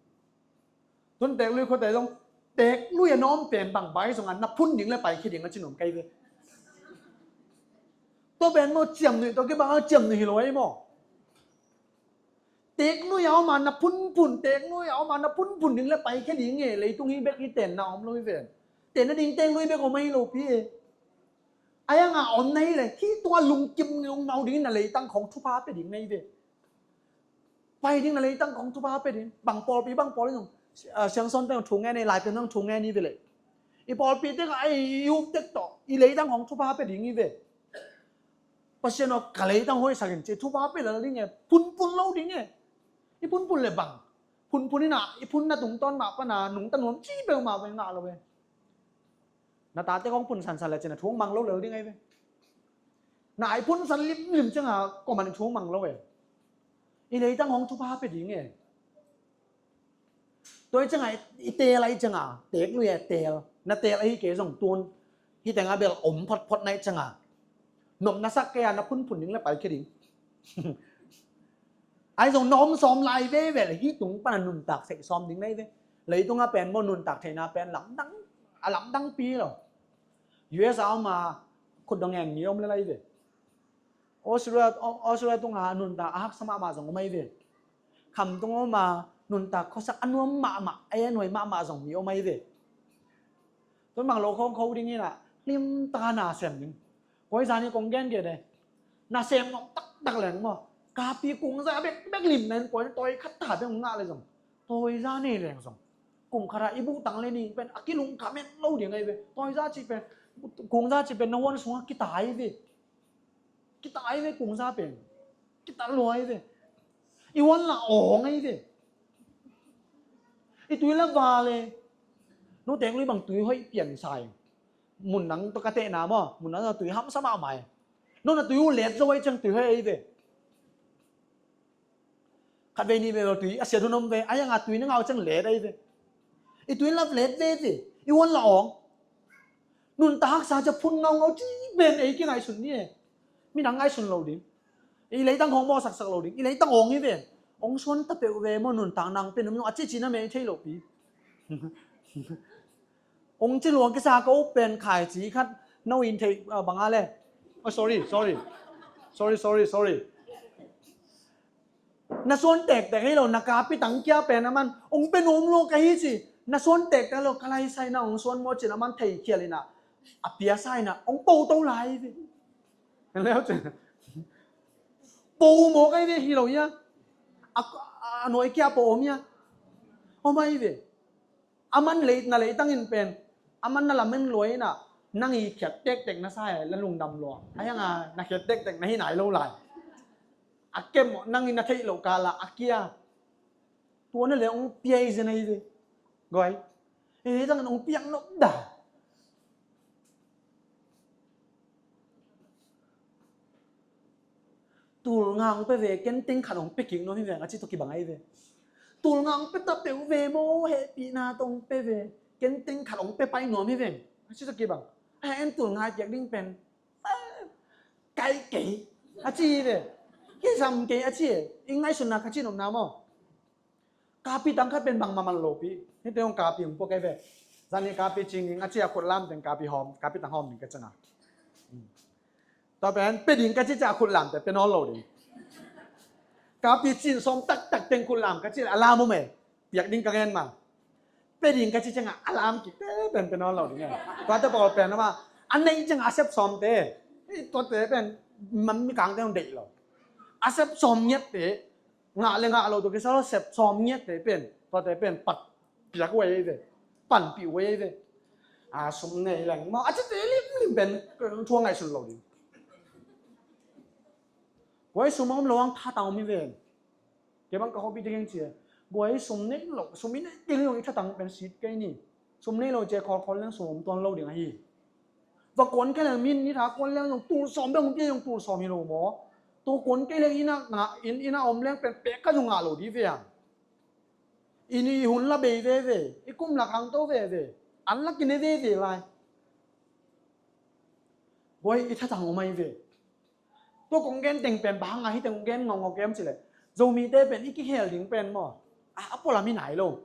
Tun teeklui khuate zong teeklui a nawm pen bang bai zonga na phun ding le paikhia ding a ci nuam kei ve. Tua pen maw ciamnuih tawh kibang a ciamnuih hi lo ahi maw. Teeklui a om a na phunphun, teeklui a om a na phunphun ding le paikhia ding e, leitung hi bek hi tenna om lo hi ven. Tenna ding teeklui bek om ahi lo pi e. A hianga om na hi le, hi tua lungkim lungmau dingin na leitang khawng thupha pe ding na hi ve. Pai ding na leitang khawng thupha pe ding. Bang pawlpi bang pawl in zong, ah, siangsawn teng thu ngen e, Laipian teng thu ngen hi ve le. I pawlpi teng a i up tek tawh i leitang khawng thupha pe ding hi ve. Pasian aw, ka leitang hoihsak in ci, thupha pia lel ding e, phunphun lo ding e. I phunphun le bang? Phunphun in ah, i phunna tungtawn mah pana nungta nuam ci peuhmah bang ngah lo e. Na tate kong phun sansan le cin a thu hong mang lo lel ding ahi ve. Na i phun san limlim cianga kuaman i thu hong mang lo e. I leitang hong thupha pia ding e. Tua i cianga i teel ahi cianga, teek lui a teel. Na teel ahi kei zong tun. Hih tengah bel om photphot na i cianga. Nop na sak kei a na phunphun ding le pai khe ding. Ahi zong na om sawm lai veve le hih tung pana nuntak theih sawm ding na hi ve. Leitungah pen maw nuntak theihna pen lamdang, a lamdang pi lo. U S a om a khut dong en mi om le lai ve. Australia, Australia tunga nuntak a haksa mahmah zong om ahi ve. Kham tung om a nuntak khuasak a nuam mahmah, a nuai mahmah zong mi om ahi ve. Tun bang lo khong kho ding inah limtaka na sem ding. Koi zani kong gen ge de. Na sem ngawk taktak leng maw. Kapi kungza bekbek limna in koi tawi khat ta bek ngah le zong. Tawiza nei leng zong. Kum khata i buhtang le ning pen a kilungkam en lo ding ahi ve. Tawiza cih pen, kungza cih pen na huan sungah kita ahi ve. Kita ahi ve kungza pen. Kita lua ahi ve. I huan la awng ahi ve. I tui la va le. No tek lui bang tui hoih pian sai. Mun nang to ka tehna maw. Mun nang to tui hamsa mahmah e. No na tui uh let zo ahi ciang tui hoih ahi ve. Khat vei nih vei lo tui a siat hun om ve, a hianga tui na ngau ciang let ahi ve. I tui lap let veve, i huan la awng. Nuntak haksa cia phun ngaungau ci pen ei kingaihsun ni e. Midang ngaihsun lo ding. I leitang hong mawhsaksak lo ding. I leitang awng hi ve. Hong suan ta peuh ve maw nuntak nang pen a cici na mei thei lo pi. Hong ci lua kisa ka up pen khaici khat no in thei, ah, banga le. Oh, sorry, sorry. Sorry, sorry, sorry. Na suan tektek hi lo, na kapi tang kia pen a man. Hong pe nuam lua ka hi ci. Na suan tektek lo, ka lai sai na hong suan maw cin a man thei khial ina. A pia sai na, hong po to lai ve. Kan leu cin. Po maw ka hi ve hi lo ia. A, a nuai kia po om ia. Om ai ve. A man lei, na leitangin pen, a man na lamen luai inah, nang i khiat tektek na sa e, la lungdam lua. A hianga, na khiat tektek na hi nai lo lai. A kem, nang i na theih lo kala, a kia. Tua na le ong pia i zen ahi ve. Goi. E leitangin ong piang nop da. Tul nga hong pe ve, ken teng khat hong pe kik nuam hi veng, a ci tawh kibang ahi ve. Tul nga hong pe ta peuh ve maw, hehpihna tawh hong pe ve, ken teng khat hong pe pai nuam hi veng, a ci tawh kibang. A en tul nga i piak ding pen, ah, kai kei, a ci hi ve. Kei sam kei, a ci e, i ngaihsutna ka ci nopna maw. Kapi tang khat pen bangmah man lopi. Hihte hong kapi hong pua kei ve. Zani kapi cing ding a ci a khut lam teng kapi hawm, kapi tang hawm ding ka cianga. Tua pen pe ding ka ci cia khut lam te pe nawn lo ding. Kapi cin sawm taktak teng khut lam ka ci a lam um e. Piak ding ka ngen ma. Pe ding ka ci cianga a lam kik te pen pe nawn lo ding e. Tua te pawl pen ama a neih cianga a sep sawm te. Tua te pen man mi kang te hong deih lo. A sep sawm ngiat te. Ngah le ngah lo tawh kisai lo sep sawm ngiat te pen, tua te pen pat piak uh ei ve, panpih uh ei ve. A sum nei leng maw, a cite limlim pen thu a ngaihsun lo ding. Guai sum a om lo ang thatang om hi ve. Kei bang ka hobby ding cia. Guai sum nei lo, sum i nei kei lo i thatang pen sit kei ni. Sum nei lo cia khawlkhawl leng sum om tuan lo ding ahi. Va kuan kei leng min ni tha kuan leng zong tul sawm bek hong pia zong tul sawm hi lo maw? Tua kuan kei leng ina ngah, in, ina om leng pen pek ka zong ngah lo di ve ang. Ina i hun la bei veve, i kum la khangto veve, an la kine veve lai. Guai i thatang om ahi ve. Tua kong gen teng pen bang hanga hih teng kong gen ngaungau kem cileh. Zomite pen i kihel ding pen maw? A, a pualam hi nai lo.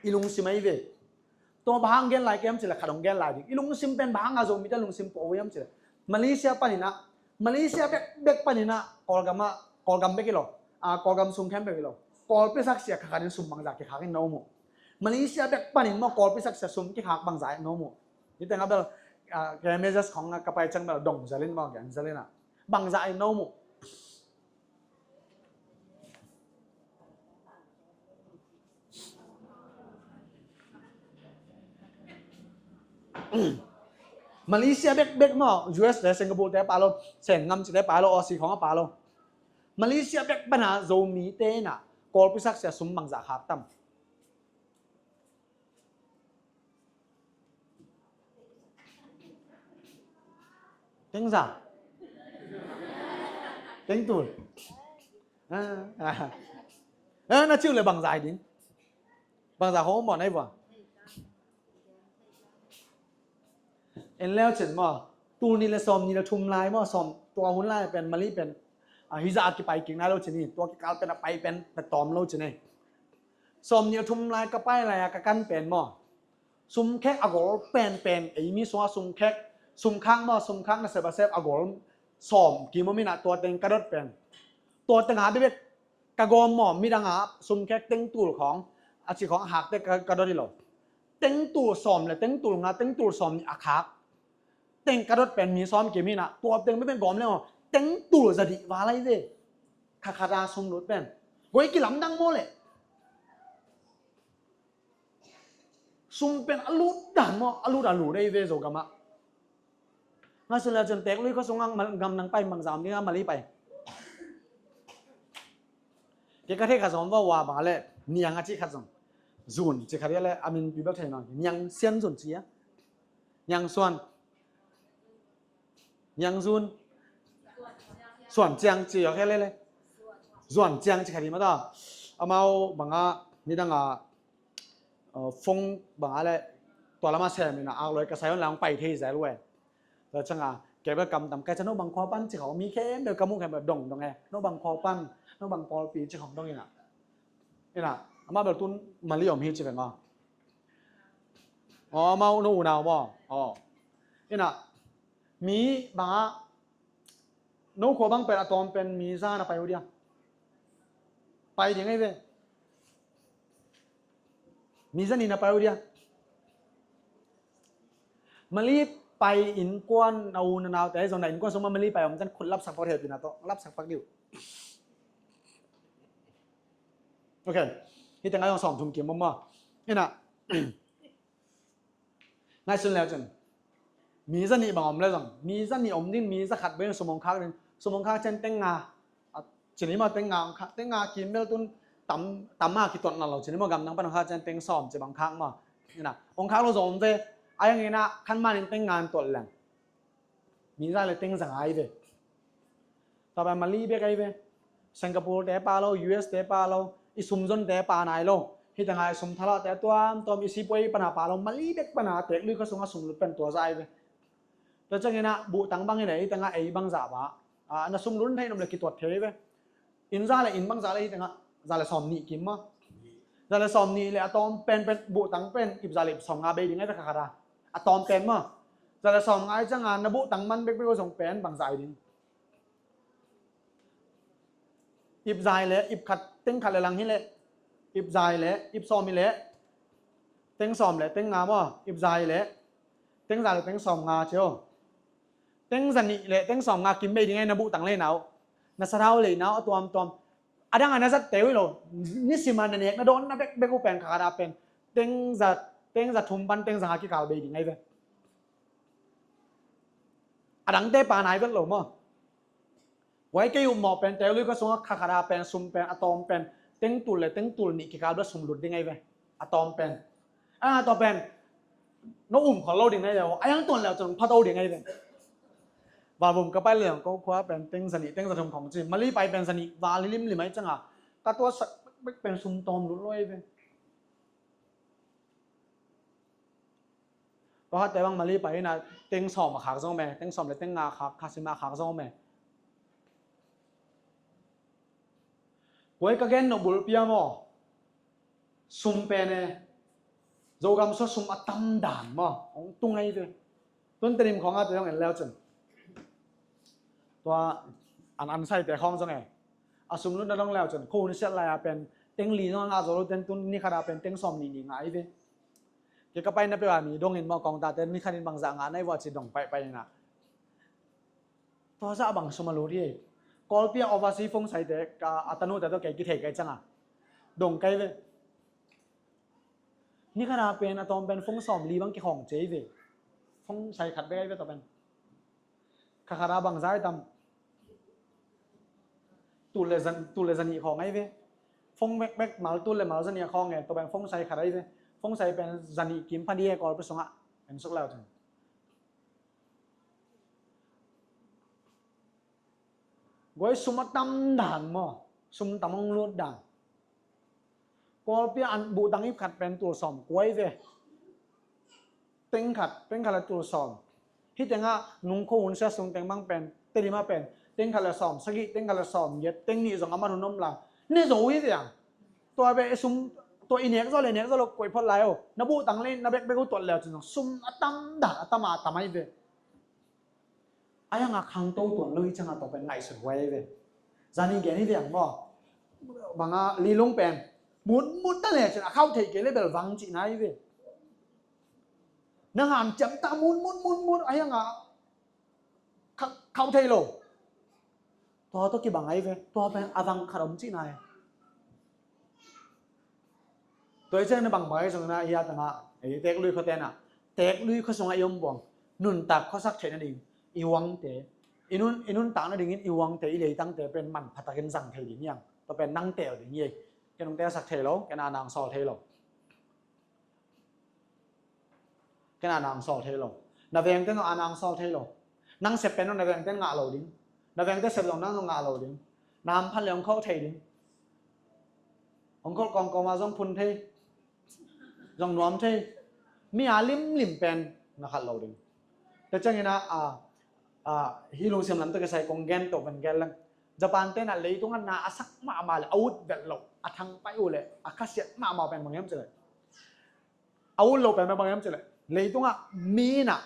I lungsim ahi ve. Tua bang hang gen lai kem cileh khat hong gen lai ding. I lungsim pen bang hanga Zomite lungsim puah uh hiam cileh. Malaysia paninah. Malaysia bek, bek paninah. Kawlgamah, Kawlgam bek hi lo. A, Kawlgam sung khem bek hi lo. Kawlpi saksia khakhanin sum bangzah kikhak in na um uh. Malaysia bek panin maw Kawlpi saksia sum kikhak bangzah in na um uh. Hih tengah bel, ah, kei message khong ka pai ciang bel dong zelin maw, gen zelin ah. Bangzah in na um uh. Malaysia bekbek maw, U S te, Singapore te pa lo, Sengam ci te pa lo, Aussie khong a pa lo. Malaysia bek pana Zomite na, Kawlpi saksia sum bangzah khak tam? Tengza. Tengtul. Ah, ah. Ah, na ciu le bangzah ding. Bangzah khong maw na i vua. En leu cin maw, tul nih le sawm nih le thum lai maw, sawm, tua hun lai pen Mali pen, a, hizah a kipai kik nai lo cin hi, tua kikal pen a pai pen, pen tawm lo cin hi. Sawm nih le thum lai ka pai lai a ka kan pen maw, sumkhek a gol penpen, ei mi sungah sumkhek, sumkhak maw, sumkhak nasep a sep a gol sawm kim om in ah, tua teng ka dot pen. Tua teng a bebek ka gawm maw, midang a sumkhek tengtul khawng, a ci khawng a khakte ka, ka dot hi lo. Tengtul sawm le tengtul nga, tengtul sawm nih a khak teng ka dot pen mi sawm kim hi in ah, tua teng bebek gawm le maw, tengtul za dih val ahi ve. Kha khat a sum lut pen. Goi kilamdang maw le. Sum pen a lut dan maw, a lut a lut ei ve Zogam ah. Ngaihsun le cun Teeklui khua sungah mal-, gamdang pai bangzah om ding a, Mali pai. Kei ka thei khat zong va ua bang a le, Niang a cih khat zong. Zun cih khat hi a le, a min pi bek thei nawn. Niang Sian Zun ci a. Niang Suan. Niang Zun. Suan Ciang ci a khe le le. Zuan Ciang ci khat hi mah ta. Amau bang a, nidang a, uh, phone bang a le, tua lam a sem in a, ak loi ka sai on lang pai thei zel ve. Tua ciang a, kei bel kam tam, kei ciang no bang khua pan ci khawng, mi khempeuh ka muh khempeuh dong dong e. No bang khua pan, no bang pawlpi ci khawng dong in a. In a, amah bel tun Mali om hi ci ve maw. Aw, amau no unau maw. Aw. In a, mi bang a, no khua bang pen a tawm pen mi za na pai uh dia? Pai ding ahi ve. Mi za nih na pai uh dia? Mali pai innkuan, na u na naute zong na innkuan sungah Mali pai om ciang khut lapsak pak thei pi na tawh, lapsak pak dih uh. Ok. Hih teng a zong sawm thum kim om maw. In a, ngaihsun le cun, mi za nih bang om le zong, mi za nih om ding, mi za khat bang sum hong khak ding, sum hong khak ciang teng nga, a, ci ni maw, teng nga hong khak, teng nga kim bel tun tam, tam a kituat nawn lo ci ni maw, gamdang pan hong khak ciang teng sawm ci bang khak maw. In a, hong khak lo zong om ve, a, yang in a, khan man in teng nga in tuat leng. Mi za le teng za nga ahi ve. Tua pen Mali bek ahi ve. Singapore te pa lo, U S te pa lo, i sumzon te pa nai lo. Hih teng a i sum thalawh te tuamtuam, i sipuai pana pa lo, Mali bek pana Teeklui khua sungah sum lut pen tua za ahi ve. Tua ciang in a buhtang bang hi le, hih teng a ei bang zah ba, a, na sum lut thei nom le kituat thei ahi ve. Inn za le inn bang za le hih teng a, za le sawm nih kim maw. Za le sawm nih le a tawm pen pen buhtang pen ip za le ip sawm nga bei ding ahi ve kha khat a. A tawm pen maw. Za le sawm nga ahi ciang a na buhtang man bekbek uh zong pen bang za ahi ding? Ip za le ip khat, teng khat le lang hi le, ip za le ip sawm hi le, teng sawm le teng nga maw, ip za le teng za le teng sawm nga ci uh. Teng za nih le teng sawm nga kim bei ding ahi na buhtang le nau. Na sathau le nau a tuamtuam. A dang a na zat te uh hi lo. Nisim a na nek na dawn na bekbek uh pen kha khat a pen teng za, teng za thum pan teng za nga kikal bei ding ahi ve. A dangte pa nai vet lo maw. Huai kei uh mawh pen Teeklui khua sungah kha khat a pen sum pen a tawm pen teng tul le teng tul nih kikal bel sum lut ding ahi ve. A tawm pen. A, a tawm pen no um khol lo ding ahi ve. A yang tuan le cun pha to ding ahi ve. Valvum ka pai le ko khua pen teng za nih teng za thum khong ci. Mali pai pen za nih val hi limlim ahi ciang a, ka tuahsak bek pen sum tawm lut lo ahi ve. Tua khatte bang Mali pai in a teng sawm a khak zong om e, teng sawm le teng nga khak, kha sim a khak zong om e. Kuai ka gen nop bulpi a maw, sum pen e, Zogam sua sum a tam dan maw hong tung ahi ve. Tun Tedim khawng a te zong en leu cun, tua an an saite khawng zong e, a sum lutna dong leu cun khuahun siat lai a pen teng li zong a ngah zo lo ten tun ni khat a pen teng sawm nih nih ngah ahi ve. Kei ka paina peuh a mi dong in maw, kawngtate ni khat in bangzah ngah na hi vua ci dong paihpaih in a. Tua zah bang sum a lut hi. Kawlpi a overseas phone saite ka a tanute tawh kei kithei kai ciang a dong kai ve. Ni khat a pen a tawm pen phone sawm li bang kikhawng ci hi ve. Phone sai khat bek ahi ve tua pen. Kha khat a bang zai tam. Tul le zan, tul le zanih khawng ahi ve. Phone bek bek mal tul le mal zanih a khawng e, tua pen phone sai khat ahi ve. Phone sai pen zanih kim pha di e Kawlpi sungah. En suk lau cun. Guai sum a tam dan maw? Sum tam hong lut dan. Kawlpi ah an buhtang ip khat pen tul sawm kua ahi ve. Teng khat, teng khat le tul sawm. Hih tengah nungkho hun sia sung teng bang pen, Tedim ah pen, teng khat le sawm sagih, teng khat le sawm giat, teng nih zong a man hun om la. Ne zo hi ve ang. Tua bek sum, tua i nek zaw le nek zaw lo koih phot lai o. Na buhtang le na bek bek uh tuat le cun zong sum a tam dan, a tam a tam ahi ve. A yang a khangto tuan lo hi ciang a tua pen ngaihsut huai ve. Zani gen hi ve ang maw? Bang a lilung pen mut mut ta le cin a khauh thei kei le bel vang cihna hi ve. Na hanciam ta mut mut mut mut a yang a kha-, khauh thei lo. Tua tua kibang ahi ve, tua pen a vang khat om cihna hi. Tua hi ciang na bang bang ahi zong na, i a tangah, ei, teeklui khua tenah, teeklui khua sungah i om buang, nuntak khuasak theih nading i uangte, i nun, i nuntak nadingin i uangte, i leitangte pen manpha takin zang thei ding hiang. Tua pen nang teel ding hi. Ken ung teelsak thei lo, ken a nang sawl thei lo. Ken a nang sawl thei lo. Na vengte zong a nang sawl thei lo. Nang sep pen zong na vengte ngah lo ding. Na vengte sep zong nang zong ngah lo ding. Na hamphat le hong khawh thei ding. Hong khawh kawmkawm a zong phun thei. Zong nuam thei. Mi a limlim pen na khat lo ding. Tua ciangin a, a, a, hih lungsim lam tawh kisai kong gen tawh van gen leng. Japan tenah leitungah na a sak mahmah le a ut vet lo, a thangpaih uh le a khasiat mahmah pen bang hiam cileh. A ut lo pen bang hiam cileh. Leitungah mi inah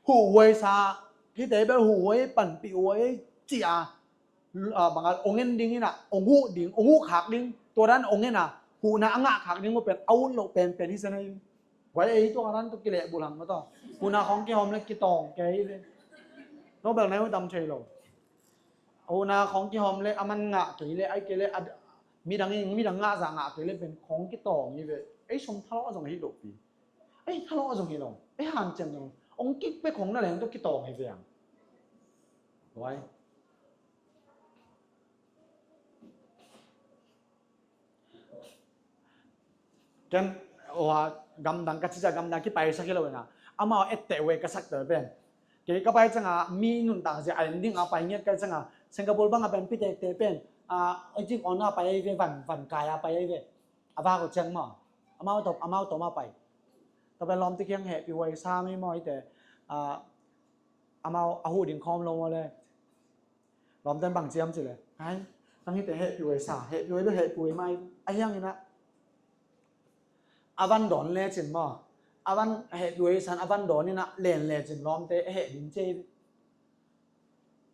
huhhuai sa, hihte bel huhhuai panpih huai cia, a, bang a ong en ding inah, ong huh ding, ong huh khak ding, tua dan ong en a, huhna a ngah khak ding uh pen a ut lo penpen hi sena hi. Huai ei tua ka dan tua kileh bulhang mataw. Huhna khawng kihawm le kitawng kei hi le. No bel nai uh tam thei lo. Huhna khawng kihawm le a man ngah kei le, ai kei le, a, midang in, midang ngah zah ngah kei le pen khawng kitawng hi ve. Ei sum thalawh zong hi lohpi. Ei thalawh zong hi lo. Ei hanciam zong. Ong kik pe khawng na leng tua kitawng hi ve ang. Huai. Ken, ua, gamdang ka cica gamdang kipaisak hi lo ina. Amau etteh wei ka sak tel pen. Kei ka pai canga mi nuntak zia a en ding a pai ngiat ka canga Singapore bang a pen pitekte pen. A, ojik on a pai ai ve van, van kai a pai ai ve. A vak uh ciang maw. Amau top, amau tom a pai. Tua pen lawmte kiang hehpih huai sa mi maw hite. A, amau a huh ding khawm lo maw le. Lawmten bang ciam cileh. Ai, nang hite hehpih huai sa, hehpih huai lo hehpih huai mai. A hiang ina. A van dawn lecin maw. A van hehpih huai san a van dawn ina len lecin lawmte a heh ding cei.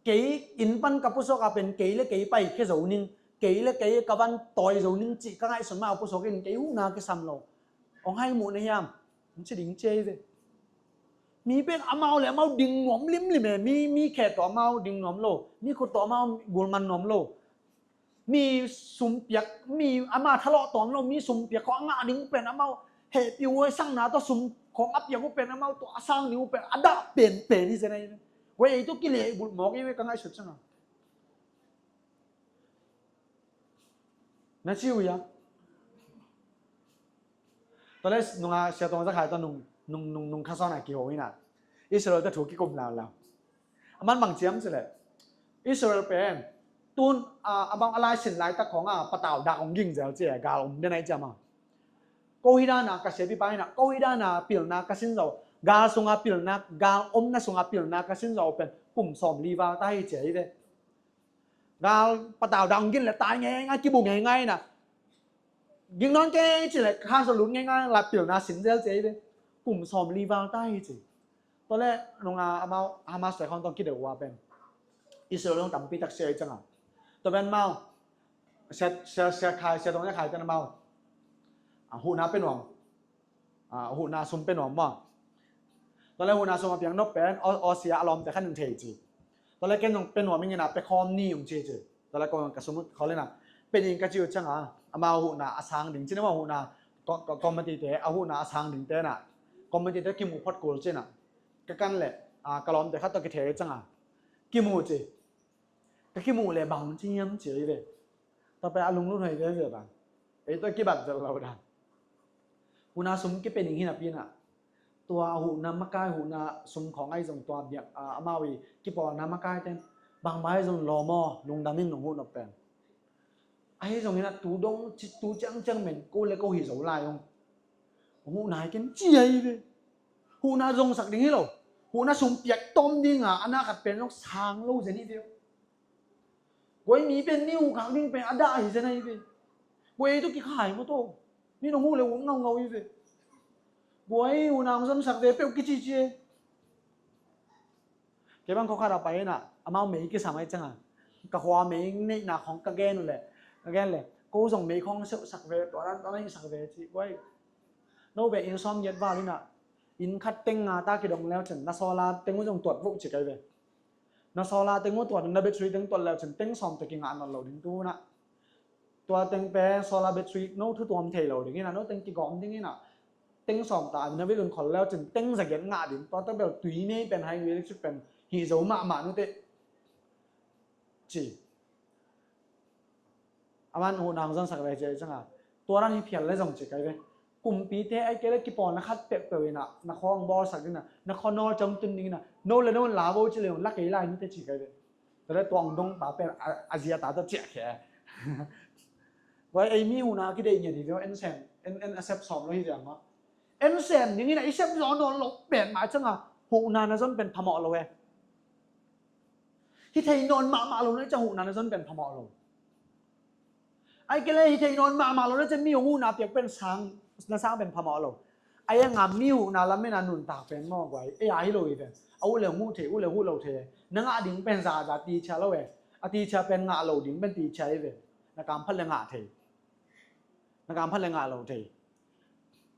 Kei inn pan ka pusuak a pen kei le kei pai khe zo ning, kei le kei ka van tawi zo ning cih ka ngaihsun mah a pusuak in kei huhna kisam lo. Ong hai muh na hiam? Ong ci ding cei ve. Mi pen amau le amau ding nuam limlim e, mi, mi khe tawh amau ding nuam lo, mi khut tawh amau gulman nuam lo. Mi sumpiak, mi ama thalawh tawm lo, mi sumpiak khawng a ngah ding uh pen amau hehpih huai sangna tawh sum khawng a piak uh pen amau tawh a sang ding uh pen a dah penpen hi zen ahi ve. Huai ei tawh kileh bulh mawk hi ve ka ngaihsut canga. Na ci uh ia. Tua le nunga Sia Tawng Za Khai tawh nung, nung, nung, nung kha sawn a kiho ina. Israel te thu kikum laulau. A man bang ciam cileh. Israel pen tun, a, a bang a laisin laitak khawng a patau dak hong ging zel ci a gal om den ai ciam a. Ko hi dana ka siapi pa ina, ko hi dana pilna ka sin zo. Gal sunga pilna, gal omna sunga pilna ka sin zo pen kum sawm li val ta hi ci a hi ve. Gal patau dak hong ging le tai ngeingai, kibu ngeingai ina. Ging nawn kei cileh kha sa lut ngeingai la pilna sin zel ci a hi ve. Kum sawm li val ta hi ci. Tua le nunga amau Hamas te khawng tawng kideuh ua pen Israel nung tampi tak sia i canga. Tua pen mau sia, sia, sia khai, sia tawng sia khai ten amau. A, huhna pe nuam. A, huhna sum pe nuam maw. Tua le huhna sum a piang nop pen aw, aw sia a lawmte khan in thei ci. Tua le ken zong pe nuam ingin a pe khawm ni ung ci ci. Tua le kong ka sum khawlina pe ding ka ci uh canga amau huhna a sang ding cina amau huhna ko-, ko-, committee te a huhna a sang ding tena committee te kimuh phot kul cina ka kan leh, a, ka lawmte khat tawh kithei cang a, kimu ci. Ka kimuh leh bang ci hiam ci ei ve. Tua pen a lunglut hoi veve bang. Ei tua kibat zel lo dan. Huhna sum kipia ding hi napi inah, tua huhna makai, huhna sum khawng ahi zong tua biak, a, amau i kipawlna makai ten bangmah ahi zong lawm aw, lungdam in nong huh nop pen. Ahi zong inah tu dong ci, tu ciangciang men ko le ko hi zo lai ong. Huhna hi ken ci ahi ve. Huhna zongsak ding hi lo. Huhna sum piak tawm dinga a na khat pen zong sang lo zen hi ve. Guai mi pen mi huhkhak ding pen a dah hi zen ahi ve. Guai ei tu kikhai maw taw. Mi nong huh le huh ngaungau hi ve. Guai huhna hong zongsak ve peuh kici ci e. Kei bang khua khat a pai inah amau mei kisam ahi cang a, ka khua mei neihna khawng ka gen uh leh, ka gen leh ko zong mei khawng seuhsak ve, tua dan tua dan sak ve ci guai. No beh inn sawm giat val inah inn khat teng nga ta kidong leu cin na solar teng uh zong tuat voh ci kai ve. Na solar teng uh tuat, na battery teng tuat leu cin teng sawm tawh kingah nawn lo ding tu inah. Tua teng pen solar battery no thu tuam thei lo ding inah, no teng kigawm ding inah. Teng sawm ta na vil un khol leu cin teng za giat ngah ding. Tua tawh bel tui mei pen, hydroelectric pen hi zo mahmah nute ci. Aman huhna hong zongsak ve ci ei cang a, tua dan hi phial le zong ci kai ve. Kumpite ahi kei le kipawlna khat peuhpeuh inah na khua hong bawlsak ding inah, na khua nawl ciang tun ding inah, no le no la bo ci le hong la kei lai nute ci kai ve. Tua le tua hong dong ta pen a, a zia ta tawh ciah khia. Guai ei mi huhna kideih ngiat hi ve, en sem, en, en a sep sawm lo hi ve maw. En sem ding inah i sep zaw nawn lo pen mah cang a, huhna na zon pen phamawh lo e. Hi thei nawn mahmah lo na ciang huhna na zon pen phamawh lo. Ahi kei le hi thei nawn mahmah lo na ciang mi hong huhna piak pen sang, na sang pen phamawh lo. Ahi hanga mi huhna lam mena nuntak pen maw guai, ei a hi lo hi pen. A uh le huh thei, uh le huh lo thei. Na ngah ding pen zaza tichia lo e. A tichia pen ngah lo ding pen tichia hi ve. Na kamphat le ngah thei. Na kamphat le ngah lo thei.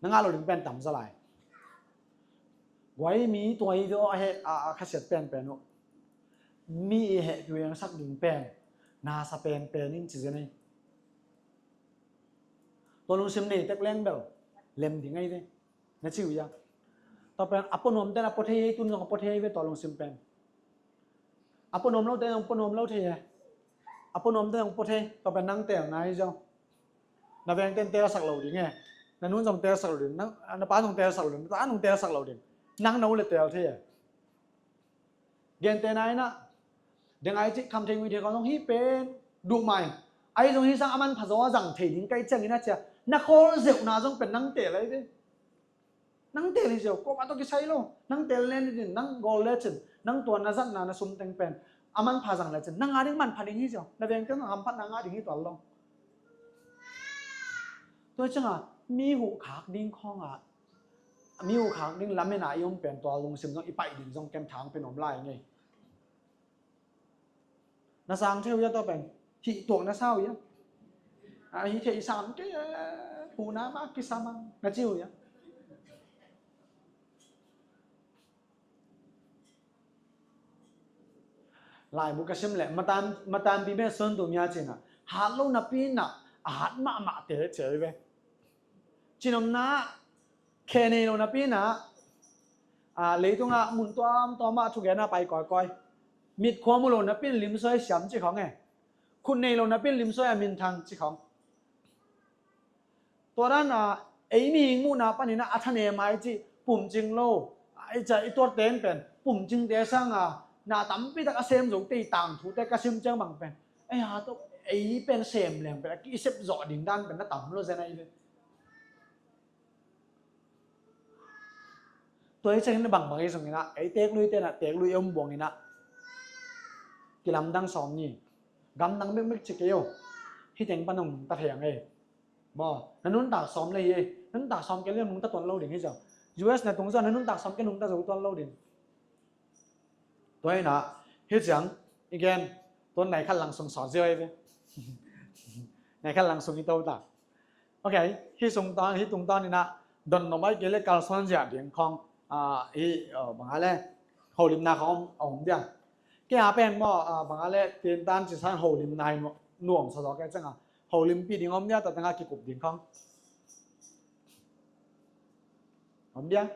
Na ngah lo ding pen tam za lai. Guai mi tua i do a heh a, a khasiat penpen uh. Mi i heh piangsak ding pen nasa penpen in ci zen ei. Tua lungsim nei tek leng bel lem ding ei ve. Na ci uh ia. Tua pen a pua nuam ten a pua thei ei, tun zong a pua thei ei ve tua lungsim pen. A pua nuam lo ten zong pua nuam lo thei e. A pua nuam ten zong pua thei, tua pen nang teel nai zong. Na veng ten teelsak lo ding e. Na nun zong teelsak lo ding, na, na pa zong teelsak lo ding, na ta zong teelsak lo ding. Nang na uh le teel thei e. Gente na inah, deng ai cih kham thei ngui thei khawng zong hi pen duh mai. Ahi zong hi sang a manpha zaw a zang thei ding kai ciangin a cia, na khawl zeuhna zong pen nang teel ahi ve. Nang teel hi ziau, kuamah tawh kisai lo. Nang teel len ding, nang gawl lecin, nang tua na zatna na sum teng pen a manpha zang lecin, nang a ding manpha ding hi ziau. Na veng teng hamphatna ngah ding hi tuan lo. Tua ciangah mi huhkhak ding khawngah, mi huhkhak ding lamena i om pen tua lungsim zong i paih ding zong ken thang pen om lai ngei. Na sang thei uh ia tua pen hih tuak na sa uh ia. A, hih thei sam kei e, huhna mah kisam a na ci uh ia. Laibu ka sim leh matan, matan pi me sun tu mia cina hat lo napi na a hat mahmah te cei ve. Cinomna khe nei lo napi na, a, leitungah mun tuamtuamah thugena pai kawikawi. Mit khua mu lo napi limsuai siam ci khawng e. Khut nei lo napi limsuai a minthang ci khawng. Tua dana ei mihing muhna paninah a thanem ai ci pumcing lo. Ai ca i tuat ten pen pumcingte sanga na tampi tak a sem zo tei tangthute ka sim ciang bang pen. Ei ha to ei pen sem leng pen a kisep zawh ding dan pen na tam lo zen ai ve. Tua hi ciangin na bangbang hi zongin ah ei teeklui tenah teeklui i om buangin ah kilamdang sawm ni. Gamdang bekbek ci kei o. Hi teng pan hong ta thei ang ei. Maw, na nuntak sawm le hi ei. Na nuntak sawm kei le nungta tuan lo ding hi zong. U S na tung zong na nuntak sawm kei nungta zo tuan lo ding. Tua hi na, hi ciang, i gen, tuan nai khat lang sung sawt zia hi ve. Nai khat lang sung i to ta. Ok, hi sung tan, hi tung tan ina, don no mai kei le kalsuan zia ding khong, a, hi, a, bang a le, holimna khong om, om dia. Kei a pen maw, a, bang a le, tin tan ci san holimna hi nuam sa zaw kei ciang a. Holimpi ding om dia, ta tang a kikup ding khong. Om dia.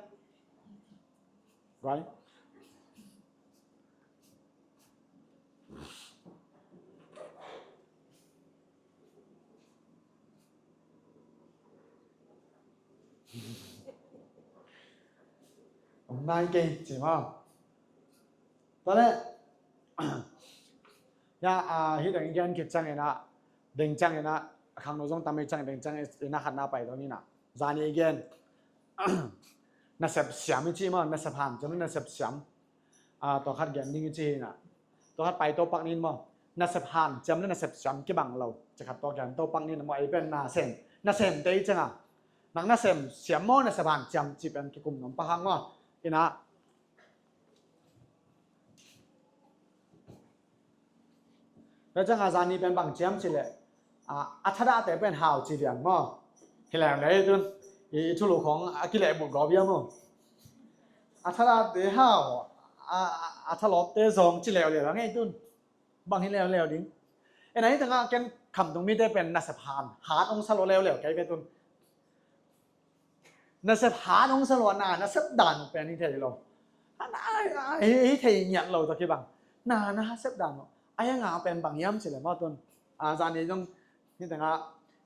Right? Nai kei ci maw? Tua leh, ya, a, hih dang i gen khit ciangin ah, ding ciangin ah, a khangno zong tam hi ciangin ding ciangin ah, khatna pai dong in ah. Zani i gen. Nasep siam i ci maw, nasep hanciam, nasep siam. A, tua khat gen ding i ci hi in ah. Tua khat pai to pak ning maw. Nasep hanciam le nasep siam kibang lo. Ci khat tua gen to pak ning maw, ei pen nasem. Nasemte i ciang a. Nang nasem siam maw, nasep hanciam ci pen kikum nuam pak hang maw. In ah. Tua ciang a zani pen bang ciam ci leh, a, a thadahte pen hau ci viang maw. Hi leuleu tun. I, i thulu khong a kilehbulh gawp ia maw. A thadahte hau, a, a, a thalawpte zong ci leuleu a ngei tun. Bang hi leuleu ding. Ena hi tangah ken khamtung mite pen nasep han, han hong sa lo leuleu kei ve tun. Nasep han hong sa lo a, na nasep dan uh pen hi thei lo. A na, a, hi, hi thei ngiat lo tawh kibang. Na nasep dan uh. A hi a nga pen bang hiam ci leh maw tun. A, zani zong hi tangah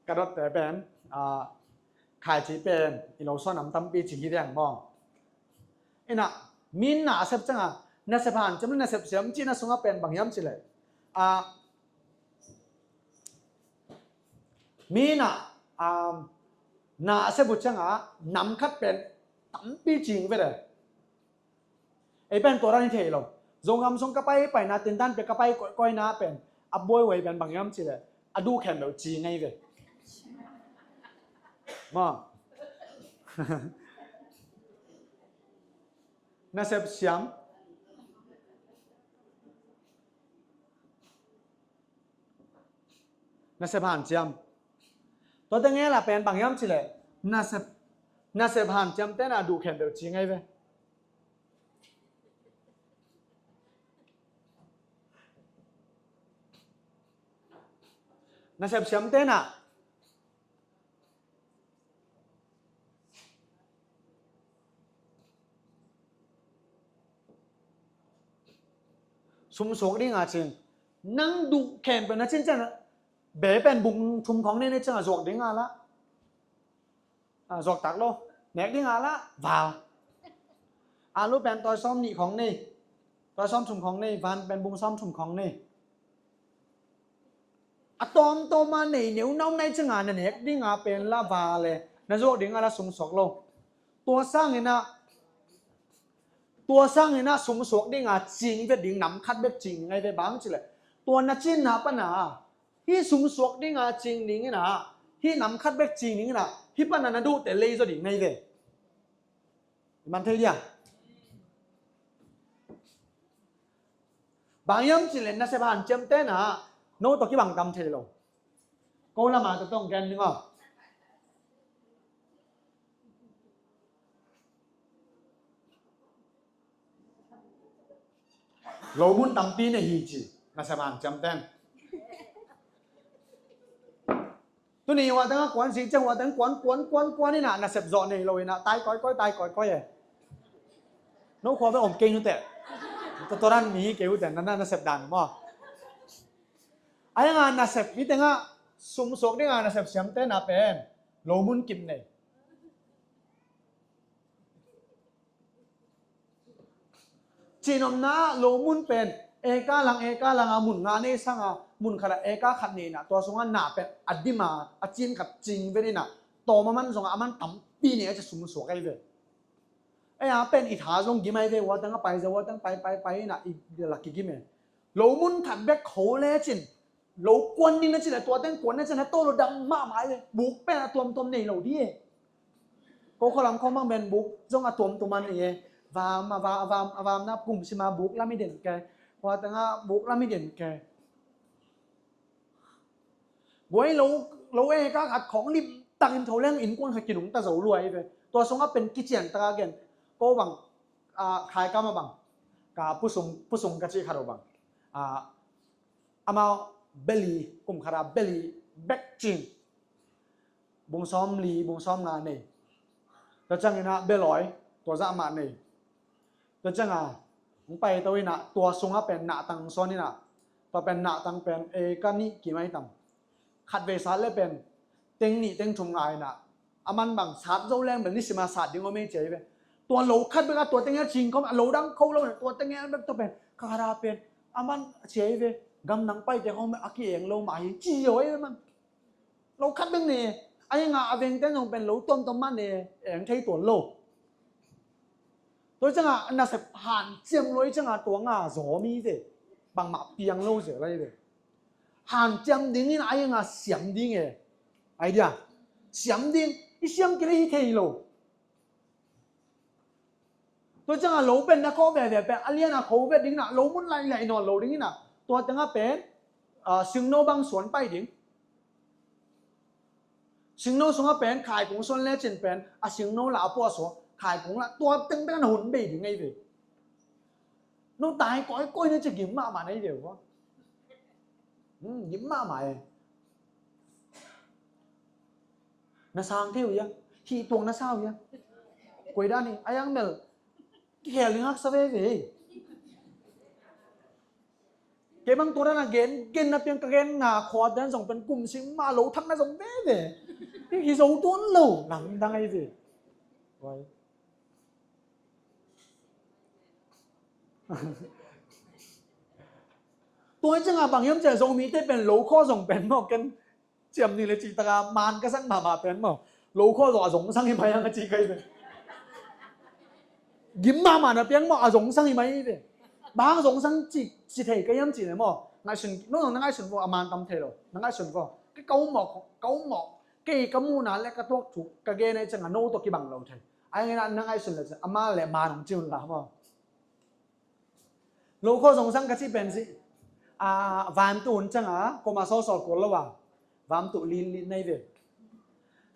ka dotte pen, a, khaici pen i lo suan nam tampi ci hi deng maw. Ina, min nasep ciang a, nasep hanciam le nasep siam cihna sungah pen bang hiam ci leh. A, mi na, um, nasep uh ciang a, nam khat pen tampi cing ve de. Ei pen tua dan hi thei lo. Zogam sung ka pai, paina tintan pia ka pai, koihkoihna pen. A buaihuai pen bang hiam ci leh. A duh khempeuh cing ngei ve. Maw. Nasep siam. Nasep hanciam. Tua teng e la pen bang hiam ci leh. Nasep, nasep hanciam te na duh khempeuh cing ngei ve. Nasep siam te na. Sumsuak ding a cing. Nang duh khempeuh na cin ciang a. Be pen bung thum khong nei nei ciang a zuak ding a la. A, zuak tak lo. Nek ding a la. Val. Alu pen tawi sawm nih khong nei. Tawi sawm thum khong nei. Van pen bung sawm thum khong nei. A tawmtawm a nei neu na om nai ciang a na nek ding a pen la val e. Na zuak ding a la sumsuak lo. Tua sangin a, tua sangin a sumsuak ding a cing vet ding nam khat bek cing ngei ve bang ci leh. Tua na cin na pan a. Hih sumsuak ding a cing ding in a. Hih nam khat bek cing ding in a. Hih pan a na duhte lei zaw ding ngei ve. I man thei dia. Bang hiam ci leh nasep hanciam te na, no tawh kibang tam thei lo. Ko lama tawh tong gen ding aw. Lo mun tampi nei hi ci, nasep hanciam ten. Tuni hua tengah kuan si ciang hua teng kuan, kuan, kuan, kuan ina, nasep zawh nei lo ina, tai koi koi, tai koi koi e. No khua be om kei nute. Totoran mi hi kei ute, na, na, nasep dan maw. Ai nga nasep, mi tengah sumsuak dinga nasep siam te na pen. Lo mun kip nei. Cihnopna ah lo mun pen eka lang, eka lang a mun nga nei sanga mun khat a eka khat nei ina, tua sungah na pen a dim a, a cin khat cing ven ina, tawm a man zongah a man tampi nei a ci sumsuak ahi ve. Ei a pen i tha zong gim ahi ve, ua teng a pai ze, ua teng pai, pai, pai ina i lak kigim e. Lo mun khat bek kho lecin lo kuan ding na cih leh tua teng kuan na cih leh tawh lo dam mahmah hi. Buk pen a tuamtuam nei lo dih e. Ko khualam khawng bang pen buk zong a tuamtuam a nei e. Vam a vam a vam a vam na kum sima buk lam i den ke. Hua tengah buk lam i den ke. Guai lo, lo e ka khat khawng lim takin tho leng innkuan khat kinungta zo lua hi ve. Tua sungah pen kician taka gen. Ko bang, a, khaikam a bang. Ka pusung, pusung ka cih khat uh bang. A, amau beli, kum khat a beli bek cing. Bung sawm li, bung sawm nga nei. Tua ciangin ah belawi, tua zah mah nei. Tua ciangin ah hong pai to in ah, tua sungah pen nahtang sawn in ah, tua pen nahtang pen eka nih kim ahi tam. Khatvei sat le pen teng nih teng thum ngai in ah, a man bang sat zo leng bel nisim a sat ding om ei ci ahi ve. Tua lo khat bek a tua teng a cing khawm a lo dang kho lo, tua teng a bek tua pen kha khat a pen a man a cia hi ve. Gam nang paite khawm a ki-eng lo mah hi ci zo hi ve man. Lo khat bek ne, a hi nga a vengte zong pen lo tuamtuam mah ne, eng thei tuan lo. Tua cianga nasep hanciam lo i cianga tua nga zaw mi ve. Bangmah piang lo zel lai ve. Hanciam dingin a hi nga siam ding e. Idea. Siam ding, i siam kile hi thei lo. Tua cianga lo pen na kho veve pen a liana kho ve dingina lo mun lailai nawn lo dingina tua tengah pen singno bang suan pai ding. Singno sungah pen khaikung suan lecin pen a singno la a puah suah khaikung la tua teng pen a hun bei ding ahi ve. No tai koi koi na ci gim mahmah na hi ve ua. Gim mahmah e. Na sang thei uh ia. Hih tuang na sa uh ia. Koi dan hi a yang mel. Kikhel ding haksa veve. Kei bang tua dan a gen gen na piang ka gen na khua dan zong pen kum sing mah lo thak na zong veve. Hi zo tuan lo lamdang ahi ve. Tua hi cianga bang hiam cia Zomite pen lo khawh zong pen maw ken ciam ni le cih taka man ka sak mahmah pen maw lo khawh zong a zong sang hi mai ang a ci kai pen. Gim mahmah na piang maw a zong sang hi mai hi ve. Bang zong sang ci ci thei ka hiam ci le maw ngaihsun no na ngaihsun vo a man tam thei lo na ngaihsun vo ka kau maw kau maw kei ka muhna le ka tuak thuk ka gen a hi cianga no tawh kibang lo thei. A hi ngeina na ngaihsun le a man le man hong ci un la maw. Lo khawh zong sang ka cih pen si a vantu hun cianga koma sawsawh kul lo a vantu lilin nei ve.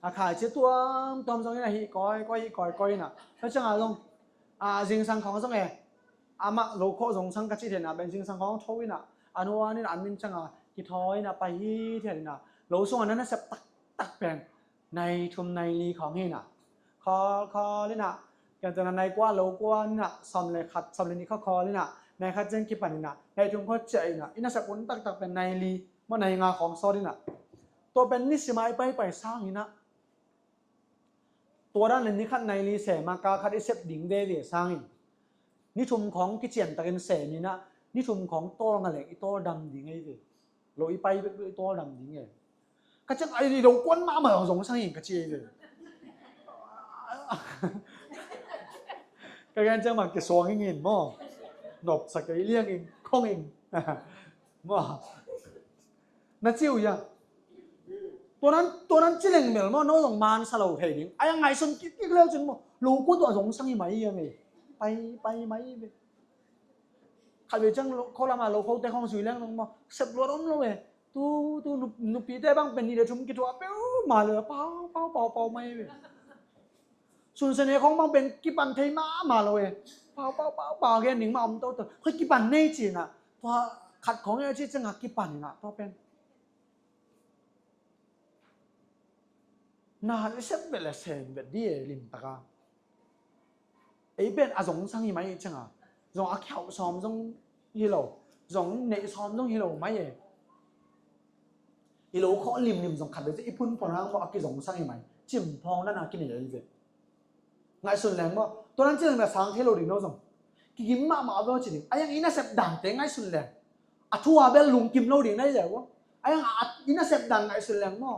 A khai cia tuamtuam zong in a hih koi koi hih koi koi in a ka cianga zong a zingsang khawng zong e. Amah lo khawh zong sang ka cih theihna pen zingsang khawng tho in a an huan in an min cianga kithawi in a pai hi thian in a lo sungah na nasep taktak pen nai thum nai li khawng hi na. Khawl khawl hi na. Kian tuna nai kua lo kua hi na. Sawm le khat sawm le nih khawl khawl hi na. Nai khat ciang kipan hi na. Nai thum khawl ciah hi na. I nasep hun taktak pen nai li maw nai nga khawng sawt hi na. Tua pen nisim a i paipai sang hi na. Tua dan le ni khat nai li sem a ka khat i sep ding veve sang hi. Ni thum khawng kician takin sem hi na. Ni thum khawng tawl nga leng i tawl dam ding ahi ve. Lo i pai bek i tawl dam ding e. Ka ciang ai lo kuan mahmah zong sang in ka ci ei ve. Ka gen ciang mah kisuang ing in maw. Nopsa kei liang in khong in maw. Na ci uh ia. Tuanan tuanan ci leng mel maw no zong man sa lo thei ding. Ai a ngaihsun kik kik leu cin maw. Lo kuan tuah zong sang i mai ia mei. Pai pai mai ve. Khat vei ciang kho lamah lo khote khawng sui leng nong maw sep luat om lo e. Tu tu nupite bang pen nih le thum kithuah peuhmah lo e pau pau pau pau mai ve. Sunsen e khawng bang pen kipan thei mahmah lo e. Pau pau pau pau gen ning mah om toto khoi kipan nei cina. Tua khat khawng e ci ciangah kipan ina tua pen. Na i sep vet le sem vet di e limtaka. Ei pen a zong sang hi mai i cianga zong a khauh sawm zong hi lo zong neih sawm zong hi lo mai e. I lo khawh limlim zong khat vei i phun pon hang maw a kizong sang hi mai. Cim phawng nana kinei ei ve. Ngaihsun leng maw tuanan ci leng na sang thei lo ding no zong kigim mahmah a ve ci ding a yang i nasep dante ngaihsun leng. A thu a bel lungkim lo ding na i leu a yang i nasep dan ngaihsun leng maw.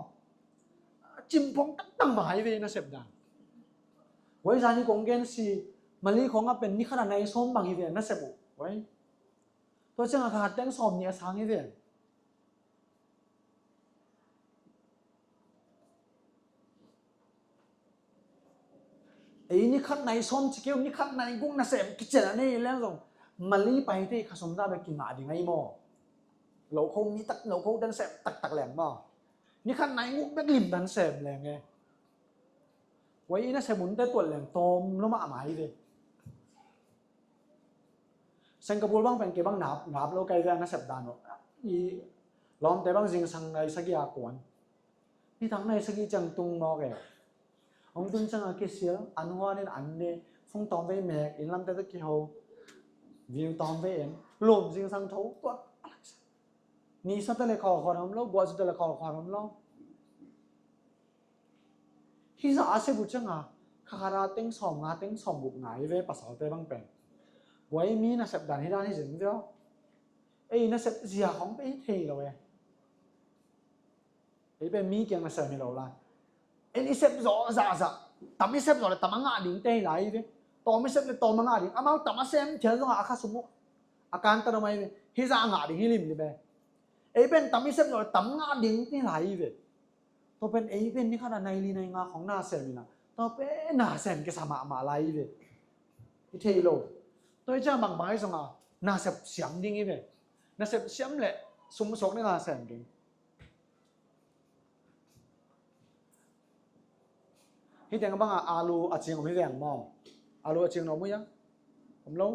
Cim phawng taktak mah hi ve i nasep dan. Huai zani kong gen si mali khawng a pen ni khat a nai sawm bang hi ve nasep uh huai. Tua ciang a khat teng sawm nih a sang hi ve. Ei ni khat nai sawm ci keu ni khat nai guk nasem kician a nei leng zong mali paite khasum ta bek kingah ding ai maw. Lo kho mi tak lo kho dan sem taktak leng maw. Ni khat nai guk bek lim dan sem leng e. Huai i nasem hunte tuat leng tawm lo mahmah hi ve. Singapore bang pen kei bang nap nap lo kai ve a nasep dan uh. I lawmte bang zingsang nai sagih a kuan. Nitak nai sagih ciang tung mawk e. Hong tun ciang a kisil an huan in an ne. Fung tawm vei mek in lamte tawh kiho. View tawm vei en lum zingsang tho tuat. Ni sa tale khawlkhawl om lo guah sa tale khawlkhawl om lo. Hi zah a sep uh cianga Kha khat a teng sawm nga, teng sawm guk ngai ve, pasalte bang pen. Guai, mi nasep dan hi dan hi zing ve aw. Ei nasep zia khong pe i thei lo e. Ei pen mi kiang nasem hi lo lai. En i sep zawh zahzah. Tam i sep zawh le tam a ngah ding te hi lai ve. Tawm i sep le tawm a ngah ding. Amau tam a sem thial zong a kha sung uh a kan ta dong ai ve. Hi zah a ngah ding hi limlim e. Ei pen tam i sep zawh le tam ngah ding te hi lai ve. Tua pen ei pen ni khat a nai li nai nga khong na sem ina. Tua pen na sem kisa mahmah lai ve. I thei lo. Tua i ciang bangbang i zong a na sep siam ding i ve. Na sep siam le sum suak ding a sem ding. Hih teng banga alu a cing om hi veng maw? Alu a cing na om uh ia? Om lo?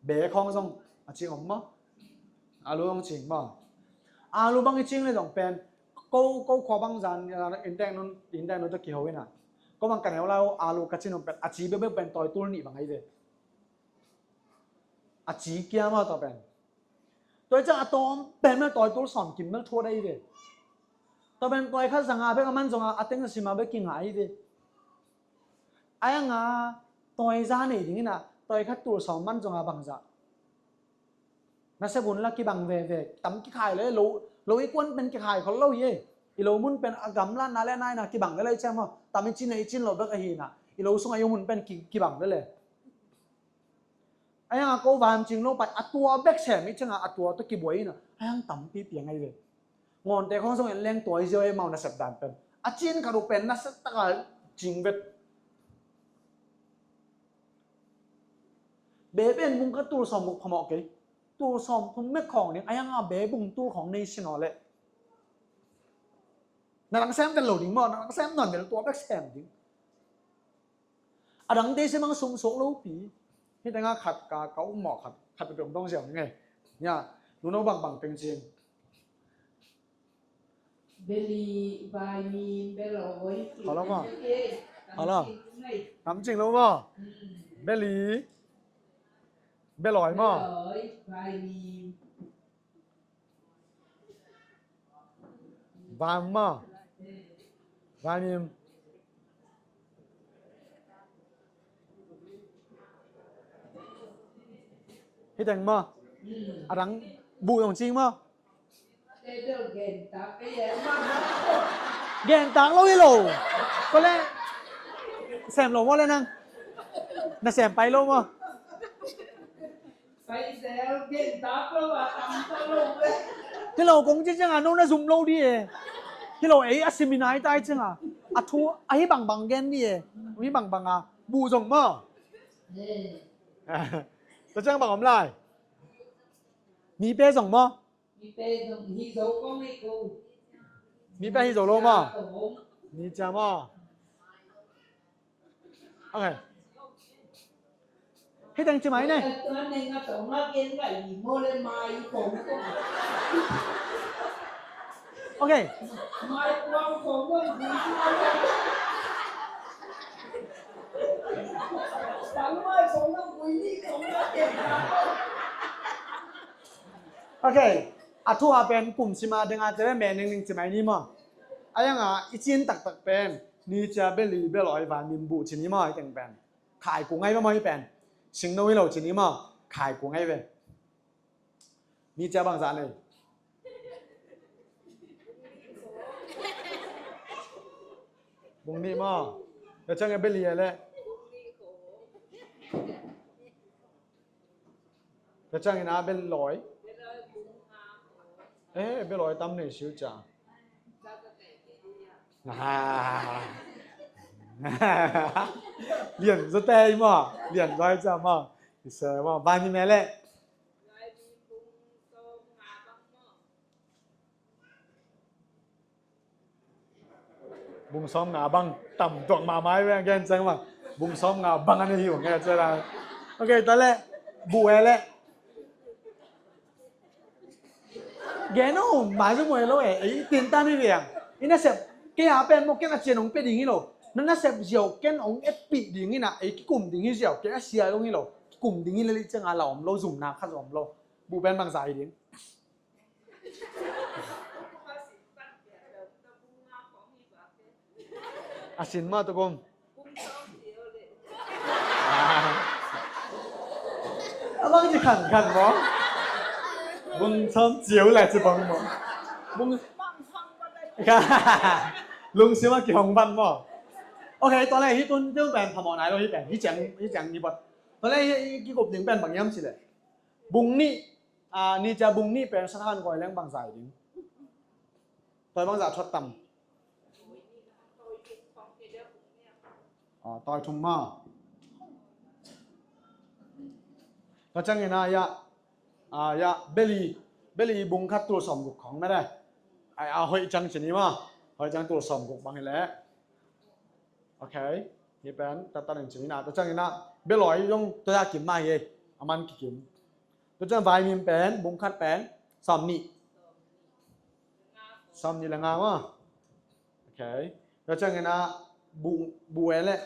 Be khawng zong a cing om maw? Alu zong cing maw? Alu bang i cing le zong pen ko, ko khua bang zan, inntek nun, inntek nun tawh kiho ina. Ko bang ka neu lai uh, alu ka cin uh pen a ci bekbek pen tawi tul nih bang ahi ve. A ci kia maw tua pen. Tua i ciang a tawm pen mel tawi tul sawm kim mel thuat ahi ve. Tua pen tawi khat zanga bek a man zonga a teng a sima bek kinga ahi ve. Ai anga tawi za nei ding ina tawi khat tul sawm man zonga bangza. Na se bun la kibang veve, tam kikhai le lo, lo i kuan pen kikhai khol lo hi e. I lo mun pen a gamla na le naina kibang le lai ciang maw. Tam i cin le i cin lo bek ahi na. I lo sunga i mun pen ki, kibang le le. Ayang a ko van cing lo pai, a tua bek sem i cianga a tua tua kibuai ina, ayang tampi piang ai ve. Ngawnte khong zong en leng tua i zio e mau nasep dan pen. A cin khat uh pen nasep taka cing vet. Be pen mung ka tul sawm muk phamawh kei. Tul sawm thum mek khong ding, ayang a be bung tul khong nei sin aw leh. Na lang sem vet lo ding maw, na lang sem nawn vet lo tua bek sem ding. A dang te se mang sum suak lo pi. Hi tengah khat ka, ka um mawh khat, khat pe pe um dong ziau ni ngei. Nia, nu no bang bang teng cin. Beli, bai mi, beloi. Hello maw? Hello. Tam cing lo maw? Beli. Beloi maw? Beloi, bai mi. Vam maw? Vamim. Hi teng maw? A dang buh zong cing maw? Gen tak lo hi lo. Ko le sem lo maw le nang? Na sem pai lo maw? Hi lo kong ci cianga no na zum lo di e. Hi lo ei a seminar i tai cianga a thu a hi bangbang gen di e. Hi bangbang a buh zong maw? Tua ciang bang om lai? Mi pe zong maw? Mi pe hi zo lo maw? Mi cia maw? Ok. Hi teng ci mai ne. Ok. Ok. A thu a pen kum sima denga tele me ningning ci mai ni maw? Ayanga i cin taktak pen ni cia beli beloi van min buh ci ni maw? Hi teng pen. Khai ku ngai ve maw hi pen? Singno hi lo ci ni maw? Khai ku ngai ve. Mi cia bangzah nei? Bung nih maw? Ka ciang e beli e le. Ka ciang ina bel lawi. Eh, bel lawi tam nei siu ca. Ah. Lian zaw te i maw? Lian zaw i ca maw? I se maw? Vai mi me le. Bung sawm nga bang tam tuak mahmah i ve gen ceng bang. Bung sawm nga bang an i hiu nge cera. Ok, ta le. Bu e le. Gen uh mai zu mu e lo e. Ei tin tan i ve ang. I nasep kei a pen mo ken a cian ong pe ding hi lo. Na nasep ziau ken ong et pih ding hi na ei kikum ding hi ziau kei a sia dong hi lo. Kikum ding hi le li ceng a la om lo, zumna khat om lo. Bu pen bang zai ding. A sin mah tuk om. A bang ci khan khan maw? Bung sawm ciau lai ci bang maw? Bung lungsim a kihong bang maw? Ok, tua leh hih tun tun pen phamawh nai lo hih pen. Hih ciang, hih ciang ni bot. Tua leh hih kikup ding pen bang hiam ci leh, bung nih, a, ni cia bung nih pen Satan gawi leng bang zai ding? Tawi bangzah thuat tam? Tawi thum maw? Ka ciangin a, ya, a, ya, beli, beli bung khat tul sawm guk khong mete. Ai, a, hoih ciang ci ni maw? Hoih ciang tul sawm guk bang hi leh. Ok. Hih pen tatan in ci ni na. Tua ciangin a, belawi zong tua ya kim mah hi. A man kikim. Tua ciang vaimim pen bung khat pen sawm nih. Sawm nih le nga maw? Ok. Tua ciangin a, bu, bu e leh.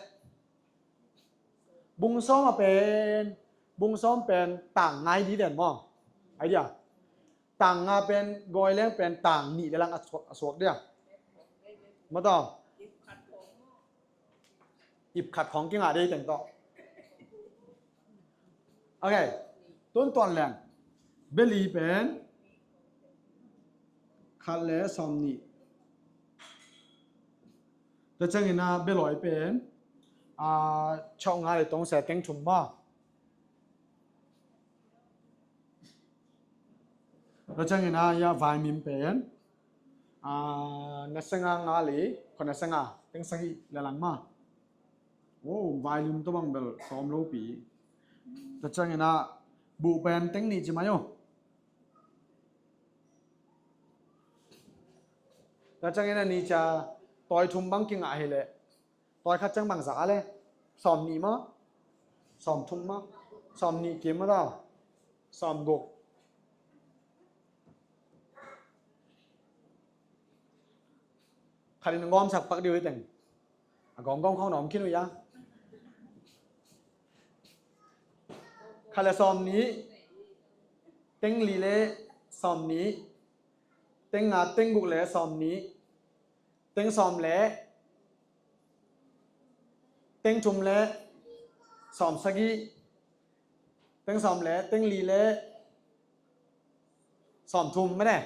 Bung sawm a pen, bung sawm pen tang nga hi ding ven maw? Ai dia. Tang nga pen gawi leng pen tang nih le lang a suak, a suak dia. Maw tawh. Ip khat khong kingah dei teng tawh. Ok. Tun tuan leng. Beli pen khat le sawm nih. Tua ciangin a, belawi pen, a, chau nga le tong se teng thum maw? Tua ciangin a, ya, vaimim pen, a, na se nga nga le, khua na se nga, teng sagih le lang maw? Oh, vaimim tua bang bel sawm lo pi. Tua ciangin a, bu pen teng nih ci mai o. Tua ciangin a, ni cia tawi thum bang kingah hi leh. Tawi khat ciang bangzah a le? Sawm nih maw? Sawm thum maw? Sawm nih kim maw tawh? Sawm guk. Khat in gawmsak pak dih uh hi teng. A gawm gawm khawng na om khin uh ia. Khat le sawm nih. Teng li le sawm nih. Teng nga, teng guk le sawm nih. Teng sawm le teng thum le sawm sagih. Teng sawm le teng li le sawm thum mene.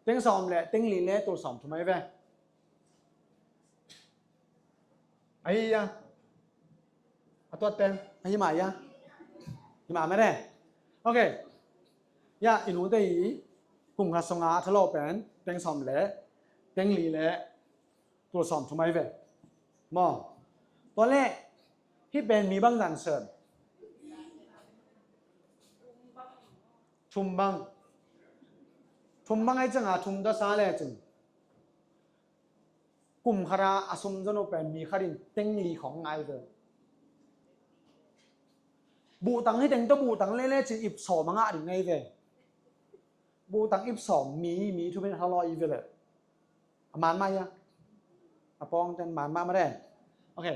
Teng sawm le teng li le tul sawm thum ai ve. Ahi ia. A tuat ten ahi ma ia. Hi ma mene. Ok. Ia, i nute i kum khat sung a a thalo pen teng sawm le teng li le tul sawm thum ai ve. Maw? Tua le, hih pen mi bangzah sem? Thum bang. Thum bang ai ciang a thum tua sa le cin. Kum khat a a sum zon uh pen mi khat in teng li khong ngai ve. Buhtang hi teng tua buhtang le le cin ip sawm a ngah ding ngai ve. Buhtang ip sawm mi, mi thum in halo i ve le. A man mah ia. A pawng ten man mah mah den. Ok.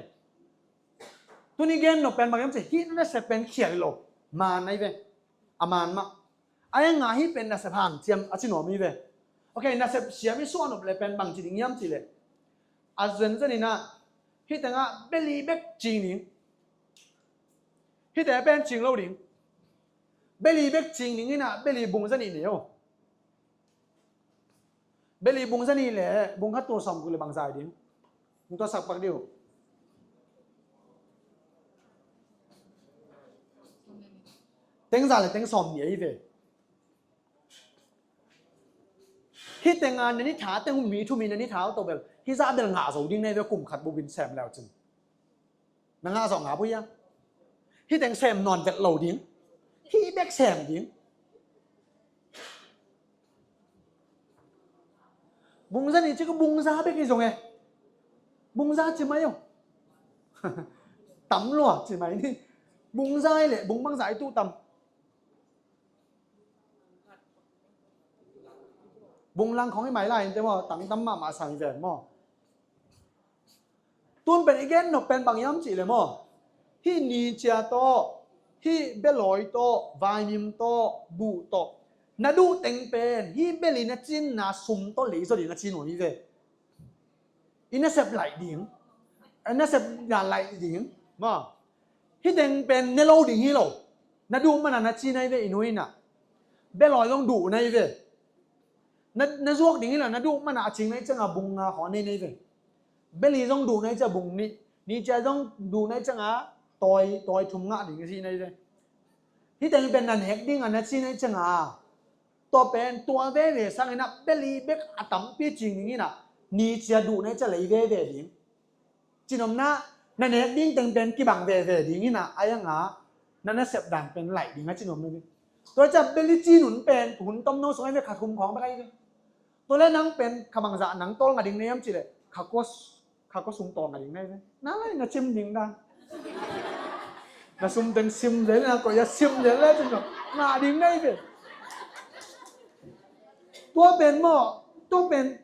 Tuni gen nop pen bang hiam ci, hih nasep pen khial lo. Man ai ve. A man mah. A eng a hih pen nasep hanciam a ci nuam hi ve. Ok, nasep siam i suah nop le pen bang ci ding hiam ci le. A zenzen in a, hih tengah beli bek cing ding. Hih tengah pen cing lo ding. Beli bek cing ding in a, beli bung zanih ne o. Beli bung zanih le bung khat tul sawm guk le bang zai ding. Hong tuasak pak dih uh. Teng za le teng sawm nih ahi ve. Hih teng a na ni tha teng uh mi thum in na ni tha uh tawh bel hih zah bel ngah zo ding na hi ve, kum khat bup in sem leu cin. Na ngah zawh ngah pua ia. Hih teng sem nawn vet lo ding. Hih bek sem ding. Bung zanih ci ko bung za bek hi zong e. Bung za ci mai o. Tam lua ci mai ni. Bung za i le bung bang za i tu tam. Bung lang khong i mai lai in te maw, tang tam mahmah sang i ven maw. Tun pen i gen nop pen bang hiam cih le maw, hih ni cia tawh, hih belawi tawh, vaimim tawh, buh tawh, na duh teng pen hih beli na cinna sum tawh leizaw ding na cin uh hi ve. I nasep laih ding, i nasep ya laih ding maw. Hih teng pen ne lo ding hi lo. Na duh mana na ci nai ve i nu inah. Bia lawi zong duh nai ve. Na, na zuak ding hi lo, na duh mana a cing nai cianga bung nga khawng a nei nai ve. Bia li zong duh nai cia bung nih. Ni cia zong duh nai cianga tawi, tawi thum ngah ding a ci nai ve. Hih teng pen na nek dinga na ci nai cianga. Tua pen tua veve sang inah bia li bek a tampi cing ding inah. Ni cia duh nai cia lei veve ding. Cinomna, na nek ding teng pen kibang veve ding inah, a ianga, na nasep dan pen laih ding a cinomna ding. Tua cia bia li ci nun pen, hun tomno sung ai ve kha thum khawng bek ai ve. Tua le nang pen, kha bangzah nang tawlnga ding nei am cileh, kha kua, kha kua sung tawlnga ding nei ve. Na lai na cim ding dan. Na sum teng sim le, na koya sim le, le cim dong. Nga ding nei ve. Tua pen maw, tua pen,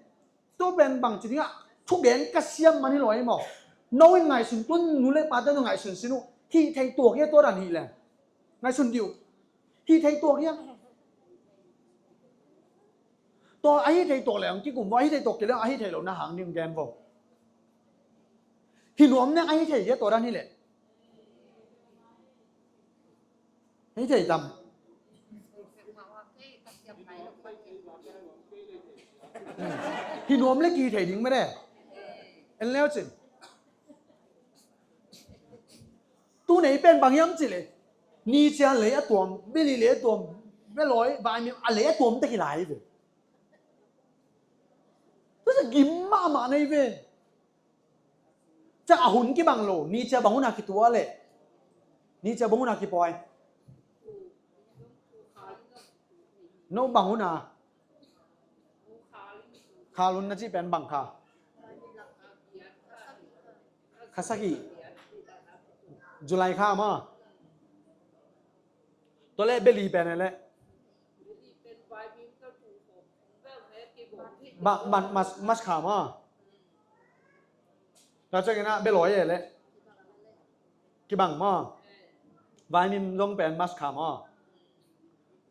Tua pen bang ci dingah, thugen ka siam man hi lo ei maw? No in ngaihsun tun, nu le pate nu ngaihsun sin uh, hih thei tuak hia tua dan hih leng. Ngaihsun dih uh. Hih thei tuak hia. Tua a hih thei tuak leng kikum vo, a hih thei tuak kei leng a hih thei lo na hang ding gen vo. Hih nuam neng a hih thei hia tua dan hih leh. Hih thei tam. Hih nuam le ki thei ding mede. En leu cin. Tu nei pen bang hiam cih le. Ni cia lei a tuam, bia li lei a tuam, bia lawi, vai mi a lei a tuam te hi lai ve. Tu sa gim mahmah nei ve. Cia a hun kibang lo, ni cia bang hun a kitua le. Ni cia bang hun a kipawi. No bang hun a. Kha hun na ci pen bang kha. Kha sagih. July kha ma. Tua le bia li pen le. Ba, ban, mas, mas kha ma. Tua ciangin ah bia lawi e le. Kibang ma. Vai mim zong pen mas kha ma.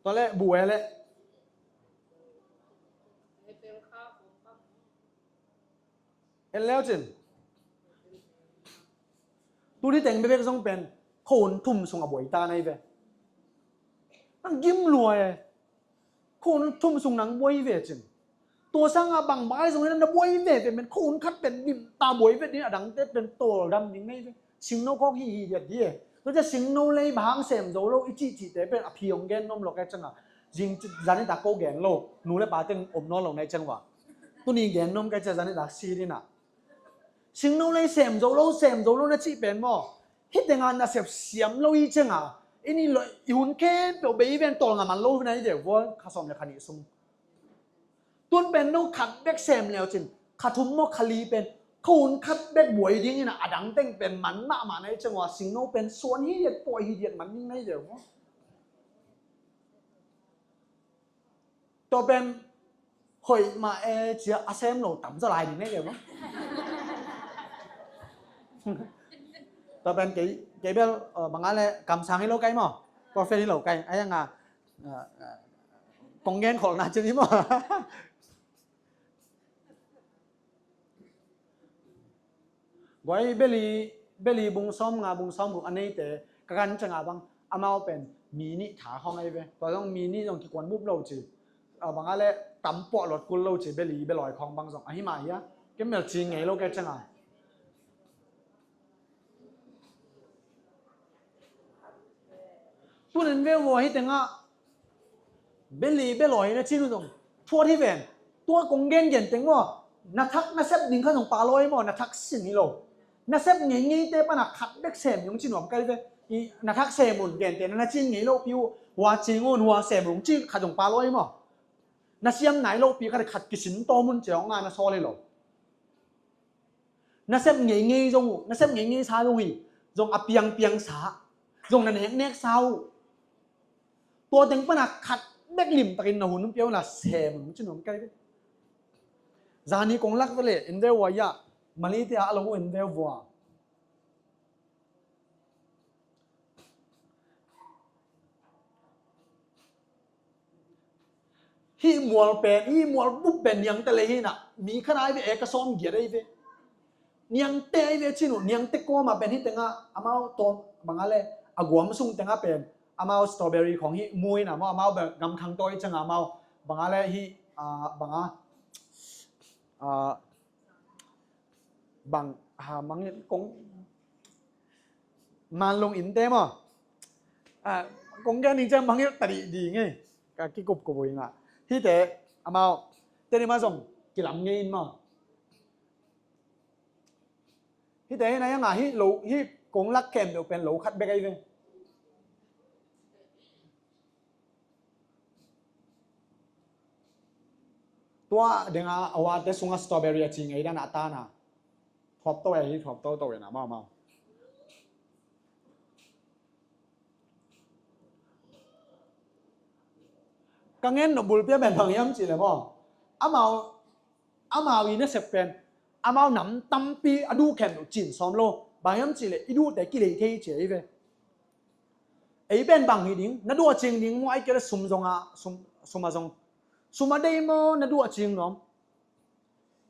Tua le bu e le. En leu cin. Tuni teng bebek zong pen. Khon thum sung a buai ta nai ve. Nang gim lua e. Khon thum sung nang buai ve cin. Tua sanga bang bai zong na buai ve ve men khon khat pen dim ta buai ve din a dangte pen tawldam ding nai ve. Singno khawk hi hi diat di e. Tua cia singno lei bang sem zo lo i cih cihte pen a phi hong gen nom lo kai canga. Zing zanita ko gen lo. Nu le pa teng om nawn lo nai cang wa. Tuni gen nom kai cia zanita si dina. Singno lei sem zo lo, sem zo lo na cih pen maw. Hih tenga nasep siam lo i canga. I ni lo i hun khempeuh bei ven tawlnga man lo na i deuh vua kha sawm le kha nih sung. Tun pen no khat bek sem leu cin, kha thum maw kha li pen, kha hun khat bek buai ding ina a dang teng pen man mahmah na i ceng ua singno pen suan hi diat puai hi diat man ding na i deuh maw. Tua pen hoih mah e cia a sem lo tam zaw lai ding na i deuh maw. Tua pen kei, kei bel, eh, bang a le kamsang hi lo kai maw, prophet hi lo kai, a yang a, eh, eh, kong gen khol na cin hi maw. Guai beli, beli bung sawm nga, bung sawm guk a neite ka gan canga bang amau pen mi nih tha khawng ahi ve. Tua zong mi nih zong kikuan bup lo ci. A bang a le tam puah lot kul lo ci beli bia lawi khawng bang zong ahi mah hia. Kemel ci ngei lo ke canga. Tunin ve vua hi tengah beli bia lawi na cin uh zong thuat hi ven. Tua kong gengen teng maw na thak na sep ding kha zong pa lawi maw na thak sin hi lo. Na sep ngei ngei te pana khat bek sem yung ci nuam kai ve. I na thak sem un gen te na cin ngei lo piu hua cing un hua sem un ci kha zong pa lawi maw. Na siam nai lo pi khat khat kisin tawm un ciang nga na sawl hi lo. Na sep ngei ngei zong uh, na sep ngei ngei sa zong hi, zong a piang piang sa, zong na nek nek sa uh. Tua teng pana khat bek lim takin na hun pia uh na sem uh ci nuam kai ve. Zani kong lak ve le, in ve vua ya, Malay te a lo in ve vua. Hih mual pen, hih mual bup pen niang ta lei hi na, mi kha nai ve e ka sawm giat ei ve. Niangte ahi ve cin uh, niangte kawm a pen hih tengah amau tawm bang a le a guam sung tengah pen amau strawberry khong hih mu in a maw, amau bel gamkhang tawi ciangah amau bang a le hih, ah, bang a, ah, bang, ah, mangngilh kong manlung innte maw? Ah, kong gen ding ciang mangngilh ta dih ding e. Ka kikupkup uh in a. Hihte amau teni mah zong kilam ngei in maw? Hihte hi na, hiang a hih lo, hih kong lak khempeuh pen lo khat bek ahi ve. Tua deng a, a uate sungah strawberry a ci ngei dan a tan a. Thuap to e, hi thuap toto e na, mau, mau. Ka ngen nop bulpi a pen bang hiam cih leh maw, amau, amau i nasep pen amau nam tampi a duh khempeuh cin sawm lo. Bang hiam cih leh i duhte kilei thei ci ahi ve. Ei pen bang hi ding, na duh a cing ding maw, ahih kei leh sum zong a, sum, sum a zong, sum a dei maw, na duh a cing nuam.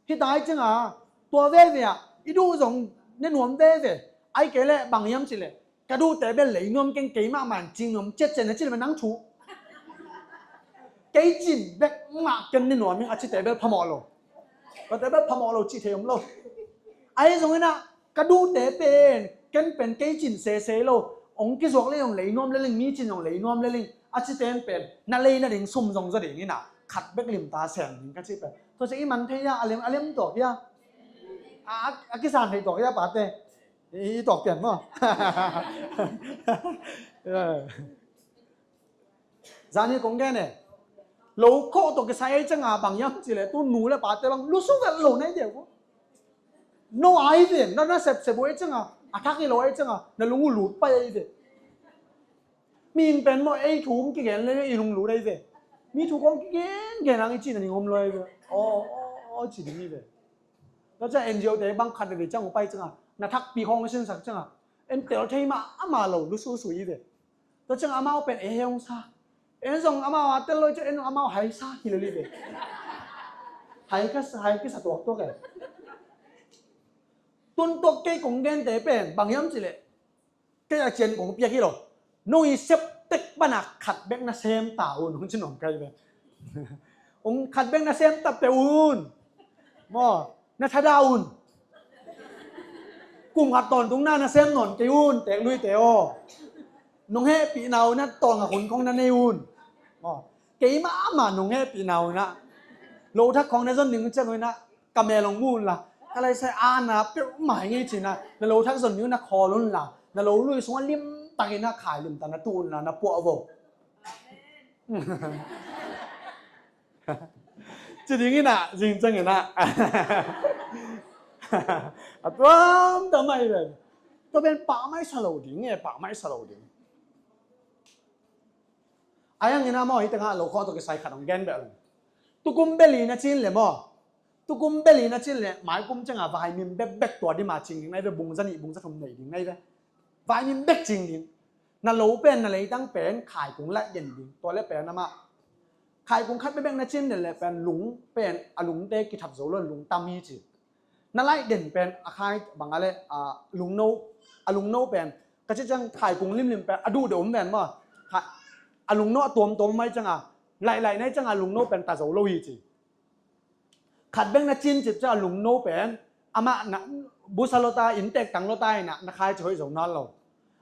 Hih ta ahih ciangin tua veve ah i duh zong ne nuam veve. Ahih kei leh bang hiam cih leh, ka duhte bel lei nuam keng, kei mahmah in cing nuam ciatciat na cih leh nang thu. Kei cin bek mah ken ne nuam ing, a cite bel phamawh lo. Tuate bel phamawh lo cih thei om lo. Ahi zongin ah ka duhte pen, ken pen kei cin sese lo. Hong kizuak leh hong lei nuam lel ing, mi cin hong lei nuam lel ing. A cite pen na lei nading sum zong zaw ding in ah khat bek limta sem ding ka cih pen. Tua ciang i man thei hia, a lem, a lem tuak hia. A, a, a kisan thei tuak hia pate. I, i tuak pian maw. Zani kong gen e. Lo khawh tawh kisai ahih ciangin bang hiam cih leh tu nu le pate bang lusu vet lo na hi deuh. No ahi ve, na, na sepsep uh ahih ciangin, a thak hi lo ahih ciangin na lung uh lut pai ahi ve. Mihing pen maw ei thu hong kigen leh i lung lut ahi ve. Mi thu kong kigen gen hang i cih na ning om lo ahi ve. Aw, aw, aw, ci ding hi ve. Tua ciang N G O te bang khat veve ciang uh pai ciangin na thakpi khawng i sinsak ciangin en tel thei mah a mah lo lusu sui hi ve. Tua ciang amau pen ei hong sa. En zong amau a tel lo i ciang en zong amau hai sa hi lel hi ve. Hai ka sa, hai kisa tuaktuak e. Tun tuak kei kong gente pen bang hiam cih leh, kei a cian kong piak hi lo. No i sep tek pan a khat bek na sem ta un, hong ci nuam kei ve. Hong khat bek na sem ta peuh un. Maw, na thadah un. Kum khat tawntung na na sem nawn kei un, teek luite aw. Nong hehpihna uh na tawng a hun khong na nei un. Maw, kei mahmah nong hehpihna uh na. Lo thak khong na zon ding uh ciang uh na, ka mel hong mu un la. Ka laisai a na peuhmah hi ngei ci na, na lo thak zon ding uh na khawl un la. Na lo lui sungah limtakin na khai limtak na tuh un la, na puah vo. Ci ding in ah, zing ciangin ah. A tuamtuam mah hi ven. Tua pen pah mah i sa lo ding e, pah mah i sa lo ding. A hiangin ah maw, hih tengah lo khawh tawh kisai khat hong gen beh lo. Tukum beli na cin leh maw. Tukum beli na cin leh, maikum ciangin vaimim bekbek tua dima cing ding na hi ve, bung zanih, bung zathum nei ding na hi ve. Vaimim bek cing ding. Na lo pen, na leitang pen, khaikung laih den ding. Tua leh pen amah. Khaikung khat bekbek na cin den leh pen, lung pen, a lungte kithap zo lo, lungtam hi ci. Na laih den pen, a khai bang a leh, a lungno, a lungno pen. Ka cih ciang khaikung limlim pen, a duh deuh om pen maw. Kha-, a lungno a tuamtuam mai ciangin, laih laih na hih ciangin a lungno pen ta zo lo hi ci. Khat bek na cin cip ciang a lungno pen, amah na, busa lota, inntek tang lota in ah, na khai ci hoih zo nawn lo.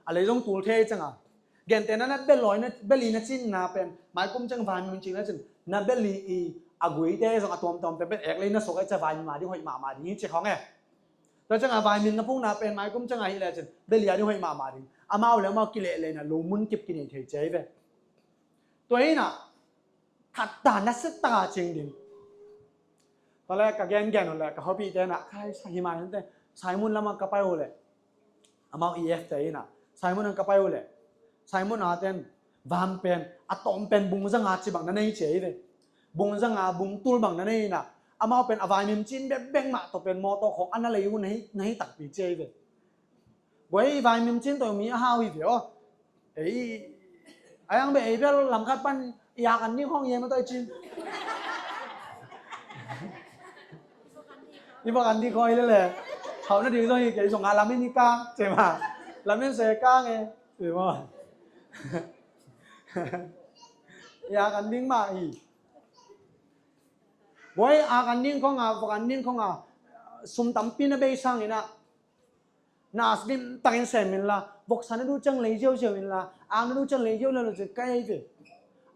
A lei zong tul thei ciangin. Gentehna na bel lawi na, beli na cinna pen, maikum ciang vaimim cing na cin, na beli i a guite zong a tuamtuam pen, pen ek lei na suak ahih ciang vaimim a ding hoih mahmah ding hi ci khawng e. Tua ciangin vaimim na phungna pen, maikum ciang ahih leh cin, beli a ding hoih mahmah ding. Amau leh amau kileh leh na lo mun kip kinei thei ci ahi ve. Tua hi in ah, khat ta na set taka cing ding. Tua leh ka gengen uh leh ka hopihte in ah, khai sa hi mai hinte, Simon lamah ka pai uh leh, amau E F te in ah, Simon lamah ka pai uh leh, Simon a ten, vam pen, a tawm pen bung zanga ci bang na nei ci ahi ve. Bung zanga, bung tul bang na nei in ah, amau pen a vaimim cin bekbek mah tua pen mawtaw khawng a na lei uh na hi, na hi takpi ci ahi ve. Guai, i vaimim cin tawh mi a hau hi ve aw. Ei, a yang beh ei bel lam khat pan i ak an ding khawng i em a tawh i cin. I vak an ding khawng i lele. Khauh nading zong hi kei zong a lamen hi kang, ci mah. Lamen se kang e, ci mah. Yak an ding mah hi. Buai ak an ding khong a, vok an ding khong a, sum tampi na bei sang in ah, nas limtakin sem inla, voksa na duh ciang lei ziauziau inla, ak na duh ciang lei ziauziau inla, ci ka ei ve.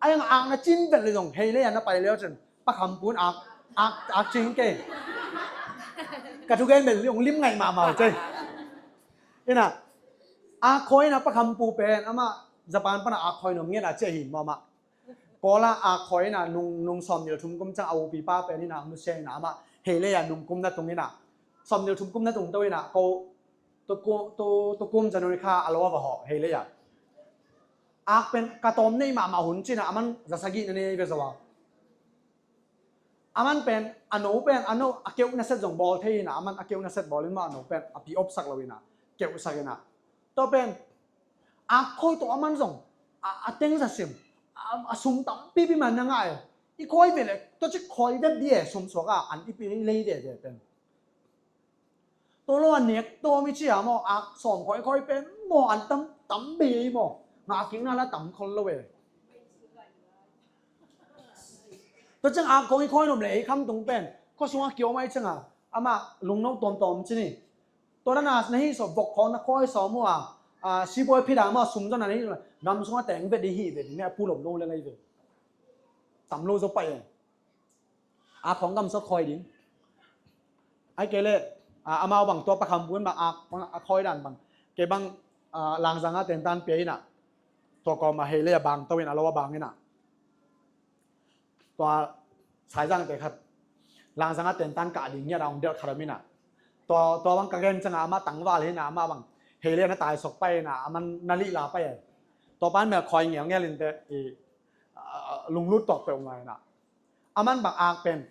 A iang ak na cin vet le zong, hei lei a na pai leu cin, Pa Kham Pu in ak, ak, ak cing kei. Ka thugen vet le zong lim ngaih mahmah uh cei. Ina, ak khawi ina Pa Kham Pu pen, amah Japan pana ak khawi nuam ngiat a ci a hi mawmah. Kawl ah ak khawi ina nung, nung sawmnih le thum kum ciang a upipa pen ina, musia ina amah hei lei a nung kum na tung ina. Sawmnih le thum kum na tung to ina, ko, tu ku-, tu, tu kum January kha a lo a va hawh hei lei a. Ak pen ka tawm nei mahmah hun ci ina, aman za sagih na nei ve zo a. Aman pen, a no pen, a no, a keuh na set zong bawl thei ina, aman a keuh na set bawl in mah a no pen, a pi opsak lo ina, keuhsak ina. Tua pen, ak khawi tawh aman zong, a, a teng za sim, a, a sum tampipi man na ngah e. I khawi ve le, tua ci khawi ve bia e, sum suak a, an i pi lei ve ve pen. Tua lo a nek tawm i ci a maw, ak sawm khawi khawi pen maw, an tam, tam bei ei maw. Ngah kik na la tam khol lo e. Tua ciang ak kong i khawi nop le ei kham tung pen, khua sungah kiom ai ciang a, amah lungno tawmtawm ci ni. Tua na nas na hi sawm vok khawng na khawi sawm uh a, a, sibuai phit a maw sum zong na hi, gam sungah teng vet i hi vet i ne a pu lom lo le lai ve. Tam lo zo pai e. A khawng gam sawt khawi ding. Ai kei le, a, amau bang tua Pa Kham Pu in bang a, bang a khawi dan bang. Kei bang, a, Langzang a tentan pia ina. Tua kawm a hei le a bang to ina lo a bang ina. Tua Saizang te khat. Langzang a tentan kah ding ngiat a hong delh khat om ina. Tua, tua bang ka gen ciang a amah tangval hi ina amah bang. Hei le na tai sok pai ina, aman na lih la pai e. Tua pan mel khawi ngelngel in te, i, a, lunglut tawk peuh ngai ina. Aman bang ak pen,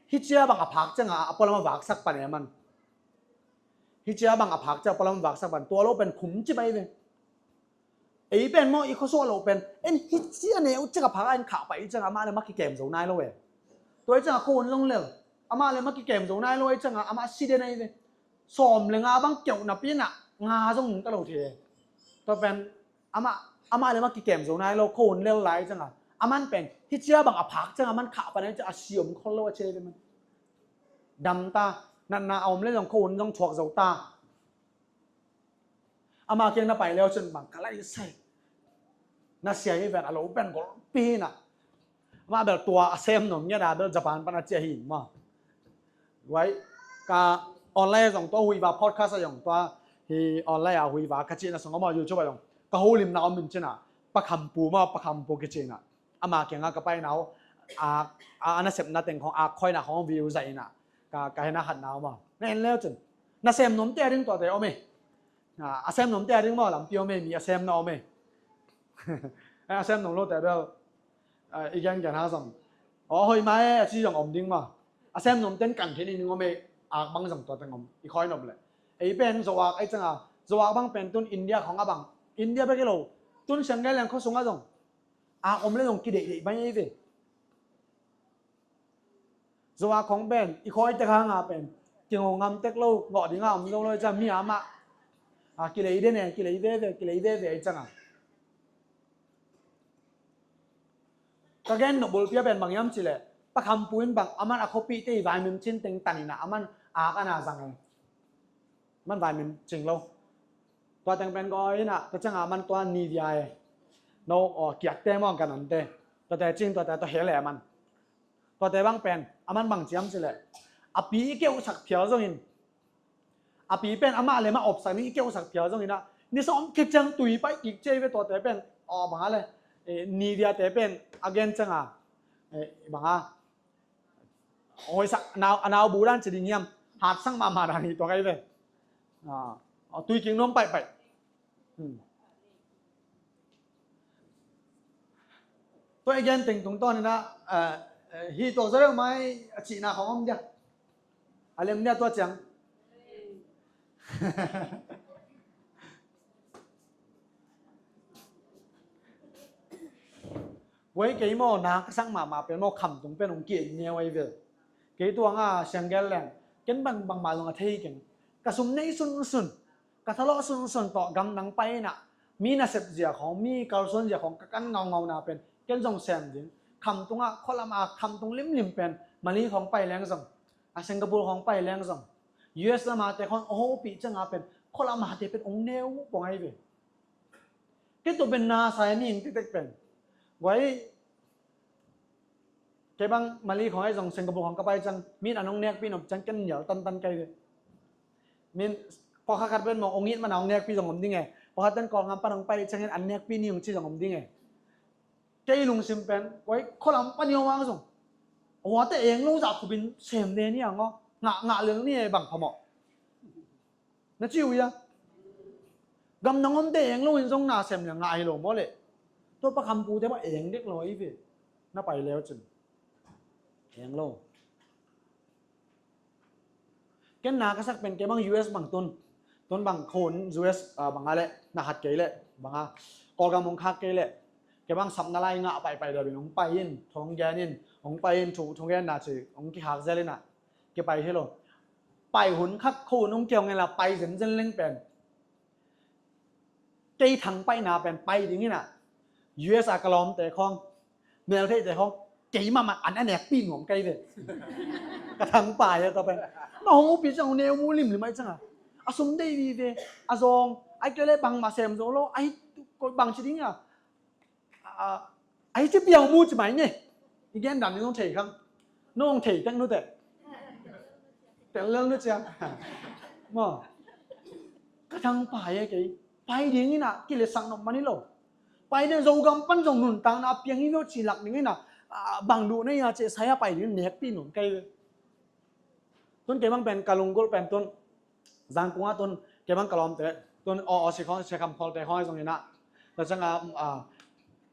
hi cia bang a phak ciang a, a pualam a vaksak pan e aman. Hi cia bang a phak ciang a pualam a vaksak pan, tua lo pen khum ci pai ve. Ei pen maw, i khuasuah lo pen, en hi cia neu ciang a phak a en khah pai ciang a, amah le mah kikem zo nai lo e. Tua i ciang a khua hun zong lel, amah le mah kikem zo nai lo i ciang a, amah si den ai ve. Sawm le nga bang keuh napi ina, nga zong nung ta lo thei e. Tua pen, amah, amah le mah kikem zo nai lo, khua hun lel lai ciang a. Aman pen, hi cia bang a phak ciang a, aman khah pan ai ciang a, si om khol lo a ci ve man. Dam ta, natna a om le zong khua hun zong thuak zo ta. Amah kiang na pai leu cun bang ka lai sai. Na sia hi ven a lo pen golpi ina. Amah bel tua a sem nuam ngiat a bel Japan pan a ci a hi maw. Wai, ka online a zong tua Huiva podcast a zong tua hi online a Huiva ka cihna sung a maw YouTube a zong. Ka holimna om in ci ina. Pa Kham Pu maw, Pa Kham Pu kici ina. Ama kiangah ka paina uh, a, a, a nasepna teng khong, a khoina khong view zaina. Ka, ka hena khatna uh maw. Na en leu cun. Na sem nuamte a ding tuate om e. A, a sem nuamte a ding maw, lampi om e, mi a sem na om e. A sem nuam lote bel, a, i gen gen ha zong. Aw, hoih mah e, a ci zong om ding maw. A sem nuamte in kan khin i ning om e, a bang zong tua teng om. I khoi nop le. Ei pen Zoak ei cianga, Zoak bang pen tun India khong a bang. India bek hi lo. Tun Sianggen Leng khua sungah zong. A om le zong kideihdeih bai ei ve. Zoak khong pen, i khoi tek hanga pen. Kingo ngam tek lo, ngawh dinga om zo lo ei cianga, mi a mah. A, kilei den e, kilei veve, kilei veve ei cianga. Ka gen nop bulpi a pen bang hiam cih leh, Pa Kham Pu in bang, aman a khuapihte i vaimim cin teng tan inah, aman ak ana zang e. Aman vaimim cing lo. Tua teng pen gawi inah, tua cianga aman tua Nivea e. No, aw, kiakte maw, ganante. Tuate cing, tuate tua hel e aman. Tuate bang pen, aman bang ci hiam cih leh. A pi i keuhsak phial zongin. A pi pen amah le amah opsak ni i keuhsak phial zongin ah, ni sawm khit ciang tui paih kik ciai ve tuate pen, aw bang a le, eh, Nivea te pen a gen cianga, eh, bang a, hoihsak, a nau, a nau bu dan ci ding hiam, hatsak mahmah dan hi tua kai ve. Ah, aw, tui kik nuam paihpaih. Hmm. Tua i gen teng tungtawn inah, eh, eh, hih tua zaw deuh mai a cihna khong om dia. A lem dia tua ciang. Buai kei maw, na ka sak mahmah pen maw, Kham tung pen hong ki-et neu ahi ve. Kei tua nga Sianggen Leng, ken bang, bangmah zong a thei keng. Ka sum nei sunsun, ka thalawh sunsun tawh gamdang pai inah, mi nasep zia khawng, mi kalsuan zia khawng ka kan ngaungau na pen ken zong sem ding. Khamtung ah, khualam ah khamtung limlim pen Mali khawng pai leng zong, a Singapore khawng pai leng zong, U S lam a te khawng a hopih ciang a pen khualam a te pen ong neu pong ahi ve. Kei tua pen na sa e, mi ing tiktek pen. Guai, kei bang Mali khawng ahi zong Singapore khawng ka pai ciang, mi in an ong nekpih nop ciang ken nial tantan kei ve. Min, pawlkhat khat pen maw, ong it man a ong nekpih zong om ding e. Pawlkhat ten Kawlgam pan ong pai ciangin an nekpih ni ong ci zong om ding e. Kei lungsim pen, guai, khualam pan i om ang zong, a huate eng lo zah khupin sem den hi ang aw. Ngah, ngah lel ni e, bang phamawh na ci uh hia? Gamdang omte eng lo in zong na sem leng ngah hi lo maw leh. Tua Pa Kham Pu te bang eng dek lo ahi ve. Na pai leu cin eng lo. Ken na ka sak pen kei bang U S bang tun, tun bang khun U S, ah, bang a leh, na khat kei leh, bang a, Kawlgam hong khak kei leh, kei bang sapna lai ngah paipai deuh in hong pai in, thu hong gen in, hong pai in, thu, thu hong gen na ci, hong kikhak zel in ah, kipai hi lo. Pai hun khat khun hong kihong in la pai zenzen leng pen, kei thang paina pen pai ding in ah, U S a ka lawmte khawng, meltheihte khawng, kei mahmah an a nekpih nuam kei ve. Ka thang pai a tua pen. Ma hong upi ciang hong neu mu limlim ahi ciang a, a sum dei vive, a zawng, ai kei le bangmah sem zo lo, ai bang ci ding a, a, ai ci piau mu ci mai ne. I gen dan ni nong thei khang. Nong thei tek nu te. Tel lel nu cia. Maw. Ka thang pai e kei. Pai ding in ah, kiletsaknop man hi lo. Pai ding, Zogam pan zong nuntakna a piang hi lo ci lak ding in ah, ah, bang duh na hia ci sai a pai ding in nekpih nuam kei ve. Tun kei bang pen ka lunggulh pen tun, Zangkung ah tun, kei bang ka lawmte, tun aw, aw, si khawng, si kham khawlte khawng zong in ah, tua ciang a, ah,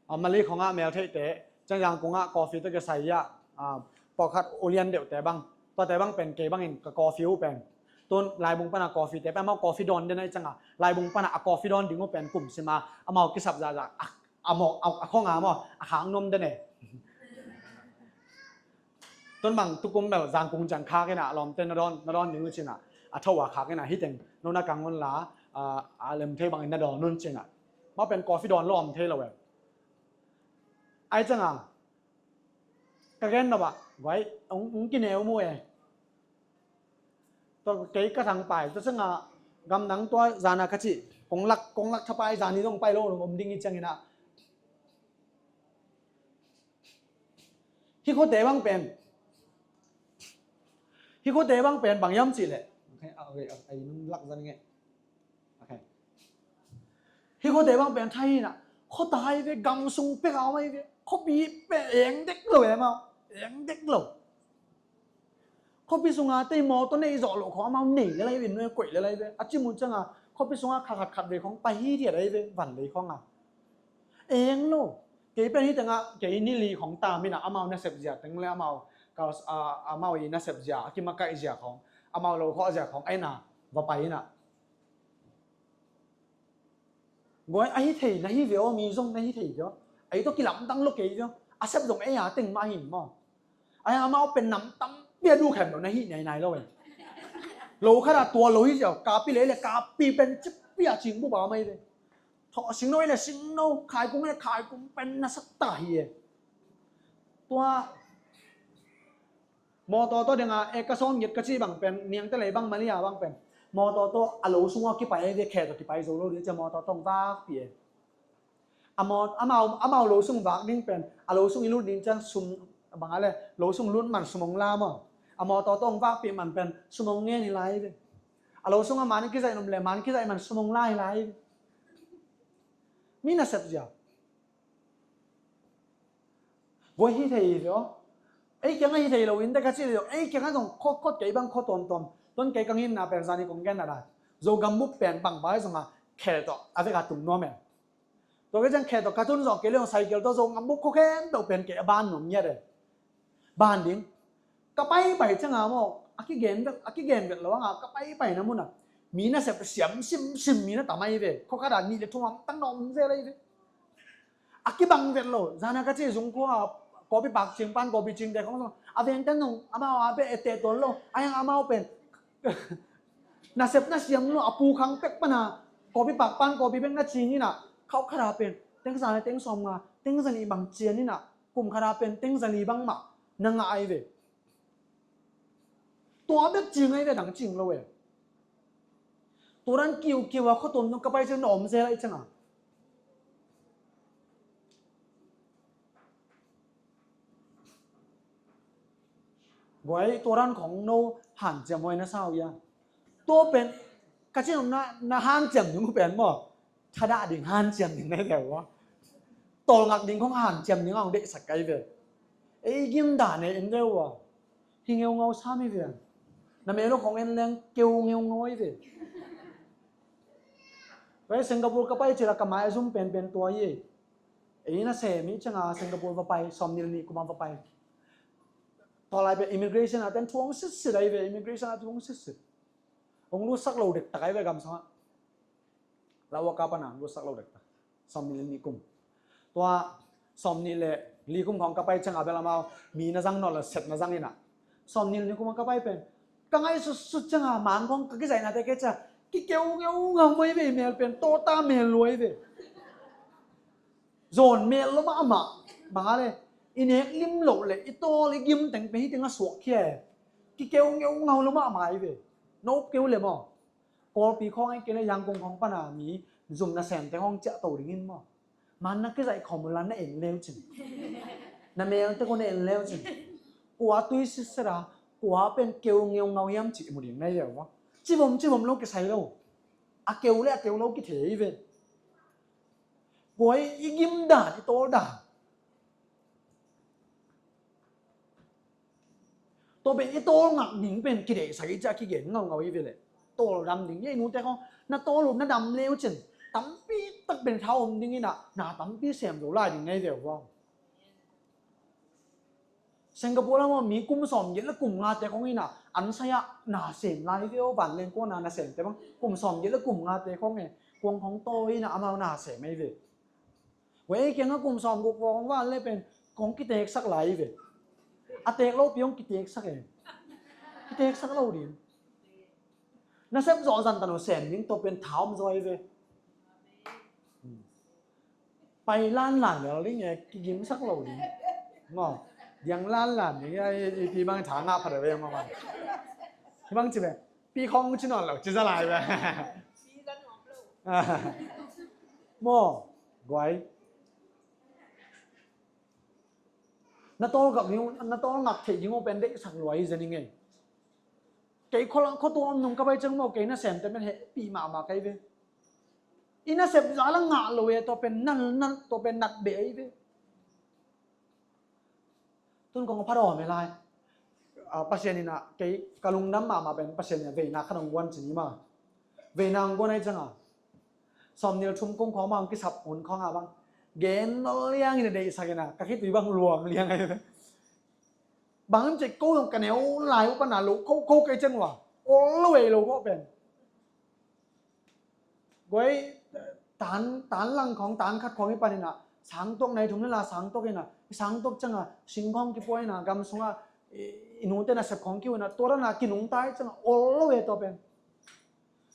ah, Mali khawng ah meltheihte, ciang Zangkung ah coffee tawh kisai ah, ah, pawlkhat ulian deuhte bang, tuate bang pen kei bangin ka coffee uh pen. Tun Laibung pana coffee te pen amau coffee dawn den ahi ciang a, Laibung pana a coffee dawn ding uh pen kum sim a, amau kisap zahzah, a, a maw, a, a khawng a maw, a khak nuam den e. Tun bang tukum bel Zangkung ciang khak in ah, a lawmte na dawn, na dawn ding uh ci in ah, a tho a khak in ah, hi teng, no na kang un la, a, a lem thei bangin na dawn un ci in ah. Amau pen coffee dawn lo om thei lo e. Ahi ciang a, ka gen nop ah, guai, ong, ong kineu mu e. Tua kei ka thang pai, tua ciang a gamdang tua zan a ka cih, kong lak, kong lak thapai zan hi zong pai lo, om ding hi ciangin ah. Hih khuate bang pen, hih khuate bang pen bang hiam cih leh. Okay, okay, okay, nong lak zan nge. Okay. Hih khuate bang pen thei hi na. Khuata hi ve, gam sung pek a om hi ve. Khuapi pen eng dek lo e mau. Eng dek lo. Khuapi sunga tei mawtaw nei zawh loh khawng amau nei lel hi ve, nuai koih lel hi ve. A cih mun ciang a khuapi sunga khat khat khat vei khawng pai hi diat hi ve, van lei khawng a. Eng lo. Kei pen hi teng a, kei ni li khawng tam in a, amau nasep zia teng le amau, ka, a, amau i nasep zia, a kimakaih zia khawng, amau lo khawh zia khawng, ai na, va pai in a. Guai, a hi thei na hi ve aw, mi zong na hi thei ve aw. Ei tawh kilamdang lo kei ve aw. A sep zong ei a teng mah hi maw. Ai, amau pen nam tampi a du khem lo na hi nainai lo e. Lo khat a tua lo hi ziau, kapi lei le kapi pen cipi a cing bup a mai ve. Thawh singno ei le singno, khaikung ei le khaikung pen na sak ta hi e. Tua Mawtaw tawh ding a, e, ka sawn ngiat ka cih bang pen, niangte lei bang Malia bang pen, mawtaw tawh a lo sung a kipai, e, khe tawh kipai zo lo ding cia mawtaw tawh hong vakpih e. A maw, amau, amau lo sung vak ding pen, a lo sung i lut ding ciang sum, bang a le, lo sung lut man sum hong la maw. A mawtaw tawh hong vakpih man pen, sum hong ngen hi lai ve. A lo sung a man kizaih nop le, man kizaih man sum hong la hi lai ve. Mi nasep zia. Guai hi thei hi ve aw. Ei kiangah hi thei lo in te ka cih le zong, ei kiangah zong khawt khawt kei bang khawt tuamtuam. Tuan kei ka nginna pen zan hi kong gen na dan. Zogam bup pen bang bai zong a khel tawh a vek a tung nuam e. Tua kei ciang khel tawh ka tun zawh kei le zong cycle tawh Zogam bup khua khempeuh pen kei a ban nuam ngiat e. Ban ding. Ka paipai ciang a maw, a kigen vet, a kigen vet lo ang a, ka paipai na mun a. Mi nasep siam simsim mi na tam ahi ve. Khua khat a nih le thum a tang na om zel ahi ve. A kibang vet lo, zan a ka ci zung khua, kawpi pak cing pan, kawpi cingte khong zong. A vengte nong, amau a pe ete tuan lo, a hiang amau pen. Nasep na siam lo a, pu khang pek pana kawpi pak pan kawpi bek na cing inah, khauh khata pen teng za le teng sawm nga, teng za nih bang cian inah, kum khata pen teng za li bang mah na ngah ai ve. Tua bek cing ai ve, dang cing lo e. Tua dan kiukiu a khuatuam nung ka pai ciang na om zel ai cianga. Guai, tua dan khong no hanciam huai na sau ia. Tua pen ka cin na, na hanciam ding uh pen maw, thadah ding hanciam ding nai ve ua. Tawlngak ding khong hanciam ding a hong deihsak kai ve. Ei gim dan e en ve ua. Hi ngeungau sam hi ve. Na mel uh khong en leng keu ngeungau ai ve. Vai Singapore ka pai cila ka mai a zum penpen tua hi. Ei na sem hi cianga Singapore va pai, sawmnih le nih kuma va pai. Tua lai pen immigration a ten thuang sitsit ai ve, immigration a thuang sitsit. Hong lutsak lo dektak ai ve gam sangah. Lau a ka pana hong lutsak lo dektak. Sawmnih le nih kum. Tua sawmnih le li kum khong ka pai cianga bel amau mi na zang nawn lo set na zang inah. Sawmnih le nih kum ka pai pen ka ngaihsutsut cianga man khong ka kizaihnate kei cia kikeu ngeungau mai ve, mel pen tawta mel luai ve. Zawn mel lo mahmah. Bang a le i nek lim loh le i tawl i gim teng pen hi teng a suak khia e. Kikeu ngeungau lo mahmah ai ve. Nop keu le maw. Kawlpi khawng ai kei le Yangon khawng pana mi zum nasemte khawng ciah to dingin maw. Man na kizaih khawm uh la na en leu cin. Na melte khawng na en leu cin. Kua tui sitset a, kua pen keu ngeungau hiam cih mu ding na hi ve ua. Civom civom lo kisai lo. A keu le a keu lo kithei ve. Kua i gim dan, i tawl dan. Tua pen i tawl ngak ding pen kideihsak i ciah kigen ngaungau i ve leh. Tawl dam ding i nute khawng na tawl uh na dam leu cin. Tampi tak pen tha om ding inah na tampi sem zo lai ding na hi ve ua. Singapore lam ah mi kum sawmgiat le kum ngate khawng inah an sai-ah na sem lai ve aw, vanleng kuana na semte bang kum sawmgiat le kum ngate khawng e, kuang khawng tawi inah amau na sem ei ve. Wei kiangah kum sawmguk khawng van le pen khawng kiteksak lai ve. A tek lopi khawng kiteksak e. Kiteksak lo ding. Na sep zawh zan tan uh sem ding, tua pen tha om zaw ei ve. Pai lanlan lel ding e, kigimsak lo ding. Maw, diang lanlan ding e, i pi bang tha ngah phat ve maw. Hi bang ci ve, pi khawng ci nawn lo, ci za lai ve. Maw, guai. Na tawl ngak ding, na tawl ngak theih ding uh pen deihsak lua hi zen i ngei. Kei khualang khuatua om nung ka pai ciang maw, kei nasemte pen hehpih mahmah ka hi ve. I nasep za la ngah lo e, tua pen nat, nat, tua pen nat beh ahi ve. Tun kong pha dawm e lai. Ah, Pasian in ah kei ka lungdam mahmah pen Pasian in ah veina khat hong guan ci ni maw. Veina hong guan ahi ciang a, sawmnih le thum kum khawng mah hong kisap hun khawng a bang gen liang in a deihsak in ah ka khitui bang luam liang ahi ve. Bang hiam cih ko zong ka neu lai uh pan a lo ko ko kei ciang uh a, ol lo ei lo ko pen. Guai, tan, tan lang khawng, tan khat khawng i pan in ah, sang tuak nai thum le la sang tuak in ah, i sang tuak ciang a sing khawng kipua in ah, gam sung ah i, i nute nasep khawng kiu in ah, tua dan a kinungta i ciang a ol lo ei tua pen.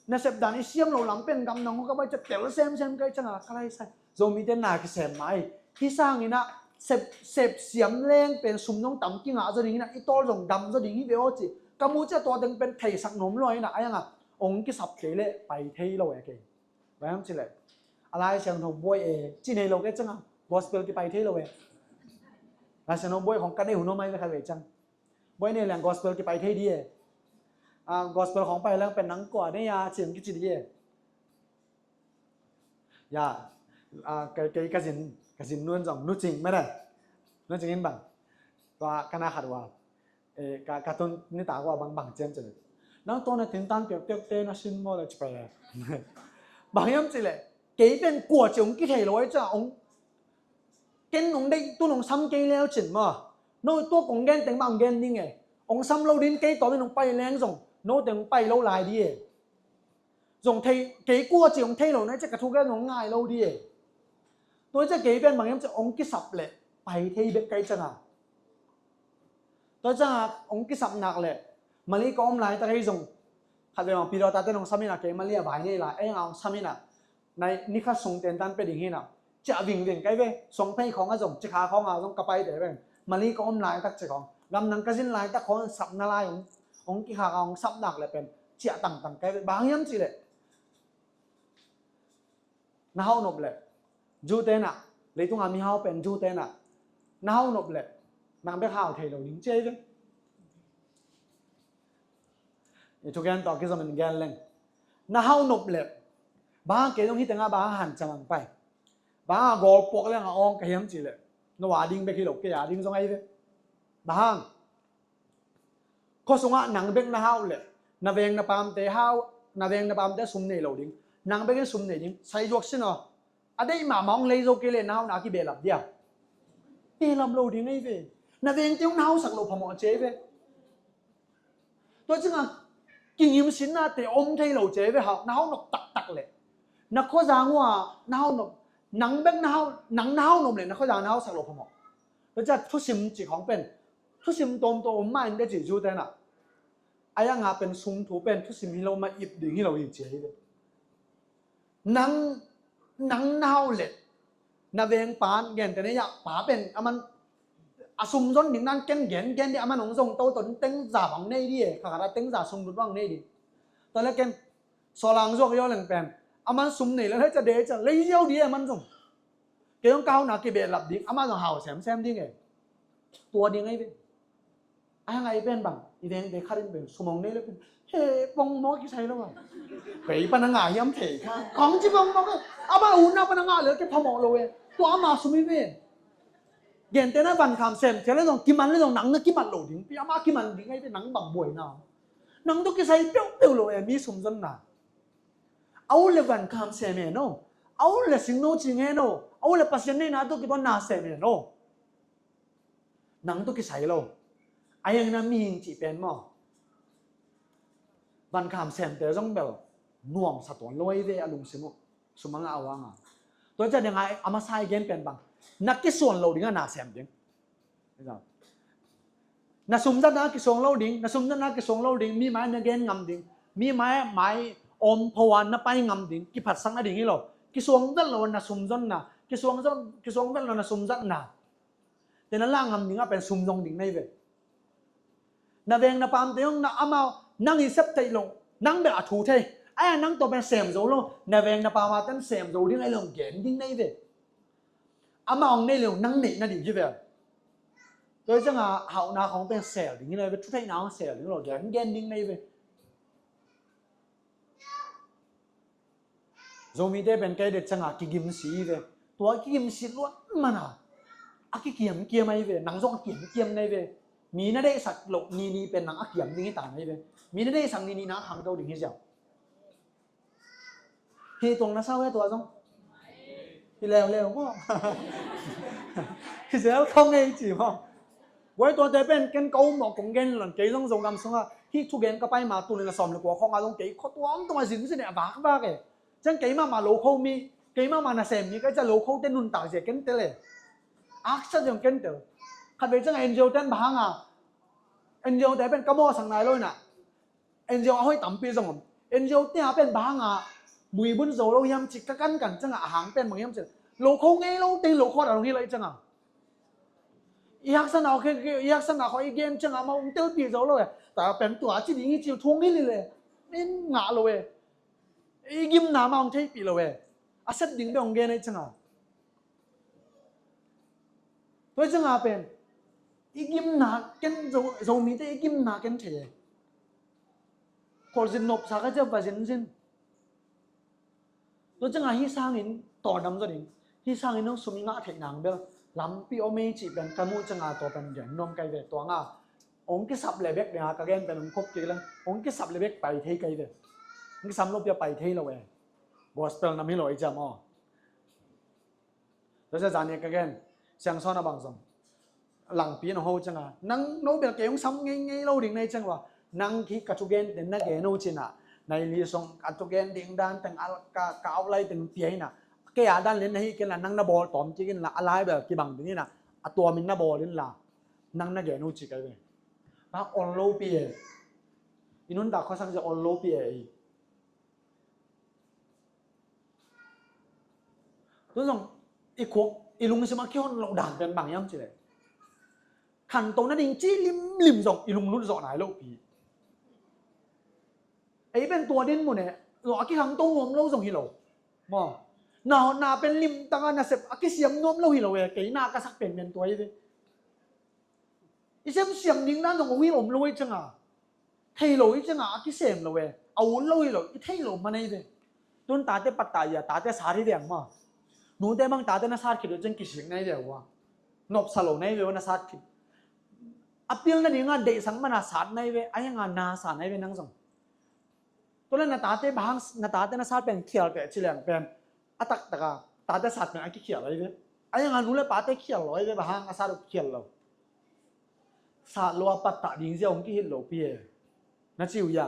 Nasep dan i siam lo lam pen gam nang hawk a bai ciah tel semsem ka hih ciang a ka laisai. Zomite na kisem mah hi. Hih sangin ah sep, sep siam leng pen sum zong tam kingah zaw ding in ah i tawl zong dam zaw ding hi ve aw ci. Ka muh ciah tua teng pen theisak nuam lua in ah, a hiang a hong kisap kei leh pai thei lo e kei. Bang hiam cih leh a Lai Siangtho buai e ci nei lo kei ciang a gospel kipai thei lo e. Lai Siangtho buai khawng ka nei hun om ai ve kha ve ciang. Buai nei leng gospel kipai thei di e. Ah, gospel khawng pai leng pen nang kua nei a cim kici di e. Ya, ah, kei, kei ka zin, ka zin nuan zong, Nu Cing mah dan. Nu Cing in bang. Tua ka na khat ua. Eh, ka, ka tun ni ta ua bang bang ciam ciam. Nang tua na tin tan piak piak te na sin maw le ci pai. Bang hiam cih leh. Kei pen kua ci hong kithei lo ai ciang hong Ken nong deih tu nong sam kei leu cin maw. No tua kong gen teng mah hong gen ding e. Hong sam lo din kei tawh din hong pai leng zong no teng hong pai lo lai di e. Zong thei, kei kua ci hong thei lo na ciah ka thu gen hong ngai lo di e. Tua ciah kei pen bang hiam ciah hong kisap leh pai thei bek kai ciang a. Tua ciang a hong kisap nak leh Malay ka om lai tak hei zong Khat vei bang Peter tate nong sam in a, kei Mali a bai nei lai, ei nga ong sam in a, nai ni khat sung tentan pe ding hi na. Ciah vingving kai ve, suang phei khawng a zong, cikha khawng a zong ka paite ven. Mali ka om laitak ci khawng, gamdang ka zin laitak khawng sapna lai ong, ong kikhak a ong sap nak le pen ciah tangtang kai ve. Bang hiam cih leh na hau nop leh, Jew te na, leitunga mi hau pen Jew te na, na hau nop leh nang bek hau thei lo ding ci ei ve. I thugen tawh kizom in gen leng, na hau nop leh, bang kei zong hi tenga bang hanciam ang pai, bang a gawl puak leng a awng ka hiam cih leh, no a ding bek hi lo, kei a ding zong ei ve. Bang hang, khuasungah nang bek na hau leh, na veng na pamte hau, na veng na pamte sum nei lo ding, nang bek in sum nei ding, sai zuak sin aw. A deih mahmah hong lei zo kei leh na hau na kibehlap dia? Behlap lo ding ei ve. Na vengte hong na hausak lo phamawh ci ei ve. Tua cingah kingimsitnate om thei lo ci ei ve, hau, na hau nop taktak leh. Na khuazang uh a na hau nop, nang bek na hau, nang na hau nop leh na khuazang na hausak lo phamawh. Tua ciah thusim cih khawng pen, thusim tawmtawm om mah in de ci Jew te na. A yang a pen sum thu pen thusim hi lo mah, ip ding hi lo hi ci hi ve. Nang, nang na hau leh, na veng pan, gentehna ah pa pen, aman a sum zon ding nan ken gen, gen di, aman hong zong toto, teng za bang nei di e, kha kha teng za sum lut bang nei di. Tua leh ken, sawlang zuak yo leng pen, aman sum nei leh, hei ca de ca, lei ziau di e, aman zong. Kei zong ka hau na kibehlap ding, ama zong hau semsem ding e. Tua ding ei ve. A hang a i pen bang, i vengte khat in pen sum hong nei leh pen, he, pongmawk kisai lo a. Pei pan a ngah hiam thei kha, kong ci pongmawk e. Ama utna pan a ngah leh kei phamawh lo e. Tua ama sum i ve. Gentehna vankham sem thei leh zong, kiman leh zong nang na kimat lo ding pi, ama kiman ding ei ve, nang bang buaina. Nang tawh kisai peuhpeuh lo e, mi sum zonna. A ut leh vankham sem e no. A ut leh singno cing e no. A ut leh Pasian neihna tawh kituanna sem e no. Nang tawh kisai lo. A yang na mihing cih pen maw, vankham semte zong bel nuamsa tuan lo ei ve, a lungsim uh sum a ngah uh a ngah. Tua ciang ding a, a masa i gen pen bang, na kisuan lo ding a na sem ding. Na sumzatna kisuang lo ding, na sumzatna kisuang lo ding, mi mai na gen ngam ding, mi mai, mai om phoan na pai ngam ding, kiphatsak na ding hi lo. Kisuang vet lo na sumzonna, kisuang zon, kisuang vet lo na sumzatna. Te na lah ngam ding a pen sum zong ding nei ve. Na veng na pamte hong na amau, nang i sep theih lo, nang bel a thu thei. Ai a nang tawh pen sem zo lo, na veng na pam a ten sem zo ding ai lo gen ding nei ve. Amau hong nei lo, nang neih na ding hi ve. Tua hi cianga hauhna khawng pen sel ding hi lo ve, thutheihna hong sel ding lo, gen gen ding nei ve. Zomite pen kei det cianga kigimsi hi ve. Tua kigimsi luat mana a kikiamkiam ahi ve, nang zong a kiamkiam nei ve. Mi na deihsak loh nini pen nang a kiam ding hi ta nei ve. Mi na deihsak nini nang a khangto ding hi ziau. Hi tuang na sau he tua zong. Hi leuleu maw. Hi zel khong ngei ci maw. Guai tuate pen ken ka um mawh kong gen lon kei zong Zogam sunga hi thugen ka pai ma tu le na sawm le kua khong a zong kei kho tuam tuam a zin zin e a vak vak e. Ciang kei mahmah lo kho mi, kei mahmah na sem mi ka cia lo kho te nuntak zia ken tel e. Aksa zia ken tel. Khat vei ciang N G O ten bang hanga N G O te pen ka mawhsak nai lo ina. N G O a hoih tampi zong om. N G O te a pen bang hanga muibun zo lo hiam cik ka kankan cianga a hang pen bang hiam cik lo kho ngei lo te lo kho da long hi lo i cianga. I haksatna kho, i haksatna kho i gen cianga ma ung telpi zo lo e. Ta pen tua ci ding i ci thung hi li le. In ngah lo e. I gimna ma ung theipi lo e. A sep ding be ung gen i cianga. Tua cianga pen i gimna ken zo, Zomite i gimna ken thei e. Khualzin nopsa ka cia va zinzin. Tua cianga hi sangin tawdam zaw ding. Hi sangin hong sum i ngah theih nang bel lampi om ei cih pen ka muh cianga tua pen gen nuam kai ve tua nga. Hong kisap le bek dinga ka gen pen hong khop kik leng hong kisap le bek pai thei kai ve. Hong kisam lo pia pai thei lo e. Gospel nam hi lo i ciam aw. Tua cia zan nia ka gen, siangsawn a bang zong langpi in a ho cianga nang no bel kei hong sam ngeingei lo ding nei ciang ua. Nang khi ka thugen den na gen uh cinah nai li song ka thugen ding dan teng a ka, ka autlai teng pia inah kei a dan len na hi ken la nang na bawl tawm kik inla a lai bel kibang ding inah a tuamin na bawl inla nang na gen uh ci kai ve. Bak on lopi e. I nuntak khuasak zia ol lopi e ei. Tu zong i khuak i lungsim a kihon loh dan pen bang hiam cileh, khanto nading ci limlim zong i lunglut zawh nai lohpi. Ei pen tua din mun e, zawh a kikhangto nuam lo zong hi lo. Maw, na, na pen limtanga nasep a kisiam nuam lo hi lo e, kei na ka sak pen pen tua hi ve. I semsiam ding dan zong hong hi om lo i cianga, thei lo i cianga a kisem lo e, a ut lo hi lo, i thei lo man ei ve. Tun tate pattah ia tate sat hi veng maw. Nute bang tate na sat khit lo ciang kisik na hi ve ua. Nopsa lo na hi ve ua na sat khit. A pilna dinga deihsak mana sat na hi ve, a hianga na sa na hi ve nang zong. Tua le na tate bang, na tate na sat pen khial teh ci leng pen a taktaka tate sat pen a kikhial ahi ve. A hianga nu le pate khial lo ahi ve, bang hang a sat uh khial lo. Sat lo a pattah ding zia hong kihilh lopi e. Na ci uh ia,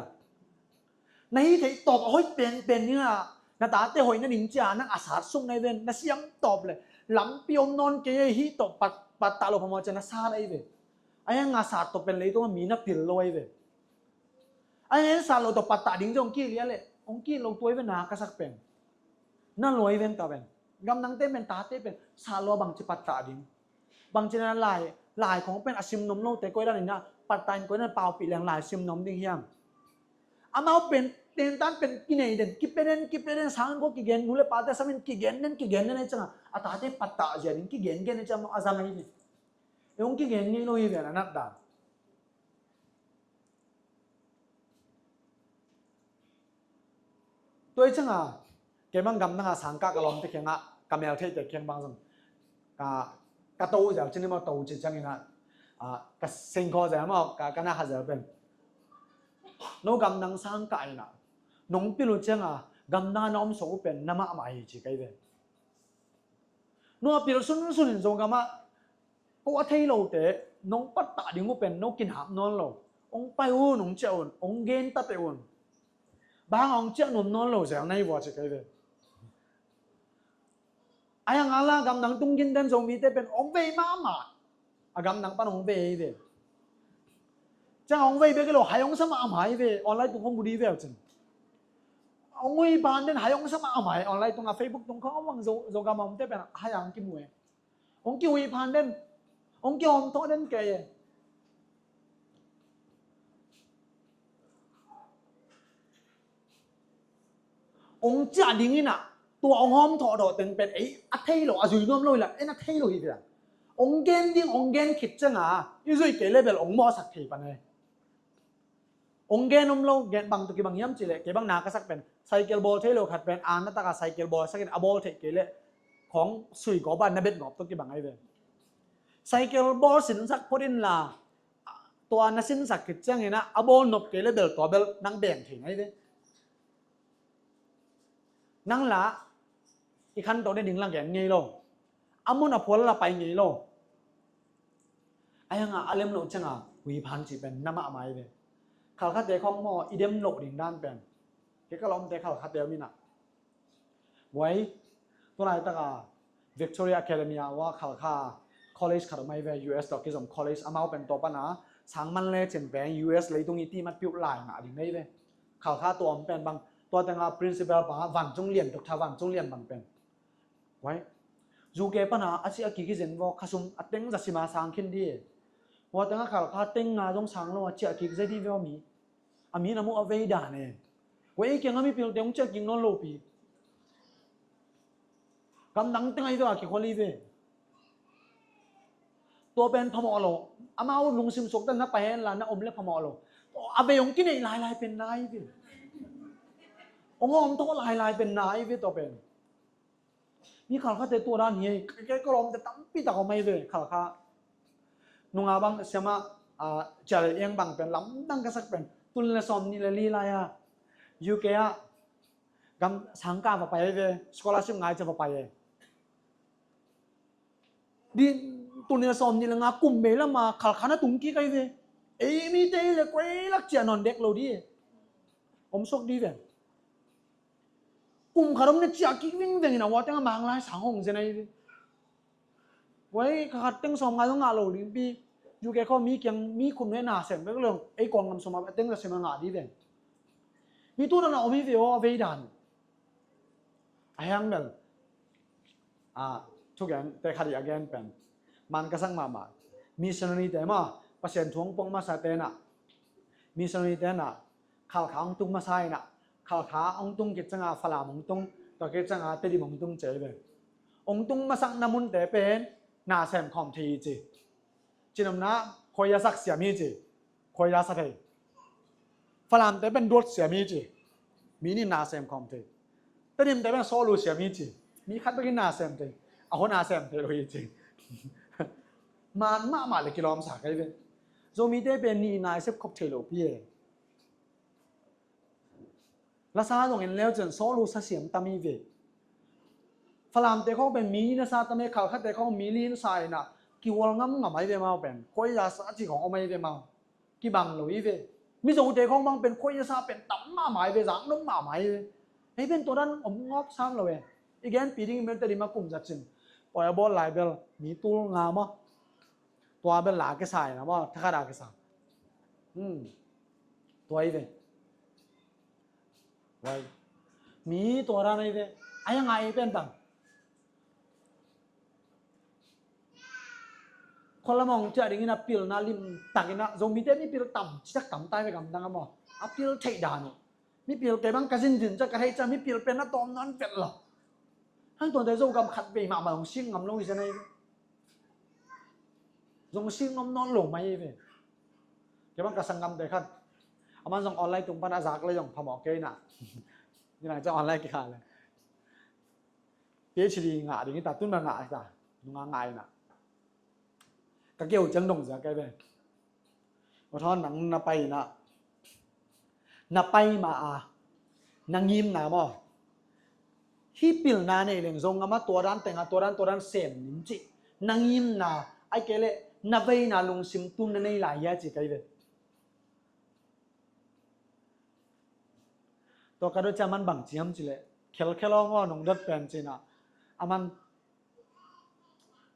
na hi theih tawp a hoih penpen dinga na tate hoih nading cia nang a sat suk na hi ven, na siam tawp le lampi om nawn kei e, hih tawp pat, pattah lo phamawh cia na sat ahi ve. A hianga sat tawp pen leitunga mi na pil lo ahi ve. A hianga sat lo tawh pattah ding zia hong kihilh ia leh hong kihilh lo tua hi ve na ka sak pen. Na luai ven ta ven. Gamdangte pen tate pen sat lo a bangci pattah ding, bangci na lai, lai khong pen a sim nuam lote koi dan ina pattah in koi dan paupih leng lai sim nuam ding hiam? Amau pen tentan pen kinei den, kipia den, kipia den, sang ko kigen, nu le pate samin kigen den, kigen den ei cianga a tate pattah zia ding kigen gen ei cianga a zang ahi ve. Ei hong kigen ngei lo hi ve a nat dan. Tua i cianga kei bang gamdanga sangkah ka lawmte kiangah ka meltheihte kiang bang zong ka, ka to zel cin i maw, to ci ciangina, a, ka sengkhaw zel maw, ka, ka na kha zel pen no gamdang sangkah ina nong pil uh cianga gamdanga na om suak uh pen na mahmah hi ci kai ve. No a pil sunsun in Zogamah ko a thei lote nong pattah ding uh pen no kinap nawn lo. Hong pai un, hong ciah un, hong gen ta teh un. Bang hong ciah nuam nawn lo zel na hi vua ci kai ve. A hianga la gamdang tung ginten Zomite pen hong vei mahmah. A gamdang pan hong vei hi ve. Ciang hong vei bek hi lo, hai hong sa mahmah hi ve. Online tung hong mu di ve uh cin. Hong ui phan den hai hong sa mahmah hi. Online tunga Facebook tung khong hong vang Zo, Zogam a omte pen hai hong kimu e. Hong kiui phan den, hong kihawm thawh den kei e. Hong ciah ding ina tua hong hawm thawh dawh teng pen ei a thei lo, a zui nuam lo hi la, en a thei lo hi ve. Hong gen ding hong gen khit cianga i zui kei le bel hong mawhsak thei pan e. Hong gen om lo, gen bang tawh kibang hiam cihleh kei bang na ka sak pen cycle bawl thei lo khat pen a na taka cycle bawl sakin a bawl theih kei leh khawng sui gawp a na bet gawp tawh kibang ahi ve. Cycle bawl sinsak phot inla tua na sinsak khit ciangin a bawl nop kei leh bel tua bel nang beng thei nai ve. Nang la i khanto ne ding la gen ngei lo. A mun a phual la pai ngei lo. A hianga a lem loh cianga hui phan cih pen na mahmah hi ve. Khalkhate khawng maw i dem loh ding dan pen kei ka lawmte Khalkhate om inah. Buai, tu laitaka Victoria Academy ah ua Khalkha college khat om ahi ve, U S tawh kizom college, amau pen tua pana sang man le cin pen U S leitung i timat piuh lai ngah ding ahi ve. Khalkha tua om pen bang tua tenga principal pa Vancung Lian, Doctor Vancung Lian bang pen. Wai, U K pana a ciah kik hi zen vaw, khasum a teng za sima sang khin di. Hua tenga Khalkha teng nga zong sang lo a ciah kik zai di vaw mi. A mi na mu a vei dan e. Wai, ei kianga mipilte hong ciah kik nawn lo pi. Gamdang teng ahi ve a kikhual hi ve. Tua pen phamawh lo. Amau lungsim suakta na pai henla na om le phamawh lo. A vei hong kineih lailai pen na hi ve. Hong hawm thawh lailai pen na hi ve tua pen. Mi Khalkhate tua dan hi, kei ka lawmte tampi tak om ahi ve Khalkha. Nunga bang siama, a, cial eng bang pen lamdang ka sak pen. Tul le sawm nih le li lai a U K a gam sangka va pai ahi ve, scholarship ngai cia va pai e. Di tul nih le sawm nih le nga kum bei lama Khalkha na tung kik ahi ve. Ei mite hi le kuai lak cia nawn dek lo di e. Om suak di ve. Kum khat om na ciah kik vingveng in a ua teng a Manglai sang hong zen ahi ve. Wai, kha khat teng sawm nga zong ngah lo ding pi. U K khawng mi kiang mi khut nuai na sem bek lo, ei Kawl gam sung mah a teng za sem a ngah dih ve. Mi tu na na om hi ve aw, a vei dan. A hiang bel a thugente khat i a gen pen man ka sak mahmah. Missionary te mah, Pasian thu hong puang masa te na, missionary te na Khalkha hong tung masa in a, Khalkha hong tung khit ciang a Falam hong tung, tua khit ciang a Tedim hong tung ci ve. Hong tung masakna munte pen na sem khawm thei hi ci. Cinopna, khuaia sak siam hi ci. Khuaia sa thei. Falamte pen duat siam hi ci. Mi nih na sem khawm thei. Tedimte pen sawlu siam hi ci. Mi khat bekin na sem thei. A hua na sem thei lo hi ci. Man mahmah le kilawm sa kei ve. Zomite pen nih na i sep khop thei lo pi e. Lasa zong en leu cin sawlu sa siam tam hi ve. Falamte khawng pen mi na sa tam e, Khalkhate khawng mi li na sa in a, kihual ngamngam ahi ve mau pen. Khuaia sa ci khawng om ahi ve mau. Kibang lo hi ve. Mizote khawng bang pen khuaia sa pen tam mahmah hi ve, zak nop mahmah hi ve. Hei pen tua dan om ngawp sam lo e. I genpi ding i bel Tedim a kum zat cin. Pawi a bawl lai bel mi tul nga maw. Tua bel la kisa in a maw, thakhat a kisa. Hmm. Tua hi ve. Tua hi. Mi tua dan hi ve. A hiang a ei pen bang. Khualam hong ciah dingin a pilna limtak in a, Zomite mipil tam, citak tam tai ve gamdang a maw. A pil theih dan uh. Mipil kei bang ka zinzin ciah ka theih ciah mipil pen a tawm nawn vet lo. Hang tuante Zogam khat vei mahmah hong sik ngam lo hi zen ahi ve. Zong sik ngam nawn lo mai hi ve. Kei bang ka sanggamte khat. Aman zong online tung pan a zak le zong phamawh kei na. Ni nang ciah online kikha le. PhD ngah ding hi ta, tun bel ngah hi ta, nunga ngah hi na. Ka keu ciang dong zia kai ve. Aw thawn nang na pai na. Na pai ma a. Na ngimna maw. Hih pilna nei leng zong ama tua dan teng a, tua dan, tua dan sem ning ci. Na ngimna, ai kei le, na veina lungsim tun na nei lai hia ci kai ve. Tua ka dot ciang man bang ciam ci leh, khelkhel aw ngaw nong dot pen cina, a man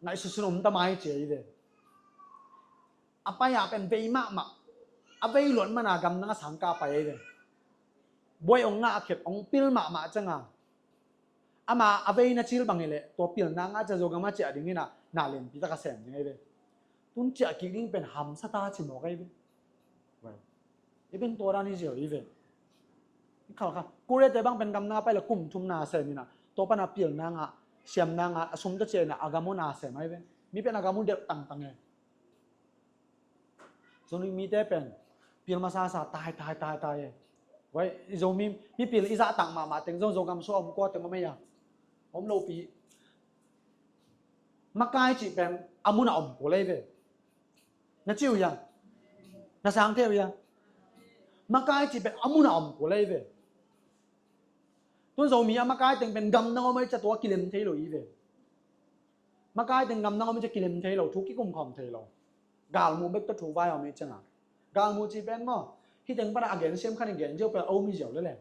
ngaihsutsun om ta mai ci ei ve. A pai a pen vei mahmah, a vei luat mana gamdang a sangka pai ei ve. Buai ong ngah a khet ong pil mahmah cianga, ama a veina cil bang hi leh, tua pilna ngah cia Zogam a ciah ding hi na, na lianpi taka sem ding ei ve. Tun ciah kik ding pen hamsa ta ci mawk ei ve. Well, i pen tua dan hi ziau i ve. I khal kha. Korea te bang pen gamna pai la kum thum na sem ina. Tua pana pilna ngah, siamna ngah, a sum ta ciah ina, a gam uh na sem ai ve. Mi pen a gam uh delh tangtang e. Zong mite pen pil masa sa tai, tai, tai, tai e. Wai, i Zomi, mi pil i zah tang mahmah teng zong Zogam sua om kua teng om ei a. Om lo pi. Makai cih pen a mun a om kul ei ve. Na ci uh ia? Na sang thei uh ia? Makai cih pen a mun a om kul ei ve. Tun Zomi a makai teng pen gamdang om ei cia tua kilem thei lo i ve. Makai teng gamdang om ei cia kilem thei lo, thu kikum khawm thei lo. Galmu bek tua thu vai om ei cianga. Galmu cih pen maw, hih teng pana a gen siam khan i gen ziau pen a um hi ziau lele.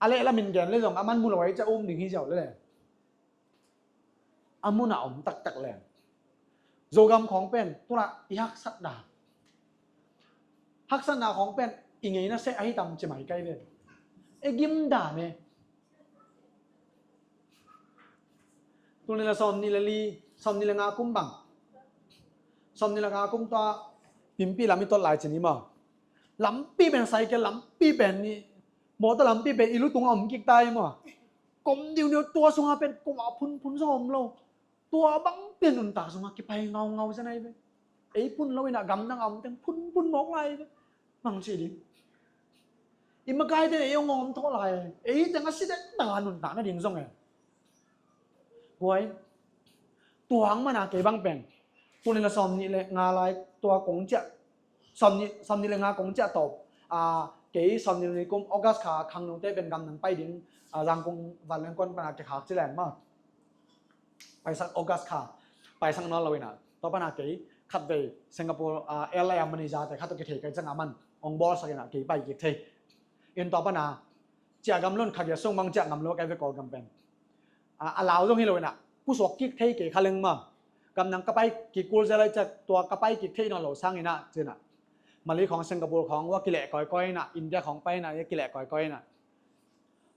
A leh lamin gen le zong a man mu lo ei cia um ding hi ziau lele. A mun a om taktak le. Zogam khawng pen, tuna i haksatna. Haksatna khawng pen, i ngeina seh ahi tam ci mai kai ve. E gim dan e. Tuni la sawm ni la li, sawm ni la nga kum bang. Sawm ni la nga kum tua, pimpi lam i tot lai cin i maw. Lampi pen cycle, lampi pen ni, mawtaw lampi pen i lutung a om kik ta i maw. Kom diudiu tua sunga pen, kom a phunphun zong om lo. Tua bang pen nuntak sungah kipai ngaungau zen ai ve. Ei phun lo ina gamdang a om teng phunphun mawk lai ve. Mang ci ding. I makai ten ei hong om thaw lai. Ei teng a si dek dang a nuntak nading zong e. Guai. Tuang mana kei bang pen. Tuni la sawm nih le nga lai tua kong ciah. Sawm nih, sawm nih le nga kong ciah tawp. A, kei sawm nih le kum August kha khangnote pen gamdang pai ding. A, Zangkong vanleng kon pana kikhak ci leng ma. Paisak August kha, paisak nawn lo ina. Tua pana kei, khatvei, Singapore, ah, airline a manager te khat tawh kithei kai cianga man, ong bawlsak ina, kei pai kik thei. In tua pana, ciah gam lon kha gia sung bang ciah ngam lo kai ve Kawlgam pen. Ah, a lau zong hi lo ina, pusuak kik thei kei kha leng ma. Gamdang ka pai kik kul zel a, i ciah tua ka pai kik theih nawn lo sangin ah, ci-in ah, Malay khawng, Singapore khawng va kileh kawikawi in ah, India khawng pai in ah, kileh kawikawi in ah,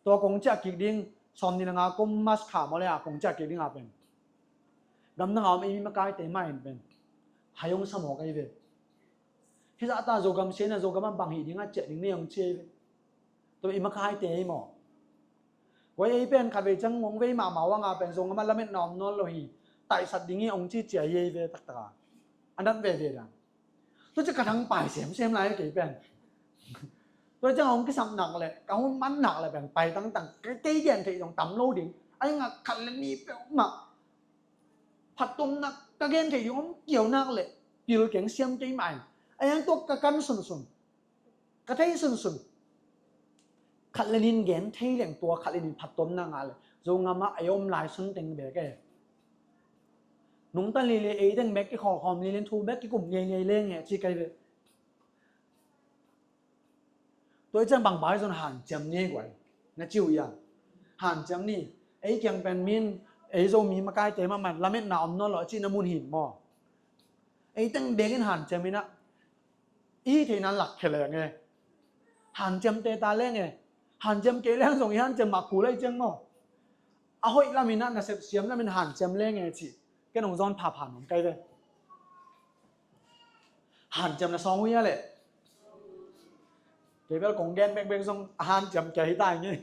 tua kong ciah kik ding sawmnih le nga kum March kha maw leh a kong ciah kik ding a pen, gamdang a om ei mi makaite mah in pen hai hong sa mawk ahi ve. Hih zah ta Zogam sia in ah Zogam ah bang hih ding a ciah ding nei hong ci ahi ve. Tua i makaite hi maw. Koi ei pen khatvei ciang hong vei mahmah uh a, nga pen Zogam ah lametna om nawn lo hi, taisat ding hi hong ci cia hi ei ve taktak a. A nat veve dan. Tua ciah ka thang pai semsem lai kei pen. Tua ciang hong kisap nak leh, ka hun man nak leh pen pai tangtang. Kei, kei gen theih zong tam lo ding. Ahi zongin khat le nih peuhmah phattuamna ka gen theih ding om kiau nak leh pil keng siam kei mah in. Ahi zongin tua ka kan sunsun, ka thei sunsun, khat le nih in gen thei leng tua khat le nih in phattuamna ngah leh Zogam ah ei om lai sun teng bek e. Nungta lili ei teng bek kikhawlkhawm lili in thu bek kikum ngeingei leng e ci kei ve. Tua i ciang bang bai zon hanciam ni guai na ci uh ia. Hanciam ni, ei kiang pen min, ei Zomi makaite mahmah lametna om nawn lo a cihna mun hin maw. Ei teng bek in hanciam in ah i theihna lak khia leng e. Hanciam te ta leng e. Hanciam kei leng zong i hanciam mah kul ahi ciang maw. A hoih lam in ah, nasep siam lam in hanciam leng e cih ken hong zawn phapha nuam kei ve. Hanciam na sawng uh hia leh? Kei bel kong gen bekbek zong a hanciam kei hi ta ing e.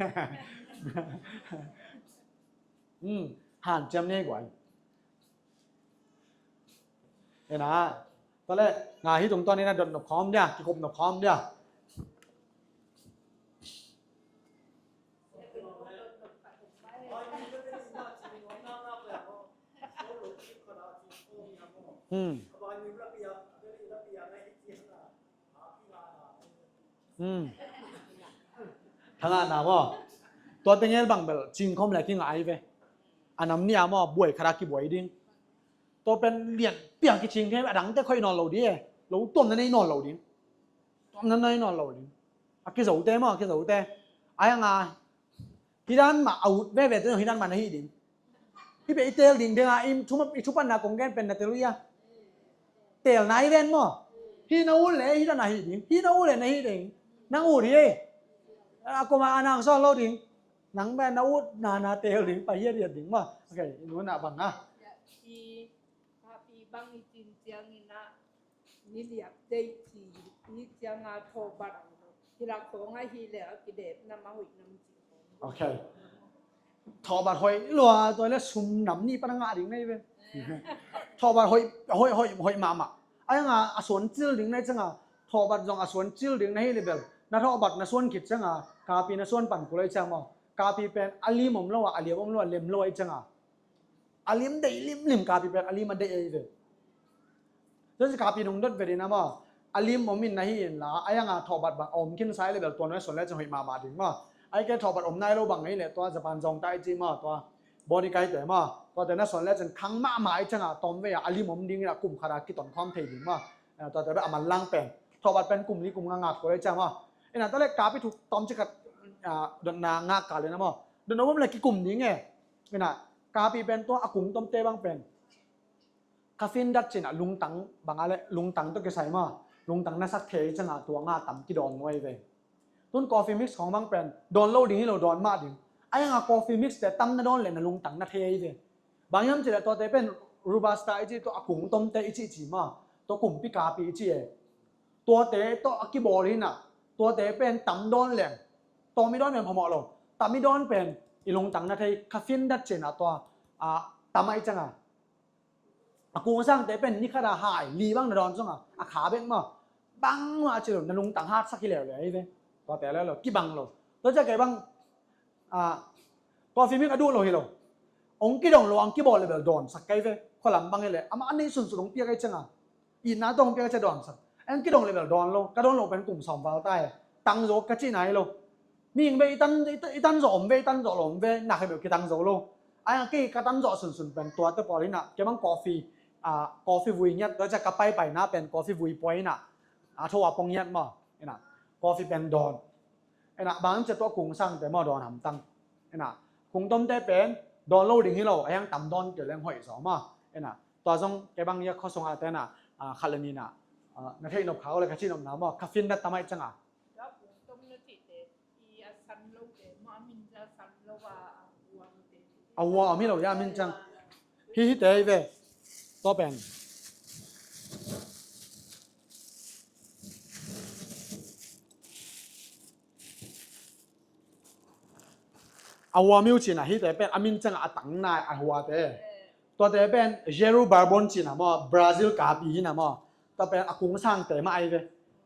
Hmm, hanciam ni guai. Ena, tua leh nga hih tungtawn in ah dot nop khawm dia, kikup nop khawm dia. Hmm. Hmm. Thangahna maw. Tua teng el bang bel cingkhawm leh kingah ahi ve. A nam nih a maw, buai khat a kibuai ding. Tua pen lianpi a kicing thei, a dangte khoih nawn lo ding e. Lo tuamna nei nawn lo ding. Tuamna nei nawn lo ding. A kizote maw, a kizote. Ahi zongin hih dan mah a ut veve te zong hih dan mah na hih ding. Hih pen i teel ding ding a, i thu, i thupatna kong gen pen na teel uh hia? Teel nai ven maw. Hih na ut leh hih dan a hih ding. Hih na ut leh na hih ding. Nang ut hi. A kuamah a nang sawn lo ding. Nang pen na ut na, na teel ding, pai hiathiat ding maw. Ok, i nu in ah bang a. Pi, pi bang i cin ciangin ah ni liap deih ci, ni ciang a thawhbat. Kilak khawng ahih leh a kidep nam a hoih nam ci khawng. Ok. Thawhbat hoih lua, tua leh sum nam nih pan a ngah ding na hi ve. Thawhbat hoih, hoih, hoih, hoih mahmah. Ahi zongin a suan cil ding na hi ciangin, thawhbat zong a suan cil ding na hih leh bel na thawhbat na suan khit ciangin, kapi na suan pan kul ahi ciang maw. Kapi pen a lim om lo a, a liam om lo a, lem lo ahi ciangin, a lim deih limlim, kapi pen a lim a deih ahi ve. Tua ci kapi nung dot ve ding a maw. A lim om in na hi in la, ahi zongin thawhbat bang a om khinsa leh bel tua na suan leh cin hoih mahmah ding maw. Ahih kei leh thawhbat om nai lo bang hi leh tua Japan zawngta i ci maw, tua body kaite maw. Tuate na suan leh cin khang mahmah ahi ciangin tawm vei a, a lim om ding in a kum khat a kiton khawm thei ding maw. Eh, tuate bel a manlang pen. Thawhbat pen kum li kum nga ngak kul ahi ciang maw. Ina tua leh kapi thu tawmcik khat, ah, dotna ngak kal in a maw. Dotna bawm leh kikum ding e. Ina kapi pen tua a kung tomte bang pen kafin dat cin a lungtang bang a leh lungtang tawh kisai maw. Lungtang na sak thei ciangin tua nga tam kidawn nuai ve. Tun coffee mix khawng bang pen dawn lo ding hi lo, dawn mah ding. Ahi zongin coffee mix te tam na dawn leh na lungtang na thei ahi ve. Bang hiam cih leh tuate pen Robusta i cih, tua a kung tomte i cih ci maw. Tua kumpi kapi i cih e. Tuate tawh a kibawl hi in ah, tuate pen tam dawn leng, tawm i dawn pen phamawh lo. Tam i dawn pen i lungtang na thei, kafin dat cin a tua, ah, tam ahih ciangin. A kung sangte pen ni khat a hai li bang na dawn sungah, a kha bek maw. Bangmah ci lo, na lungtang hatsak hi leuleu ahi ve. Tuate leuleu, kibang lo. Tua ciang kei bang, ah, coffee mix a duh lo hi lo. Hong kidong lo, hong kibawl leh bel dawnsak kei ve. Khualam bang hi leh, amah a neih sunsun hong piak ahi ciangin, itna tawh hong piak ahi ciangin dawnsak. Hong kidong leh bel dawn lo, ka dawn lo pen kum sawm val ta e. Tangzaw ka cihna hi lo. Mihing ve i tan, i tan, i tanzawh om ve, i tanzawh lo om ve, na khe bel kitangzo lo. Ahi zongin kei ka tanzawh sunsun pen tuate pawl hi in ah, kei bang coffee, ah, coffee vui ngiat, tua ciang ka paipaina pen coffee vui pua hi in ah, a tho a pong ngiat maw. Ina, coffee pen dawn. Ina, bang ci a tua kung sangte maw dawn hamtang. Ina, kung tomte pen dawn lo ding hi lo, ahi zongin tam dawn kei leng hoih zaw maw. Ina, Tua zong kei bang ia khuasung a tena, a, khat le ni na, a, na theih nop kha uh le ka cih nopna maw, ka fin na tamai canga. A hua om hi lo ia min cang. Hi hi te hi ve. Tua pen a hua miu cina hi te pen a min canga a tang nai a hua te. Tua te pen Jeru Bourbon cina maw, Brazil kapi hi na maw. Tua pen a kung sang te mah ai ve.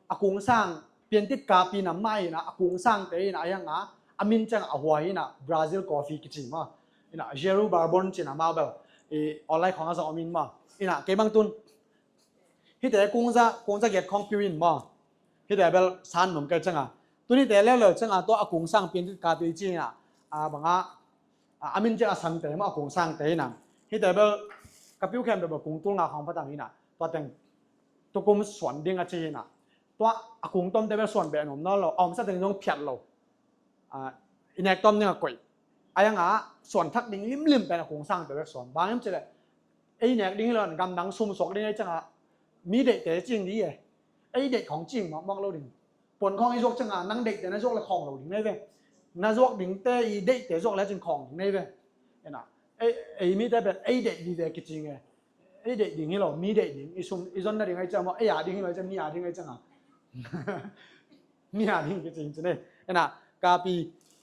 A kung sang piantit kapi na mah hi na, a kung sang te hi na, a hiang a, a min canga a hua hi na, Brazil coffee kici maw. Ina Jeru Bourbon cina maw bel. I online khong a zong om in maw. Ina kei bang tun. Hi te kung za, kung za giat khong piu in maw. Hi te bel san nung kei canga. Tun hi te leu leu canga tua a kung sang piantit kapi ci na. A banga, a, a min canga a sang te maw a kung sang te hi na. Hi te bel ka piu khem bel kung tul nga khong patang hi na. Tua teng tukum suan ding a ci hi na. Tua a kung tom te bel suan beh nom nawn lo. A om sa teng zong phiat lo. A, i nek tom ding a koih. A hiang a suan thak ding limlim pen a kung sang te bek suan. Bang hiam ci le. Ei nek ding hi lo an gamdang sum suak ding ei canga. Mi deih te cing di e. Ei deih khong cing mawk mawk lo ding. Puan khong i zuak canga nang deih te na zuak le khong lo ding nei ve. Na zuak ding te i deih te zuak le cing khong ding nei ve. Ena. Ei, ei mi te pen ei deih di ve kicing e. Ei deih ding hi lo, mi deih ding. I sum, i zon na ding ei canga maw, ei a ding hi lo ei canga, mi a ding ei canga. Mi a ding kicing cine. Ena, kapi,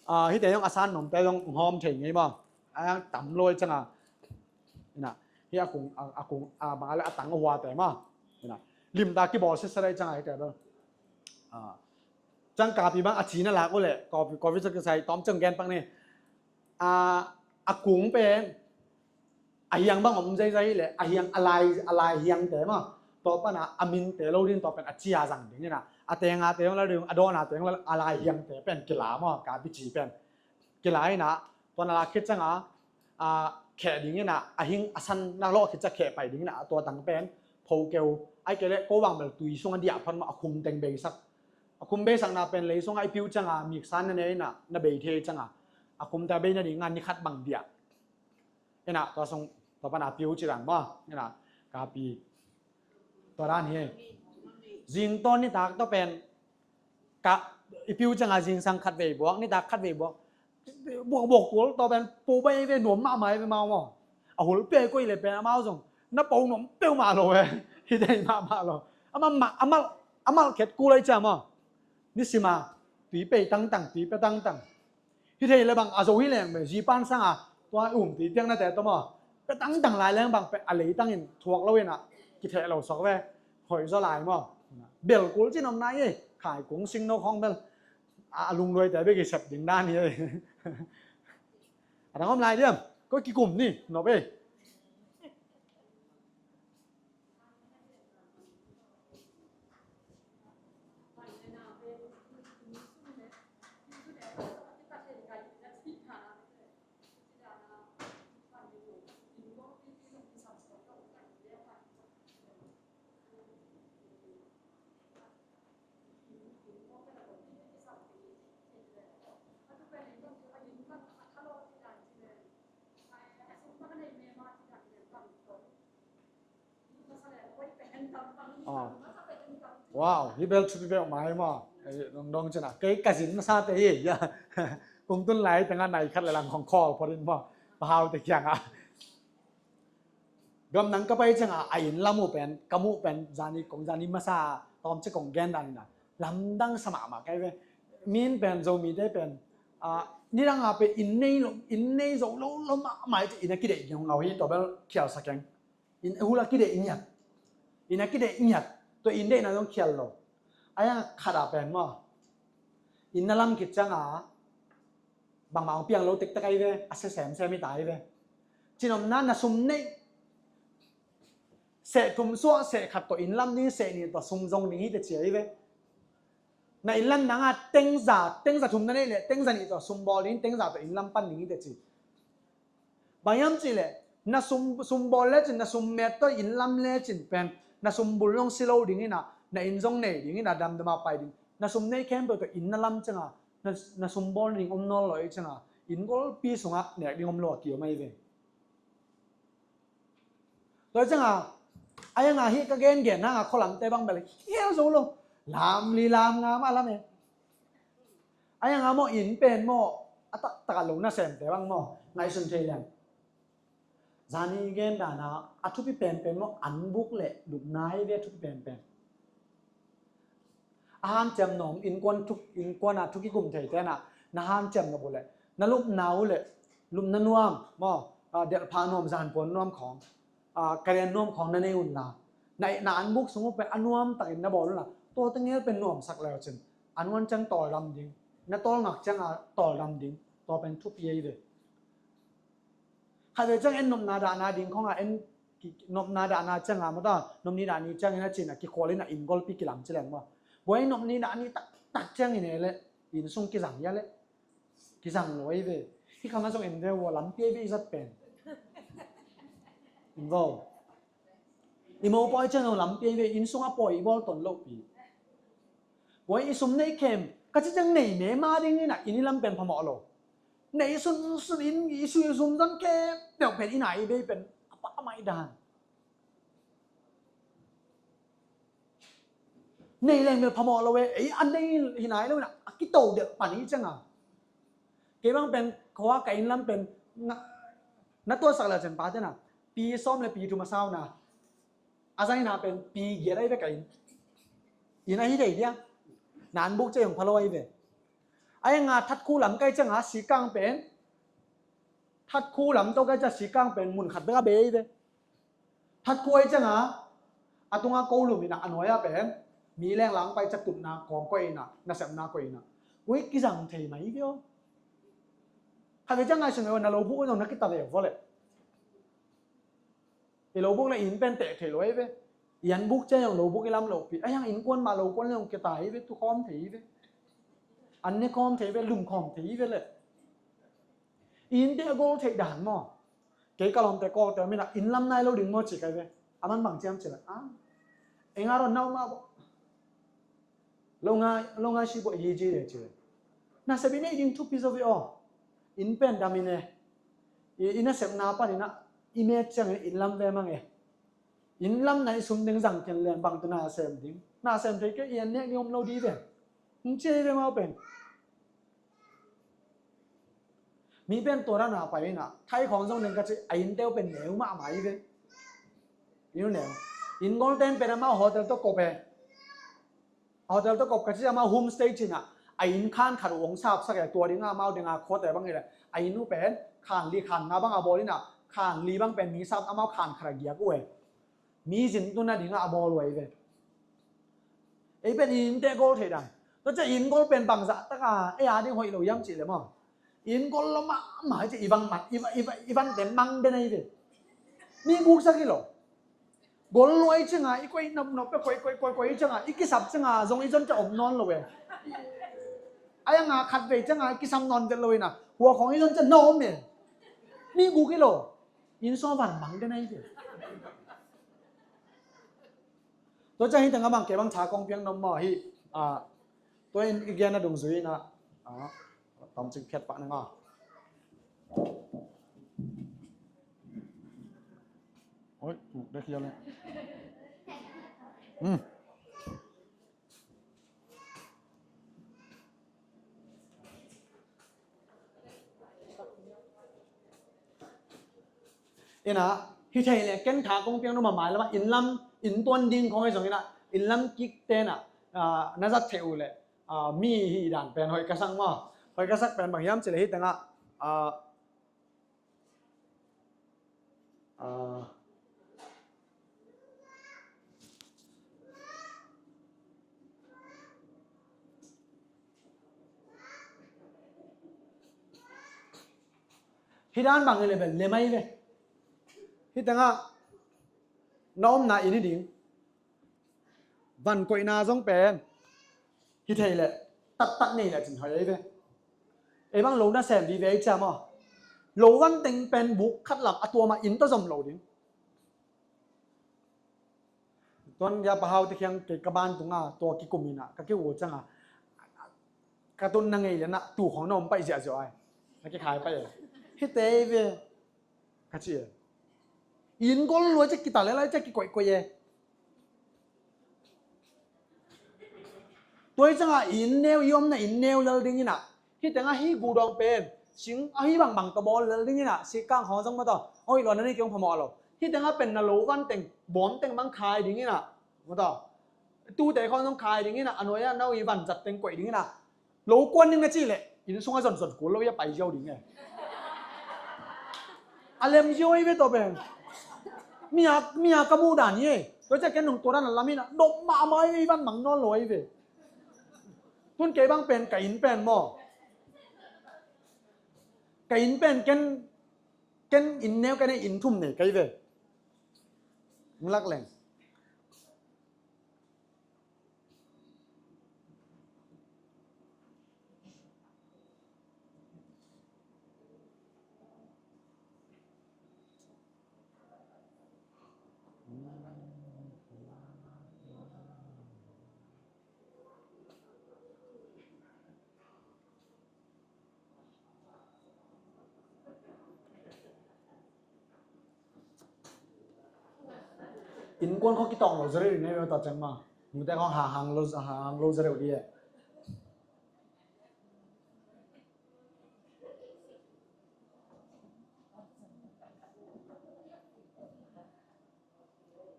a, hi te zong a san nom te zong hawm thei ngei maw. A tam lo ei canga. Ena, hi a kung, a, a kung, a, bang a le a tang a hua te maw. Ena, lim ta kibawl sisa ei canga hi te bel. A, cang kapi bang a cina lak uh le, kopi, kopi sa kisai, tom cang gen pak ni. A, a kung pen, a hiang bang om zeizai le, a hiang a lai, a lai hiang te maw. Tua pana a min te lo din tua pen a cia zang ding ina. A tenga te la ding, a dawna te la a lai hiang te pen kila maw, kapi ci pen. Kila ina, tua na la khit canga, a, kheh ding ina, a hing a san na lawh khit ca kheh pai ding ina, tua tang pen, pho keu, ai ke le, ko bang bel tui sung a diah phot maw, a khum teng beisak. A khum beisak na pen lei sung a i piu canga, miksan na ne ina, na bei thei canga. A khum ta bei na ding a ni khat bang diah. Ina, tua sung, tua pana piu ci dan maw, ina, kapi. Tua dan hi. Zing tawn nitak tua pen, ka, i piu canga zingsang khat vei buak, nitak khat vei buak. Buak, buak kul, tua pen, po bai ve nuam mahmah ve mau maw. A hul pe koih le pen, amau zong, na po nuam peuhmah lo ve. Hi dei mahmah lo. Amah, amah, amah khet kul ai cia maw. Nisima, tui pei tangtang, tui pe tangtang. Hi thei le bang a zo hi leng bel, zi pan sanga, tua um ti tiang na te tawh maw. Pe tangtang lai leng bang pe a lei tangin thuak lo ina, kitheh lo sok ve, hoi zaw lai maw. Bel kul cin om nai e, khai kung sing no khong bel. A, a lungluai te bek i sep ding dan hi e. A dang om lai diam, ko kikum ni, nop e. Wow, hi bel thupi beuh mai maw. Dongdong cina kei ka zin masa te hi. Kung tun lai tengah nai khat le lang khong khawl phorin maw. Pahau te kiangah. Gamnang ka pai cianga a inn lam uh pen, ka muh pen, zani kong zani masa tawm ci kong gen dan ina lamdang sa mahmah kai ve. Min pen, Zomite pen, a, nidanga pen inn nei lo, inn nei zo lo lo mahmah ci inn a kideih ding ngau hi, tua bel khial sa keng. Inn a hula kideih ngiat. Inn a kideih ngiat. Tua inn deihna zong khial lo. Ai a khat a pen maw. Inn na lam khit cianga bangmah hong piang lo tektek ahi ve, a sia semsem hi ta ahi ve. Cinomna na sum neih, seh thum suah, seh khat tawh inn lam ding, seh nih tawh sum zong ding hi te ci ahi ve. Na inn lam nanga tengza, tengza thum na neih leh, tengza nih tawh sum bawl ding, tengza tawh inn lam pan ding hi te ci. Bang hiam cihleh, na sum, sum bawl lecin, na sum met tawh inn lam lecin pen, na sum bul zong si lo ding ina, na inn zong nei ding ina, damdama pai ding. Na sum neih khempeuh tawh inn na lam cianga, na, na sum bawl ding om nawn lo ei cianga, inn golpi sungah nek ding om lo a kiom ahi ve. Tua cianga, a yanga hi ka gengen nanga khualamte bang bel hial zo lo. Lam li lam nga mah lam e. A yanga maw inn pen maw, a taktaka lo nasemte bang maw ngaihsun thei leng. Zani gen dana a thupi penpen maw, an buk le lupna hi ve a thupi penpen. A hanciam nuam, innkuan thuk, innkuan a thuk i kum thei tena na hanciam nuam uh le na lupna uh le lupna nuam maw, a, delhphah nuam, zanpuan nuam khawng, a, karen nuam khawng na nei unla, na, na an buk sung uh pen a nuam takin na bawl unla, tua tengel pen nuamsak leu cin a nuan ciang tawldam ding, na tawlngak cianga tawldam ding, tua pen thupi ei ve. Khatvei ciang en nopna dahna ding khonga en ki- nopna dahna cianga mata nopni dahni ciangin a cina kikhualin a inn golpi kilam cileng maw. Buai nopni dahni taktak ciangin e le inn sung kizang hia le kizang lo ei ve. Hi khama zong en ve ua lampi ei ve i zat pen. En vo. I mopawi ciang zong lampi ei ve, inn sung a pawi i bawl ton lohpi. Buai i sum nei khem ka ci ciang nei mema dingin a inn i lam pen phamawh lo. Nei sunsun in i sui sum zon khem deuh pen i nai i bei pen a pah mai dan. Nei leng bel phamawh lo e, ei a nei hi nai lo ina a kito deuh pan i cianga. Kei bang pen khua ka inn lam pen na, na tuasak le cen pa tena pi sawm le pi thum a sauna. A zaina pen pi giat ai ve ka inn. Inn a hi thei dia. Nan buk cei hong phalo ai ve. Ai nga thatkhu lam kai cianga sikang pen. Thatkhu lam to kai cia sikang pen mun khat bek a bei ai ve. Thatkhu ai cianga a tunga ko lum ina a nuai a pen mi leng lang pai cia tutna kawm koih ina nasepna koih ina. Ui kizang thei mai ve aw. Khat ve ciang ngai sung ve na lo buk ina na kita ve aw vole. I lo buk le inn pen teh thei lo ei ve. I an buk cia yong lo buk i lam lo pi. A yang innkuan mah lo kuan le yong kia ta ei ve, tu khawm thei ei ve. An ne khawm thei ve, lum khawm thei ei ve le. I inn te a gol thei dan maw. Kei ka lawmte kawkte mina inn lam nai lo ding maw ci kai ve. A man bang ciam ci le. A. Eng a ron nau mah bo. Lo ngai, lo ngai si bo i hi ji le ci le. Na sebi nei ding thupi zo ve aw. Inn pen dam ine. I, i nasepna pan ina i met ciangin inn lam ve mange. Inn lam na i sum ding zang ken leng bang tu na sem ding. Na sem thei ke i an nek ni om lo di ve. Hong ci ve mau pen. Mi pen tua rana pai ina thai khawng zong ding ka ci a inn teu pen neu mah mai ve. Inn neu. Inn gol ten pen amau hotel to kop e. Hotel to kop ka ci amau homestay cina a inn khan khat uh hong sapsak e tua dinga amau dinga khuate bang ila a inn uh pen khan li khan nga bang a bawl ina khan li bang pen mi sap amau khan khat a giak uh e. Mi zin tuna dinga a bawl uh e ve. Ei pen inn te gol thei dan. Tua cia inn gol pen bangzah taka ei a ding hoih lo yam cih le maw. Inn gol lo mahmah ci i vang mat i van te mang den ei ve. Mi guksak i lo. Gol luai cianga i koih nopnop pe koih koih koih koih cianga i kisap cianga zong i zon cia om nawn lo e. A yanga khat vei cianga i kisam nawn vet lo ina hua khawng i zon cia na om e. Mi guk i lo. Inn sua van mang den ai ve. Tua ciang hi tengah bang kei bang tha kong piang nom maw hi. Tua in i gen a dungzui ina. Tom cing phiat pah na nga. Oi, uk dek hial e. Ina hi thei le ken tha kong piang numa mai lama inn lam inn tuan ding khong hi zong ina inn lam kik tena na zat thei uh le mi hi dan pen hoih ka sak maw? Hoih ka sak pen bang hiam ci le hi tengah Hi dan bang hi le bel le mai ve. Hi tengah na omna inn hi ding. Van koihna zong pen hi thei le taktak nei le cin hoi ei ve. Ei bang lo na sem vive ei ciam aw. Lo van teng pen buk khat lam a tuama inn ta zom lo ding. Tuan ya pahau te khiang kei ka ban tunga tua kikum ina ka kiu canga ka tun na ngei le na tu khong na om pai ziahziah ai. Ka kikhai pai e. Hi te ei ve. Ka ci e. Inn gol lua ciah kital lel a ciah kikoihkoih e. Tua hi ciangah inn neu i omna inn neu lel ding inah. Hih tengah hih gudawng pen sing ahi bangbang tawh bawl lel ding inah. Sikkang khawng zong mataw. Oi, luanna ni kei hong phamawh lo. Hih tengah pen na lo van teng bawm teng bang khai ding inah. Mataw. Tute khawng zong khai ding inah. A nuai-ah no i van zat teng koih ding inah. Lo kuan ding na cih leh inn sungah zonzon kul lo hi a, pai ziau ding e. A lem ziau hi ve tawh pen. Mi a, mi a ka muh dan hi e. Tua ciah ken nong tua dan a lam inah dop mahmah hi ve, i van mang nawn lo hi ve. Tun kei bang pen ka inn pen maw. Ka inn pen ken, ken inn neu ka nei, inn thum nei ka hi ve. Lak leng. Innkuan khawng kitawng lo zereu ding nei ve, tua ciang ma. Nute khawng hahang lo, hahang lo zereu ding e.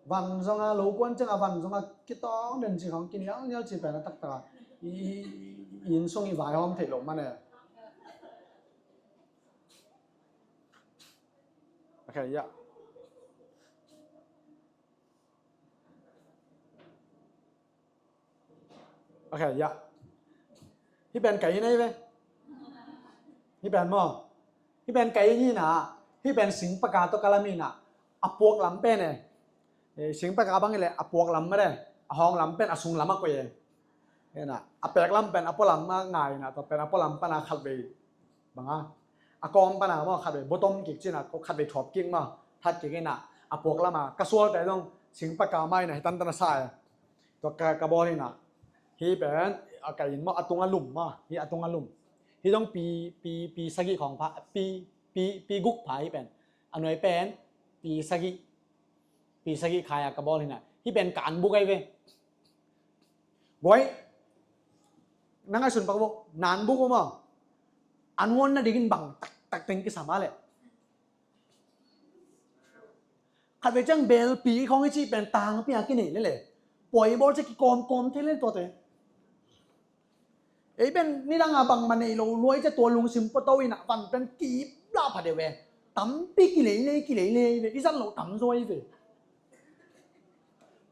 Van zonga lo kuan cianga van zonga kitawng den ci khawng kinialnial ci pen a taktak a i, i, i inn sung i vaihawm theih loh man e. Okay, ya. Okay, ya. Hih pen ka inn ahi ve. Hih pen maw. Hih pen ka inn hi na. Hih pen singpaka tawh ka lam hi na. A puak lam pen e. Eh, singpaka bang hi leh a puak lam mah de. A hawng lam pen a sung lam a koih e. Hi na. A pek lam pen a pua lam a ngai na. Tua pen a pua lam pan a khatvei. Bang a, a kawm pan a maw, khatvei bottom kik ci na, khatvei thuap kik maw, that kik hi na, a puak lam a, ka sualte zong singpaka mah hi na, hi tantan a sa e. Tua ka, ka bawl hi na. Hih pen, a ka inn maw, a tung a lum maw, hih a tung a lum. Hih zong pi, pi, pi sagih khawng pha, pi, pi, pi guk pha hih pen. A nuai pen, pi sagih, pi sagih khai a ka bawl hi na. Hih pen ka an buk ahi ve. Guai. Nang a sun pak bo. Nan buk bo maw. An huan na dingin bang tak, tak teng kisam a leh. Khatvei ciang belpi khawng i cih pen tangpi a kinei lele. Poi bawl ciah kikawmkawm thei le tuate. Ei pen nidang a bangmah nei lo luai ciah tua lungsim pua to inah van pen kip lah pha deuh ve. Tampi kileilei, kileilei ve. I zat loh tam zaw hi ve.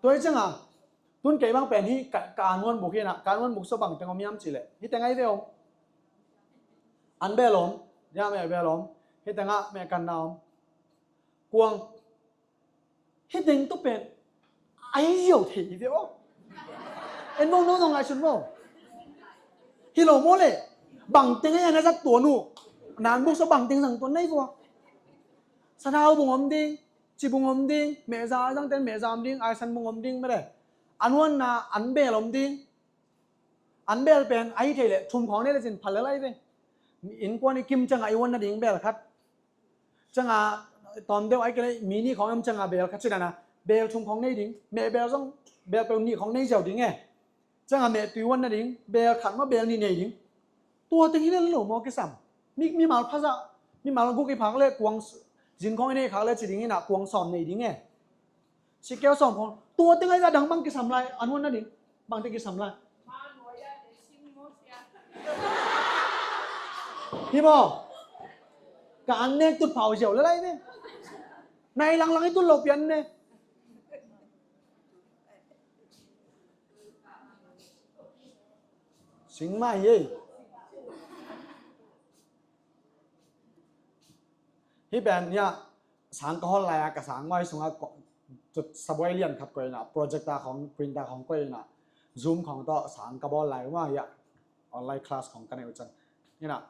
Tua hi ciangah, tun kei bang pen hih ka, ka an huan buk hi na, ka an huan buk sua bang teng om hiam cih leh. Hih teng ahi ve om. An bel om, ya meh bel om. Hih tengah meh kanna om. Kuang. Hih teng tawh pen a hi ziau thei hi ve aw. En maw, no zong ngaihsun maw. Hi lo maw leh. Bang teng a hi a na zat tuan uh. Nan buk sua bang teng zang tuan na hi vua. Sathau bung om ding. Ci bung om ding, mehza a zangten mehza om ding, aisan bung om ding mede. An huanna an bel om ding. An bel pen a hi thei leh thum khawng nei lecin phal lel ahi ve. Innkuan i kim ciangah i huan nading bel khat. Ciangah tawm deuh ahi kei leh mi nih khawng om ciangah bel khat ci dana. Bel thum khawng nei ding, meh bel zong bel peuh nih khawng nei ziau ding e. Ciangah mehtui huan nading, bel khat maw bel nih nei ding. Tua teng hi lel lo maw kisam. Mi, mimal phazah, mimal guk i phak leh kuang s-, zin khawng i neih khak leh ci ding inah kuang sawm nei ding e. Sikeu sawm khawng. Tua teng ahi zah dang bang kisam lai, an huan nading. Bang teng kisam lai. Hi maw. Ka an nek tut phau ziau le lai ne. Nai langlang i tut lo pian ne. Sing mah hi ei. Hih pen hiah sang ka hon lai-a ka sang mah hi sungah ko-, sabuai lian khat koih inah, projector khawng, printer khawng koih inah, Zoom khawng tawh sang ka bawl lai mah hiah, online class khawng ka neih uh ciang inah.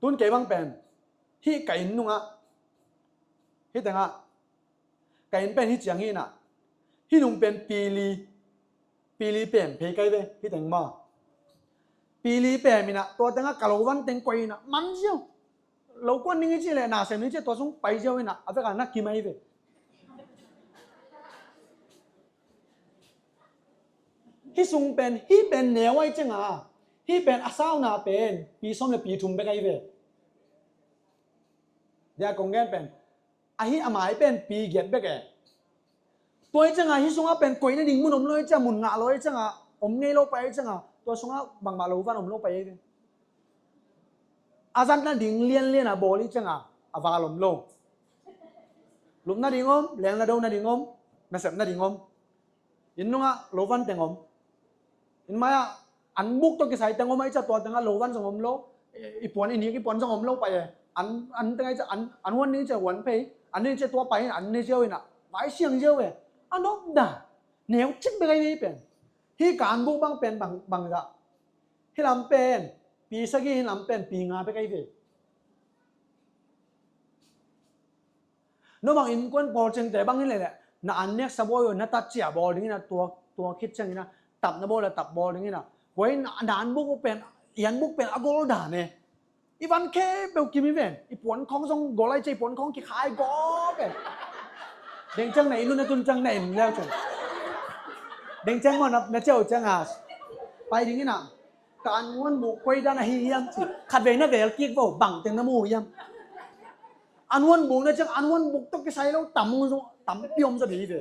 Tun kei bang pen hih ka inn nungah, hih tengah, ka inn pen hih ciang hi inah, hih nung pen pili, pili pen phei kai ve, hih teng maw. Pi li pem in ah, tua teng ah ka lo van teng koih in ah, man ziau. Lo kuan ding i cih leh, na sem ding i cih leh, tua sung pai ziau in ah, a vek a na kim ahi ve. Hih sung pen, hih pen neu ahi ciang a, hih pen a sauna pen pi sawm le pi thum bek ahi ve. Dia kong gen pen, ahi a mai pen pi giat bek e. Tua ahi ciang a, hih sung a pen koih nading mun om lo ahi ciang a, mun ngah lo ahi ciang a, om ngei lo pai ahi ciang a, tua sung a bangmah lo van om lo pai ahi ve. A zat nading lianlian a bawl ahi ciang a, a val om lo. Lup nading om, leng na do nading om, nasep nading om. Inn nung ah lo van teng om. Inn mai ah an buk tawh kisai teng om ahi ciang, tua teng ah lo van zong om lo. I puan, i nik i puan zong om lo pai e. An, an teng ahi ciang, an, an huan ding ciang huan phei. An ding ciang tua pai in, an ne ziau in ah, vai siang ziau e. A nop dan. Neu cik bek ahi ve pen. Hih ka an buk bang pen bang, bang zah. Hih lam pen pi sagih, hih lam pen pi nga bek ahi ve. No bang innkuan pawl ciangte bang hi leh leh, na an nek sa bawi uh na tat cia bawl ding in ah, tua, tua khit ciang in ah, tap na bawl a tap bawl ding in ah. Huai na, na an buk uh pen, i an buk pen a gol dan e. I van khempeuh kim hi ven. I puan khawng zong gol ahi ciang, i puan khawng kikhai gol pen. Deng ciang na inn uh na tun ciang na en leu ciang. Deng ciang maw na, na ciau ciang a, pai ding in ah. Ka an huan buk koi dan ahi hiam ci. Khatvei na vel kik vo, bang teng na mu hiam. An huan buk na ciang, an huan buk tawh kisai lo tam, tampi om zaw ding hi ve.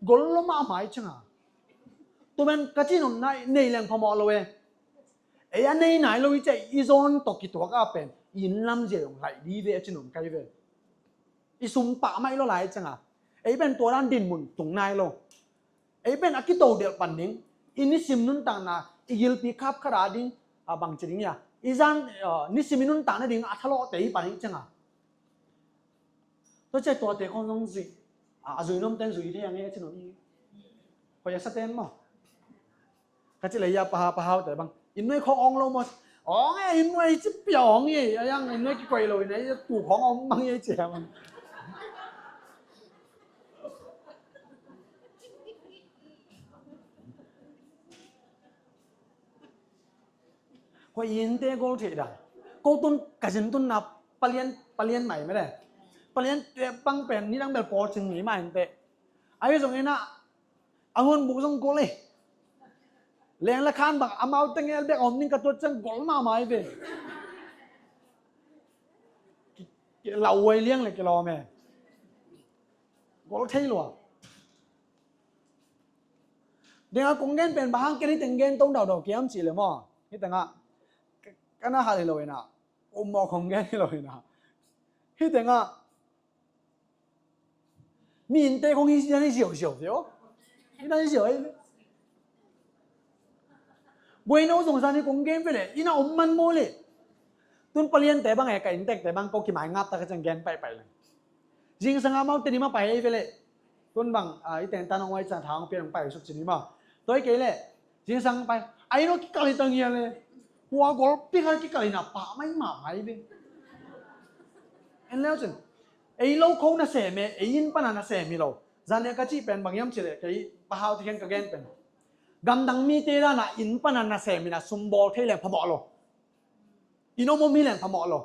Gol lo mahmah ahi ciang a. Tua pen ka cih nopna, nei leng phamawh lo e. Ei a nei nai lo i cih, i zawn tawh kituak a pen, i inn lam zia zong laih ding hi ve a cih nop ka hi ve. I sum pah mai lo lai ciang a. Ei pen tua dan dinmun tung nai lo. Ei pen a kito delh pan ding. I nisim nuntakna, i gilpi khap khat a ding, a bang ci ding hia. I zan, a, nisim i nuntakna ding a thalawhte hi pan ding ciang a. Tua ciang tuate khawng zong zui. A, a zui nuam ten zui thei a ngei a cih nuam hi. Hoih a sa ten maw. Ka cih leh hia, pa hau, pa haute bang. Inn nuai khawng awng lo maw. Awng e, inn nuai ci pia awng e. A yang inn nuai kikoih lo in a, tu khawng awng bang e ci a bang. Koi innte gol thei dan. Ko tun ka zin tun na palian, palian mai mede. Paliante bang pen nidang bel pawl cing mi mai innte. Ahi zong in a, a huan buk zong gol e. Leng le khan bang amau teng el bek om ning ka tuat ciang gol mahmah hi ve. Ki, ki, lauhuai liang le kilawm e. Gol thei lua. Deng a kong gen pen bang hang ken hi teng gen tong daudau kiam cih le maw. Hi teng ah. Ka, ka na hal hi lo in a. Um maw kong gen hi lo in a. Hi teng ah. Mi innte khong hi, hi ziauziau ve aw. Hi na hi ziau ahi ve. Buai no zong zan hi kong gen ve le. Inn a om man maw le. Tun paliante bang e ka inntekte bang ko kimai ngap ta ka ciang gen paipai le. Zingsang a mau te ni ma pai ahi ve le. Tun bang, a, i teng tan hong wai ciang tha hong pian hong pai suk ci ni ma. Tua hi kei le. Zingsang pai. Ai no kikal hi tang hia le. Hua golpi khat kikal hi na pah mai mahmah hi ve. En leu cin. Ei lo kho nasem e, ei inn pana nasem hi lo. Zan nia ka cih pen bang hiam cih leh, kei pa hau ti khen ka gen pen. Gamdang mite dana inn pana nasem hi na sum bawl thei leng phamawh lo. Inn om om hi leng phamawh lo.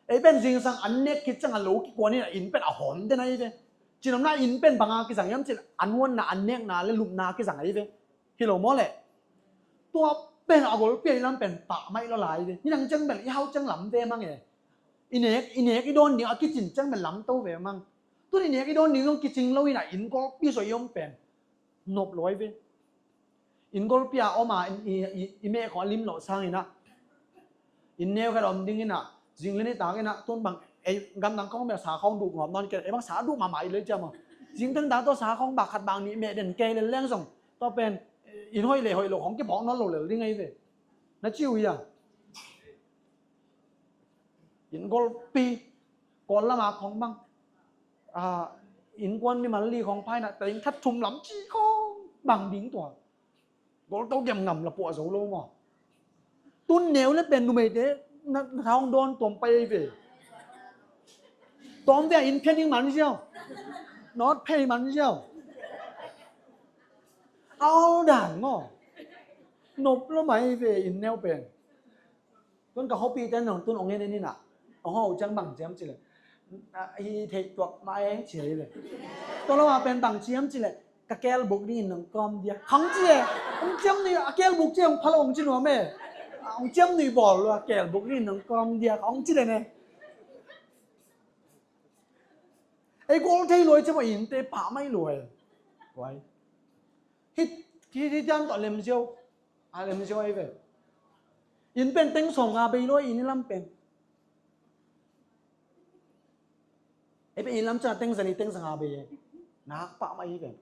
Ei pen zingsang an nek khit ciang a lo kikuan hi na inn pen a hawm den ahi ve. Cinomna inn pen banga kizang hiam cih leh, an huanna, an nekna le lupna kizang ahi ve. Hi lo maw le. Tua pen a golpi a i lam pen pah mai lo lai ve. Hi nang ciang bel i hau ciang lam ve mang e. I nek, i nek i dawn ding a kicin ciang bel lam to ve mang. Tun i nek i dawn ding zong kicing lo in a inn golpi zoi i om pen. Nop lo ahi ve. Inn golpi a om a, i, i, i meh khong a lim loh sang in a. Inn neu khat om ding in a, zing le ni tak in a, tun bang, ei, gamdang khong bel sa khong duh ngawp nawn kei, ei bang sa duh mahmah i lei ciam a. Zing teng tak tawh sa khong bak khat bak nih meh den kei lel leng zong, tua pen, inn hoih le hoih lo khong kiphawk nawn lo lel ding ahi ve. Na ci uh hia? Inn golpi, Kawl lama khong bang, a, innkuan mimal li khong pha in a, teng that thum lam ci khong bang ding tua. Gol to giam ngam la puah zo lo maw. Tun neu le pen numeite na, na tha hong dawn tuam pai ahi ve. Tawm ve a inn phian ding man ziau. Nawt phei man ziau. A awl dan maw. Nop lo mai ve inn neu pen. Tun ka hopite nong tun ong en en inah, ong hau ciang bang ciam cileh, a, hi thei tuak mah e ci hi ve. Tua lo a pen bang ciam cileh, ka kelbuk dingin nong kawm dia khang ci e. Ong ciam nui a kelbuk ci ong phalo ong ci nuam e. Ong ciam nui bawl lua kelbuk dingin nong kawm dia khang ci le ne. Ei gol thei luai ci maw, innte pah mai luai. Luai. Hit, hit, hit yan tawh lemziau. A lemziau ei ve. Inn pen teng sawm nga bei luai, inn lam pen. Ei pen inn lam ciang teng zali teng zanga bei e. Nak pah mai hi pen.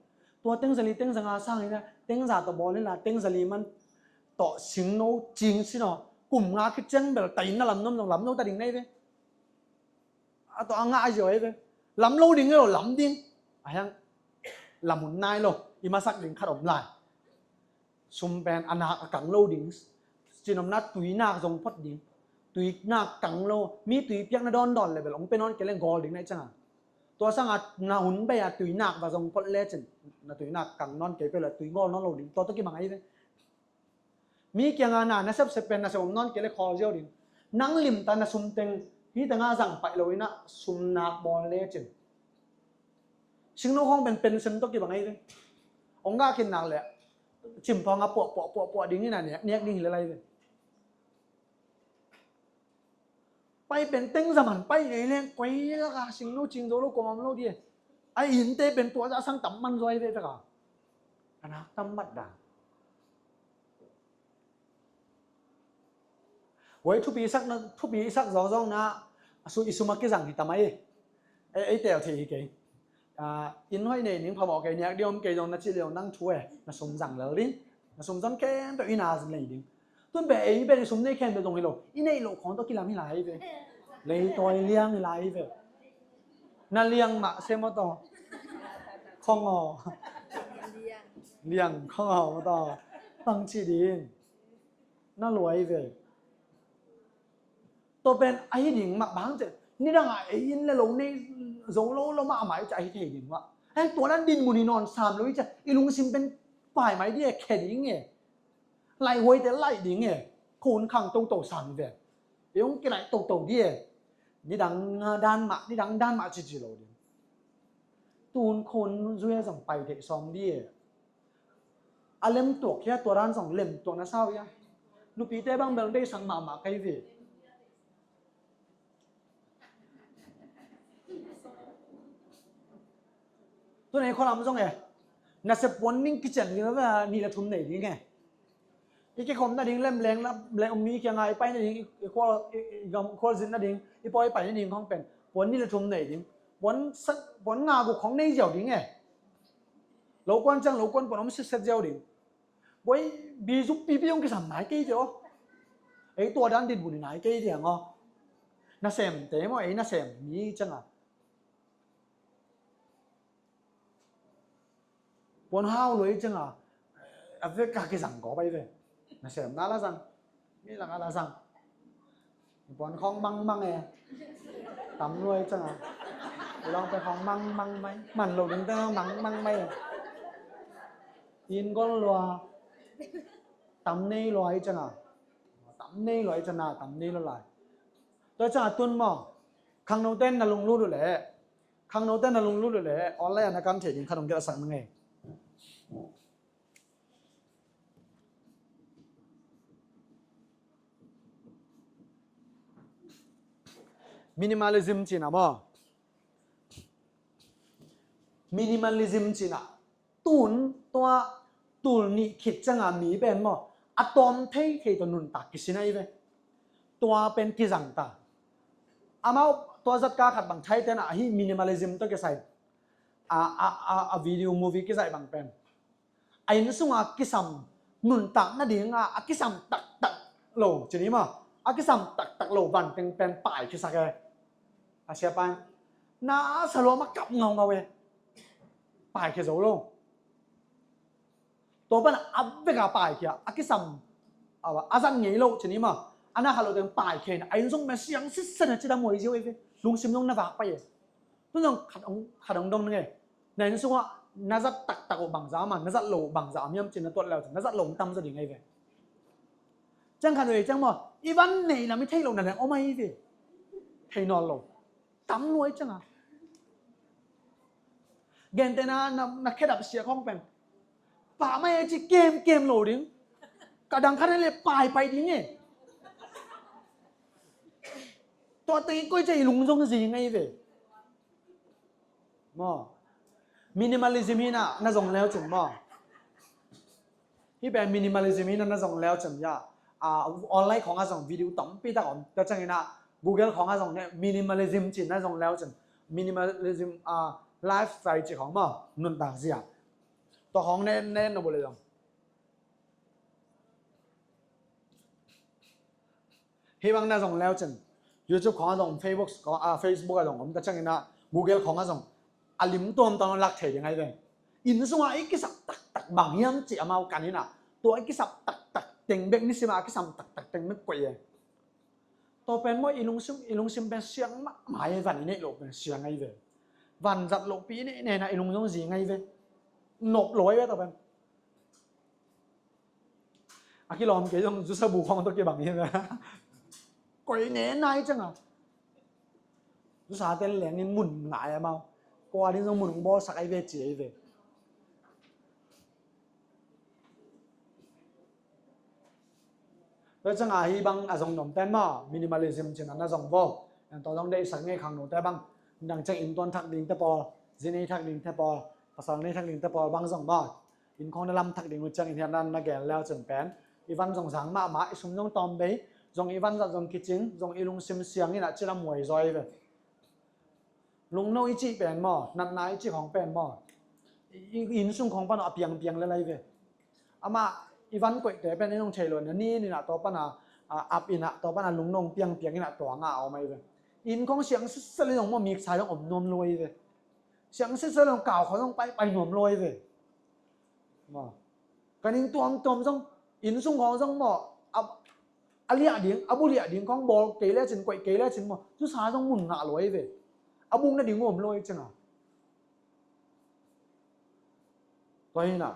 Tua teng zali teng zanga sang ina teng za tawh bawl ina teng zali man tawh singno cing sino. Kum nga khit ciang bel ta inn na lam nuam zong lam no ta ding nei ve. A tawh a ngah ziau ei ve. Lam lo ding ei lo, lam ding. A hiang lam hun nai lo. I masak ding khat om lai. Sum pen a nak a kang lo ding. Cinomna tuinak zong phot ding. Tuinak kang lo. Mi tui piakna dawndawn le bel ong pe nawn kei leng gawl ding na i cianga. Tua sanga na hun bei a tuinak va zong phot le cin. Na tuinak kang nawn kei pe le tui gawl nawn lo ding. Tua tawh kibang ei ve. Mi kianga na, na sepsep pen na sep om nawn kei le khawl ziau ding. Nang limta na sum teng, hi tanga zang paih lo ina sum nak bawl le cin. Singno khawng pen pension tawh kibang ei ve. Ong gah khin nak le, cim phawng a puah, puah, puah, puah ding ina niak, niak ding hi le lai ve. Pai pen teng zaman pai nei leng koi laka singno cing zo lo kong om lo dia. A innte pen tua za sang tam man zo ai ve veka. A nak tam mat da. Huai thupi sak na, thupi sak zong zong na, a su i suma kizang hi tam ai. Ei, ei tel thei hi kei. A, inn hoih nei ning phamawh kei niak ding om kei zong na cih liau nang thu e, na sum zang lel ding. Na sum zon khempeuh inn a nei ding. Tun pen ei pen i sum nei khempeuh zong hi lo. I neih loh khawng tawh kilam hi lai hi ve. Leitawi liang hi lai hi ve. Na liang mah se maw taw. Khawng aw. Liang khawng aw maw taw. Tang ci ding. Na luai hi ve. Tua pen ahi ding mah bang ciah nidangah ei inn le lo nei zo lo lo mah amah i ciah ahi thei ding mah. Hei tua nan dinmun i nawn sam lo i ciah i lungsim pen pai mai ding e, khe ding e. Laih huaite laih ding e. Khun khang toto sam ve. I hong kilaih toto ding e. Nidang dan mah, nidang dan mah cici lo ding. Tun khun zui a zong pai theih sawm ding e. A lemtuak hia tua dan zong lemtuak na sau hia. Nupite bang bel deihsak mahmah kei ve. Tun ei khualam zong e. Nasep puan ning kician ding a nih le thum nei ding e. I kikhawm nading lemleng na leh mi kiangah i pai nading i khual, i, i gam khual zin nading i pawi pai nading khawng pen puan nih le thum nei ding. Puan sak, puan nga guk khawng nei ziau ding e. Lo kuan ciang lo kuan puan om sitset ziau ding. Buai bi zuk pipi hong kisam nai kei ding aw. Ei tua dan dinmun i nai kei ding aw. Nasemte maw ei nasem mi ciangah. Puan hau luai ciangah a vek ka kizang kawp ai ve. Nasemna la zang. Mi laka la zang. Puan khawng mangmang e. Tam luai ciangah. Lawng pen khawng mangmang mai. Man lo ding teng mangmang mai. Inn gol lua. Tam nei luai ciangah. Tam nei luai ciangah tam nei lua lai. Tua ciangah tun maw. Khangnote na lunglut uh leh. Khangnote na lunglut uh leh online ah na kan thei ding khat hong gelhsak na ngei. Minimalism cihna maw? Minimalism cihna. Tun tua tul nih khit cianga mi pen maw a tawm thei thei tawh nuntak kisin ahi ve. Tua pen kizang ta. Amau tua zatka khat bang Thai tena ahi minimalism tawh kisai a, a, a, a video movie kizaih bang pen a inn sunga kisam nuntak nadinga a kisam taktak lo cini maw a kisam taktak lo vanteng pen pai khisak e. A siapa in na sa luam a kap ngaungau e. Pai khia zo lo. Tua pan a veka pai khia a kisam a zat ngei lo cini maw a na khat lo teng pai khia in a inn sung mah siang sitset na cidam huai ziau e ve. Lungsim zong na vak pai e. Tun zong khat hong dong nge. Na inn sungah na zat taktak uh bangza ma na zat lo uh bangza miam cin na tuat leu cin na zat lo hong tam zaw ding ahi ve. Ciang khat uh ei ciang maw I van nei lam i theih loh na leng om ahi ve. Thei nawn lo. Tam luai cianga. Gentehna na, na khedap sia khawng pen. Pah mai a ci kem kem lo ding. Ka dang khat le pai pai ding e. Tua teng i koih ciah i lung zong zi ngai ve. Maw. Minimalism hi na, na zong leu cin maw. Hi pen minimalism hi na, na zong leu cin ya. A, online khong a zong video tampi tak om. Tua ciangin a Google khong a zong ne minimalism cin na zong leu cin. Minimalism a lifestyle ci khong maw. Nuntak zia. Tua khong ne, ne no bo le zong. Hih bang na zong leu cin. YouTube khong a zong, Facebook khong, ah, Facebook a zong om ta ciangin a Google khong a zong. A lim tuamtuam lak thei ding ahi ve. Inn sungah i kisap taktak bang hiam ci amau kan in a. Tua i kisap taktak teng bek nisim a kisam taktak teng bek koih e. Tua pen maw i lungsim, i lungsim pen siang mahmah e van i neih loh pen siang ahi ve. Van zat lohpi i neih neih na i lung zong zi ngai ve. Nop lo ahi ve tua pen. A kilawm kei zong zusa bu khawng tawh kibang hi ve. Koih ne nai cianga. Zusa ten lengin mun ngai amau. Kua ding zong mun hong bawlsak ahi ve ci ahi ve. Tua cianga hih bang a zong nuam ten maw minimalism cin a na zong vo. Tua zong deihsak ngei khang note bang. Dang ciang inn tuan thak ding te pawl, zi nei thak ding te pawl, pasal nei thak ding te pawl bang zong maw. Inn khawng na lam thak ding uh ciangin hian na, na gen leu cin pen. I van zong zang mahmah, i sum zong tawm bei, zong i van zat zong kicing, zong i lungsim siang in a ci lam muai zaw ahi ve. Lungno i cih pen maw, natna i cih khawng pen maw. I, i inn sung khawng pan a piangpiang le lai ve. Amah i van koihte pen i nong thei lo na ni ni na tua pan a, a, ap in a tua pan a lungno piangpiang in a tua nga a om ahi ve. Inn khawng siang sitset le zong maw mik sai zong om nuam lo ahi ve. Siang sitset le zong kau khawng zong pai pai nuam lo ahi ve. Maw. Ka ning tuamtuam zong, inn sung khawng zong maw, a, a liah ding, a bu liah ding khawng bawl kei le cin, koih kei le cin maw, zusa zong mun ngah lo ahi ve. A buk na ding om lo ahi cin a. Tua hi na,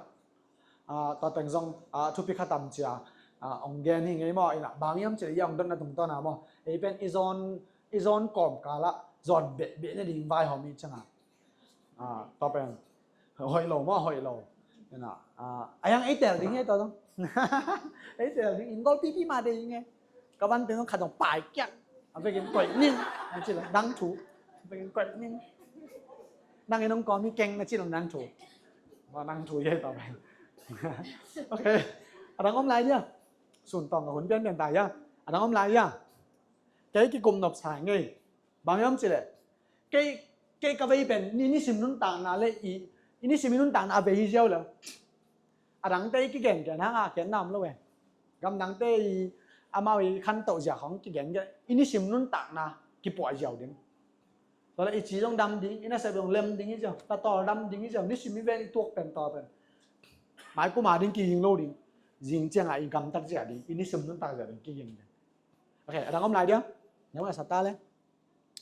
a, tua teng zong, a, thupi kha tam cia, a, ong gen hi ngei maw, ina, bang hiam cih le, i ong dotna tungtawn a maw, ei pen i zawn, i zawn kawmkal ah, zawn behbeh na ding vaihawm hi cianga. A, tua pen. Hoih lo maw, hoih lo. Ina, a, a yang ei tel ding hi tua zong. Ei tel ding, in gol pipi ma de hi nge. Ka van teng zong khat zong pai kiak. A vekin koih ning. Na ci lo, dang thu. A vekin koih ning. Nang in ong kawm hi keng na ci lo dang thu. Maw dang thu hi tua pen. Ok. A dang om lai dia. Sun tawng ka hun pianpian ta ia. A dang om lai ia. Kei kikum nop sa ngei. Bang hiam cih leh. Kei, kei ka vei pen, ni, nisim nuntakna le i, i nisim i nuntakna a vei hi ziau le. A dangte i kigen gen hang a, gen nam lo e. Gam dangte i, amau i khantoh zia khawng kigen gen, i nisim nuntakna kipuah ziau ding. Tua le i ci zong dam ding, i nasep zong lem ding i ziau, ta tawl dam ding i ziau, nisim i ven i tuak pen tawl pen. Mai kuma ding kiging lo ding, zing cianga i gamtat zia ding, i nisim nuntak zia ding kiging ding. Ok, a dang om lai dia, neu a sa ta le.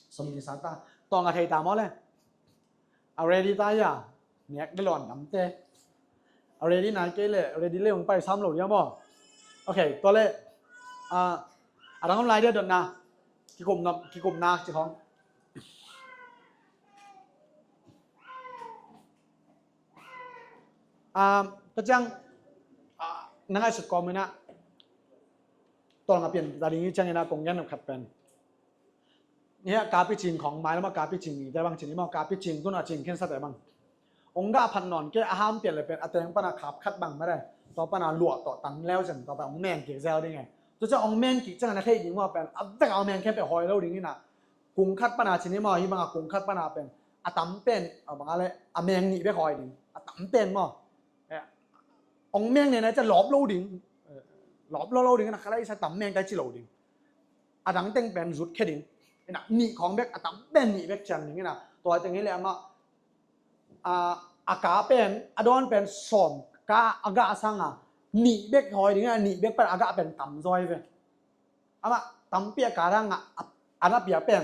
Som ni sa ta. Tawng a thei ta maw le. A ready ta ia. Nek de lon dam te. A ready nai kei le. Ready le ung pai sam lo ia maw. Ok, tua le. A, a dang om lai dia dotna. Kikum na, kikum na ci khawng. A, tua ciang, a, na ngaihsut kawm ina. Tawng a pian ta ding i ciang ina kong gen nop khat pen. Nia kapi cing khawng mai lama kapi cing ni te bang cin i maw kapi cing tun a cing khen sa te bang. Ong gah phat nawn kei a ham pian le pen a teng pana khap khat bang mare. Tua pana luah tawh tang leu cen tua pana ong meng kik zel ding e. Tua ciang ong meng kik ciang na thei ding maw pen a vek a ong meng khen pe hoi lo ding ina. Kung khat pana cin i maw hi bang a kung khat pana pen. A tam pen a bang a le a meng nih bek hoi ding. A tam pen maw. Eh, ong meng ne na ciang lawp lo ding. Eh, lawp lo lo ding ina khat a i sa tam meng kai ci lo ding. A dang teng pen zut khe ding. Ina nih khawng bek a tam pen nih bek cian ding ina. Tua teng hi le amah a, a ka pen, a dawn pen sawm ka a gah sanga nih bek hoi ding ina nih bek pen a gah pen tam zaw ve. Amah tampi a ka dang a, a na pia pen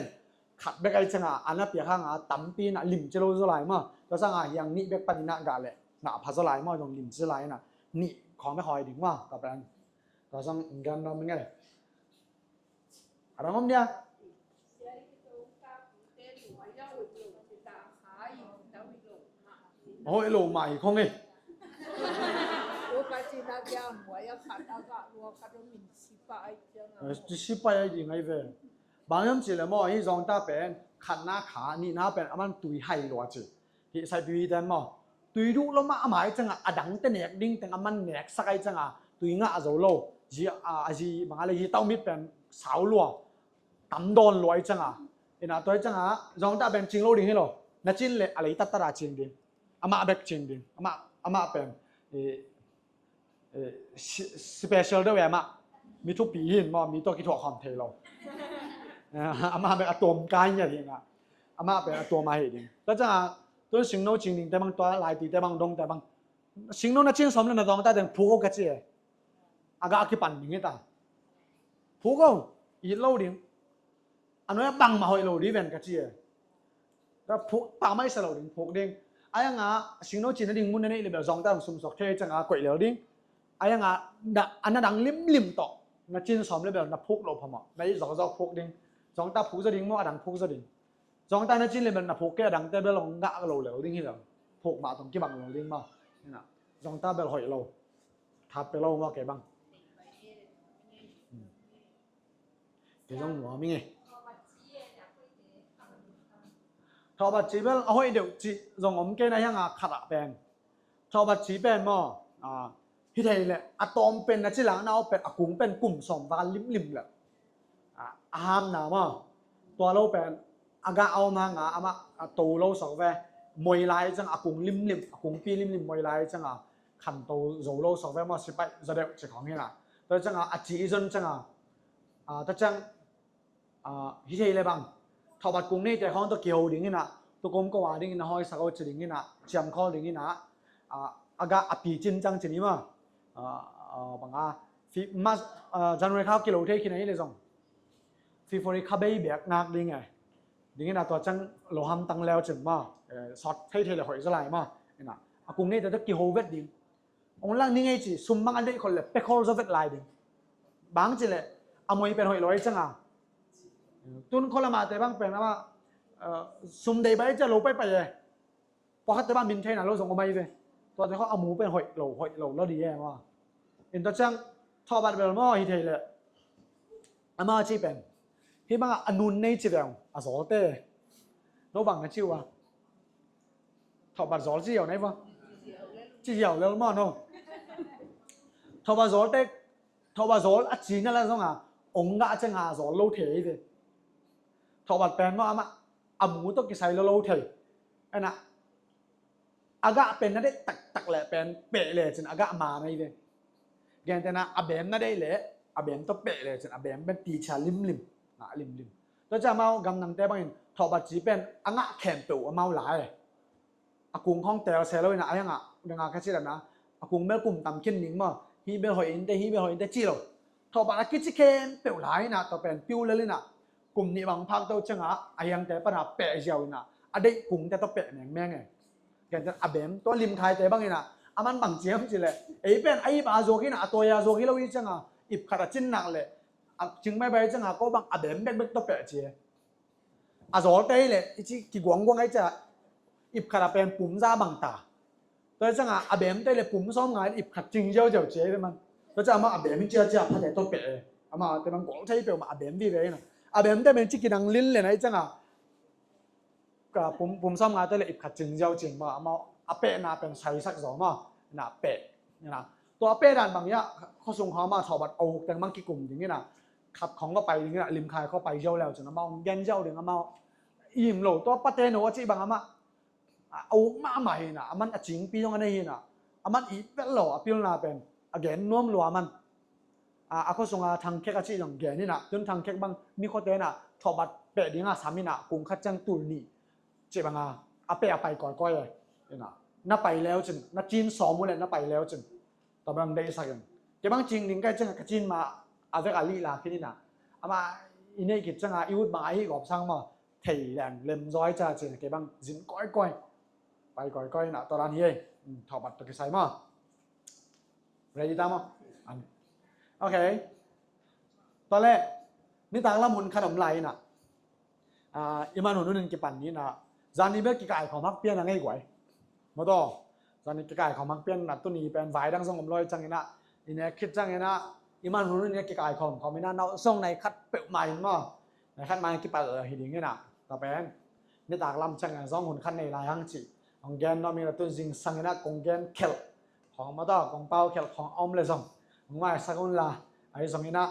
khat bek ai cianga a na pia hanga tampi ina lim ci lo zaw lai maw. Tua sanga hiang nih bek pan ina gah le ngah pha zaw lai maw zong lim ci zaw lai ina nih khawng bek hoi ding maw. Tua pen tua sang gan dom ngai. A dang om dia. A hoih lo mah hi khong e. Sipai ai ding ai ve. Bang hiam cih leh maw, hih Zawngta pen khatna kha, nihna pen a man tui hai lua ci. Hih Saipipi ten maw, tui duh lo mah a mai ciangah a dangte nek ding teng a man neksak ai ciangah tui ngah zo lo. Zi a, a zi bang a le hi tau mit pen sau lua, tam dawn lua ai ciangah. Ina tua ai ciangah Zawngta pen cing lo ding hi lo. Na cin leh a lei tattat a cing ding. Amah bek cing ding. Amah, amah pen, eh, eh, si-, special deuh e amah. Mi thupi hi in maw, mi tawh kithuah khawm thei lo. Amah bek a tuam kai ngiat hi in ah. Amah pen a tuam a hi ding. Tua ciangah, tuan singno cing dingte bang, tua laituite bang, dongte bang. Singno na cin sawm leh na Zawngta teng phuk o ka ci e. A gah a kipan ding hi ta. Phuk o, it lo ding. A nuai a bangmah hoih lo ding ven ka ci e. Tua phuk pah mai sa lo ding, phuk ding. A iangah singno cin na ding mun na neih leh bel Zawngta hong sumsuak thei ciangah koih lel ding. A iangah na, a na dang limlim tawh na cin sawm leh bel na phuk lo phamawh. Na it zawkzawk phuk ding. Zawngta phuk zaw ding maw, a dang phuk zaw ding. Zawngta na cin leh bel na phuk kei, a dangte bel hong ngah lo lel ding hi lo. Phuk mah tawh kibang lo ding maw. Ina, Zawngta bel hoih lo. Tha pia lo maw kei bang. Hmm. Kei zong nuam ing e. Thawhbat ci bel a hoih deuh cih zong om kei na hiangah khat ah pen. Thawhbat ci pen maw, a, hi thei leh a tawm pen na ci lakna uh pen a kung pen kum sawm val limlim leh. A, a hamna maw. Tua lo pen a gah a om hangah amah a to lo sawk ve. Moi lai ciangah a kung limlim, a kungpi limlim moi lai ciangah khanto zo lo sawk ve maw, sipai zaw deuh ci khawng hi in ah. Tua ciangah a ci i zon ciangah, a, tua ciang, a, hi thei leh bang. Thawhbat kung neite khawng tawh kiho ding in ah, tukum ko a ding in ah, hawisak o ci ding in ah, ciamkhawl ding in ah, a, a gah a picin ciang ci ni maw. A, a, bang a, fi-, mas-, a, January kha kilo thei khin a hi leh zong February kha bei bek ngak ding e. Ding in ah tua ciang lo hamtang leu cin maw, eh, sawt thei thei leh hoih zaw lai maw. Ina, a kung neite tawh kiho vet ding. Hong lak ni ngei ci, sum bang a deih khol leh pia khol zaw vet lai ding. Bang ci leh a moi pen hoih lo ai ciangah. Tun khol a mahte bang pen amah, eh, sum deih bai ciah lo paipai e. Pawlkhatte bang min theihna lo zong om ai ve. Tuate khawng a mu pen hoih lo, hoih lo lo ding e maw. In tua ciang thawhbat bel maw hi thei leh. Amah a cih pen, hih bangah a nun nei ci veng, a zawlte. No bang na ci uh a. Thawhbat zawl ci ziau na hi vua. Ci ziau lel maw no. Thawhbat zawlte, thawhbat zawl a cina la zongah ong gah ciangah a zawl lo thei hi ve. Thawhbat pen maw amah a mu tawh kisai lo lo thei. Ena, a gah pen na deih taktak leh pen peh lecin a gah man ahi ve. Gentehna a beem na deih leh a beem tawh peh lecin a beem pen ticia limlim, ngah limlim. Tua ciang amau gamdangte bangin thawhbat ci pen a ngah khempeuh amau la e. A kung khawng teel se lo inah, a hiangah dangah ka cih lehna, a kung bel kum tam khin ning maw, hih bel hoih inteh, hih bel hoih inteh ci lo. Thawhbat a kici khempeuh la inah, tua pen piu lel inah, kum nih bang phak to ciangah a hiangte pana peh ziau inah, a deih kungte tawh peh mengmeng e. Gentehna a beem, tua limkhaite bang inah, a man bang ci hiam cih leh, ei pen a ip a zuak inah, a tawi a zuak hi lo hi ciangah, ip khat a cin nak leh, a cing baibai ciangah ko bang a beem bekbek tawh peh ci e. A zawlte hi leh i ci kiguangguang ahi ciah, ip khat a pen pum za bang ta. Tua ciangah a beemte hi leh pum sawm ngai ip khat cing ziauziau ci e man. Tua ciah amah a beem hi ciacia phate tawh peh e. Amahte bang gual thei peuhmah a beem vive inah. A beemte pen ci kidang lin len ahi ciangah, ka pum, pum sawm ngaite leh ip khat cing ziau cing mah, amah a pehna pen saisak zaw mah, na peh, na. Tua a peh dan bang hiah, khuasung khawng amah thawhbat a uk teng bang kikum ding inah, khat khawng va pai ding inah, limkhai khawng pai ziau leu cin amah hong gen ziau ding amah, im lo, tua pate no a cih bang amah, a uk mahmah hi inah, a man a cingpi zong a nei hi inah, a man it vet lo, a pilna pen a gen nuam lua man. A, a khuasunga thangkhek a cih zong gen inah, tun thangkhek bang mikhuate inah thawhbat peh dinga sam inah, kung khat ciang tul nih cih banga a peh a pai kawikawi e. Inah, na pai leu cin, na cin sawm uh leh na pai leu cin. Tua bang deihsak in. Kei bang cing ding ka hih ciangah ka cin ma a vek a lih la khin inah. Amah i neih khit ciangah i ut bang a hih gawp sang maw, thei leng lem zaw ahi ciah cin, kei bang zin kawikawi. Pai kawikawi inah tua dan hi ei. Hmm, thawhbat tawh kisai maw. Ready ta maw? An. Ok. Tua leh, Nitak lam hun khat om lai inah, ah, i man hun hun in kipan ni inah, zani bel kikaikhawm hak pian a ngei guai. Mawtaw, zani kikaikhawm hak pian inah, tuni pen vai dang zong om lawi ciang inah, i nek khit ciang inah, i man hun hun in kikaikhawm khawm inah, na zong nai khat peuhmah in maw, nai khat mah in kipal hi ding inah, tua pen nitak lam ciang inah zong hun khat nei lai hang ci. Hong gen nuam inah, tun zingsang inah kong gen khelh khawng, mawtaw, kong pau khelh khawng a om le zong hong maisak un la, ahi zong inah,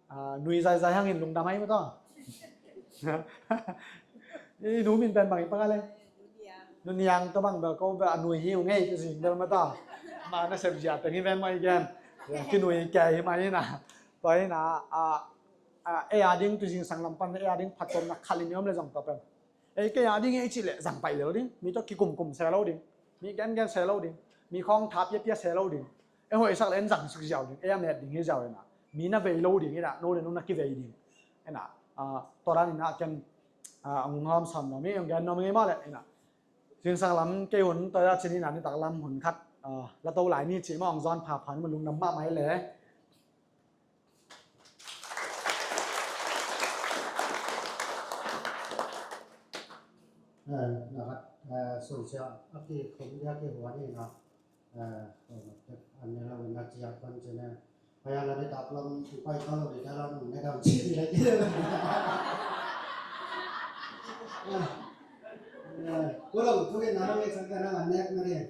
ah, nui zaizai hangin lungdam hi mawtaw. I nu min pen bang i pang a le? Nu Niang. Tua bang bel ko bel a nui hi ung ei, zing bel mawtaw. Ma nasep zia teng hi ve maw i gen. Kinui kei hi mah inah. Tua inah, ah, ah, ei a ding tu zingsang lam pan ei a ding phattuamna khat in i om le zong tua pen, ei, kei a ding ei cih leh zang pai lel ding, mi tawh kikumkum se lo ding, mi gengen se lo ding, mi khawng tha piapia se lo ding. Ei hoihsak leh en zang suk ziau ding, ei a met ding hi ziau inah, mi na vei lo ding inah, no le no na kivei ding inah, ah, tua dan inah ken, ah, hong hawm sam nuam hi, hong gen nuam hi mah leh inah, zingsang lam kei hun tua a cin inah, nitak lam hun khat, ah, la to lai ni cih mah hong zawn phapha ni, mun lungdam mahmah hi le. Eh, na khat, eh, sung sia a ki khum dia ki hua ni na. Eh, an ne lo na cia kon cia ne. Paya la ne tap lam pai ka lo ni da lam ne dam ci ni la ki. Eh, eh, ko lo ko le na lo le sa ka na ne na ne. Eh.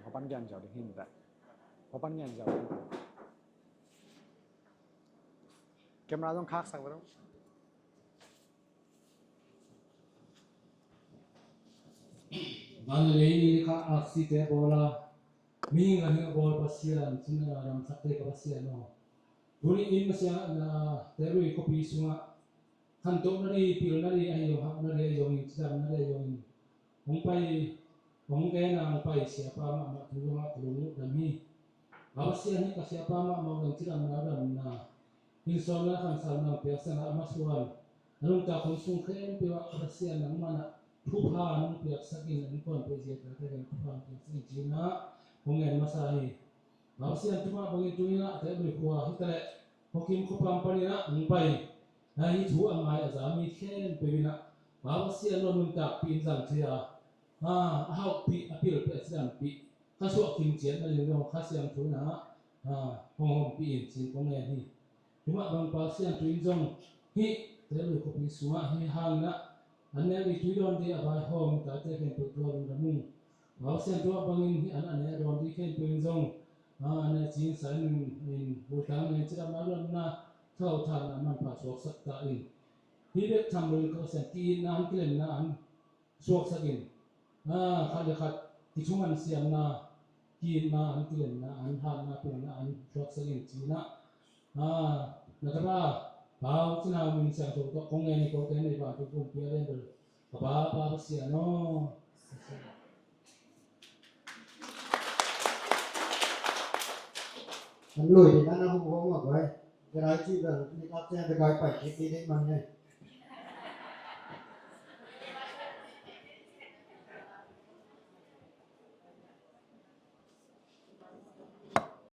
Hua pan gen ziau ding hi ta. Hua pan gen ziau ding. Camera zong khaksak ve lo. Van le lei ni kha aksi te bawl a, mihing a hing a bawl Pasian, cina lam sak te ka Pasian aw. Tuni in Pasian na te lui khuapi sungah khantohna ding, pilna ding ahi zong, hauhna ding ahi zongin, cidamna ding ahi zongin, hong pai, hong gen a hong pai siapa mahmah thu zongah ka lungdam hi. Ka Pasian hi ka siapa mahmah uh, zong cidamna, damna, insawmna, khansalna hong piaksak a, a masuan a nuntak hun sung khempeuh ah ka Pasian nangmah in thupha nong piaksak in, a innkuanpih zia tate in thupha nong piaksak in, ci-in ah hong ngen masa hi. Pasian thu mah bangin tu-in ah Tehlui khua hi ta leh Huakim khua pan panin ah hong pai, hih thu a ngai a za mi khempeuh in ah Pasian lo nuntakpih in zang thei a, a hauhpih, a pilpih, a cidampih, ka suah kim ciat na ding zong Kha Siangtho in ah hong ompih in, ci-in kong ngen hi. Tua mah bang Pasian thu in zong hih Tehlui khuapi sungah hih hangin ah an nek ding, tui dawn ding a vaihawm tate khempeuh tua lungdam ung. Pasian thu mah bangin hih an a nek dawn ding khempeuh in zong, a, an nek cing sa in, in bultang in cidamna, damna, thau thanna manpha suaksak ta in. Hih bek tham lo in ka Pasian ki-itna an, kilemna an suaksak in, a, khat le khat kithungan siamna, ki-itna an, kilemna an, hatna piangna an suaksak in, ci-in ah, a, na tapa Pau Cin Hau min siangtho tawh kong ngen hi. Kote nei bang tu kong pia den bel ka Pa, Pa Pasian aw. An lui ding na na hong hong a guai. Ka nai ci bel ni kap ciang ka guai pai kik ding man ne.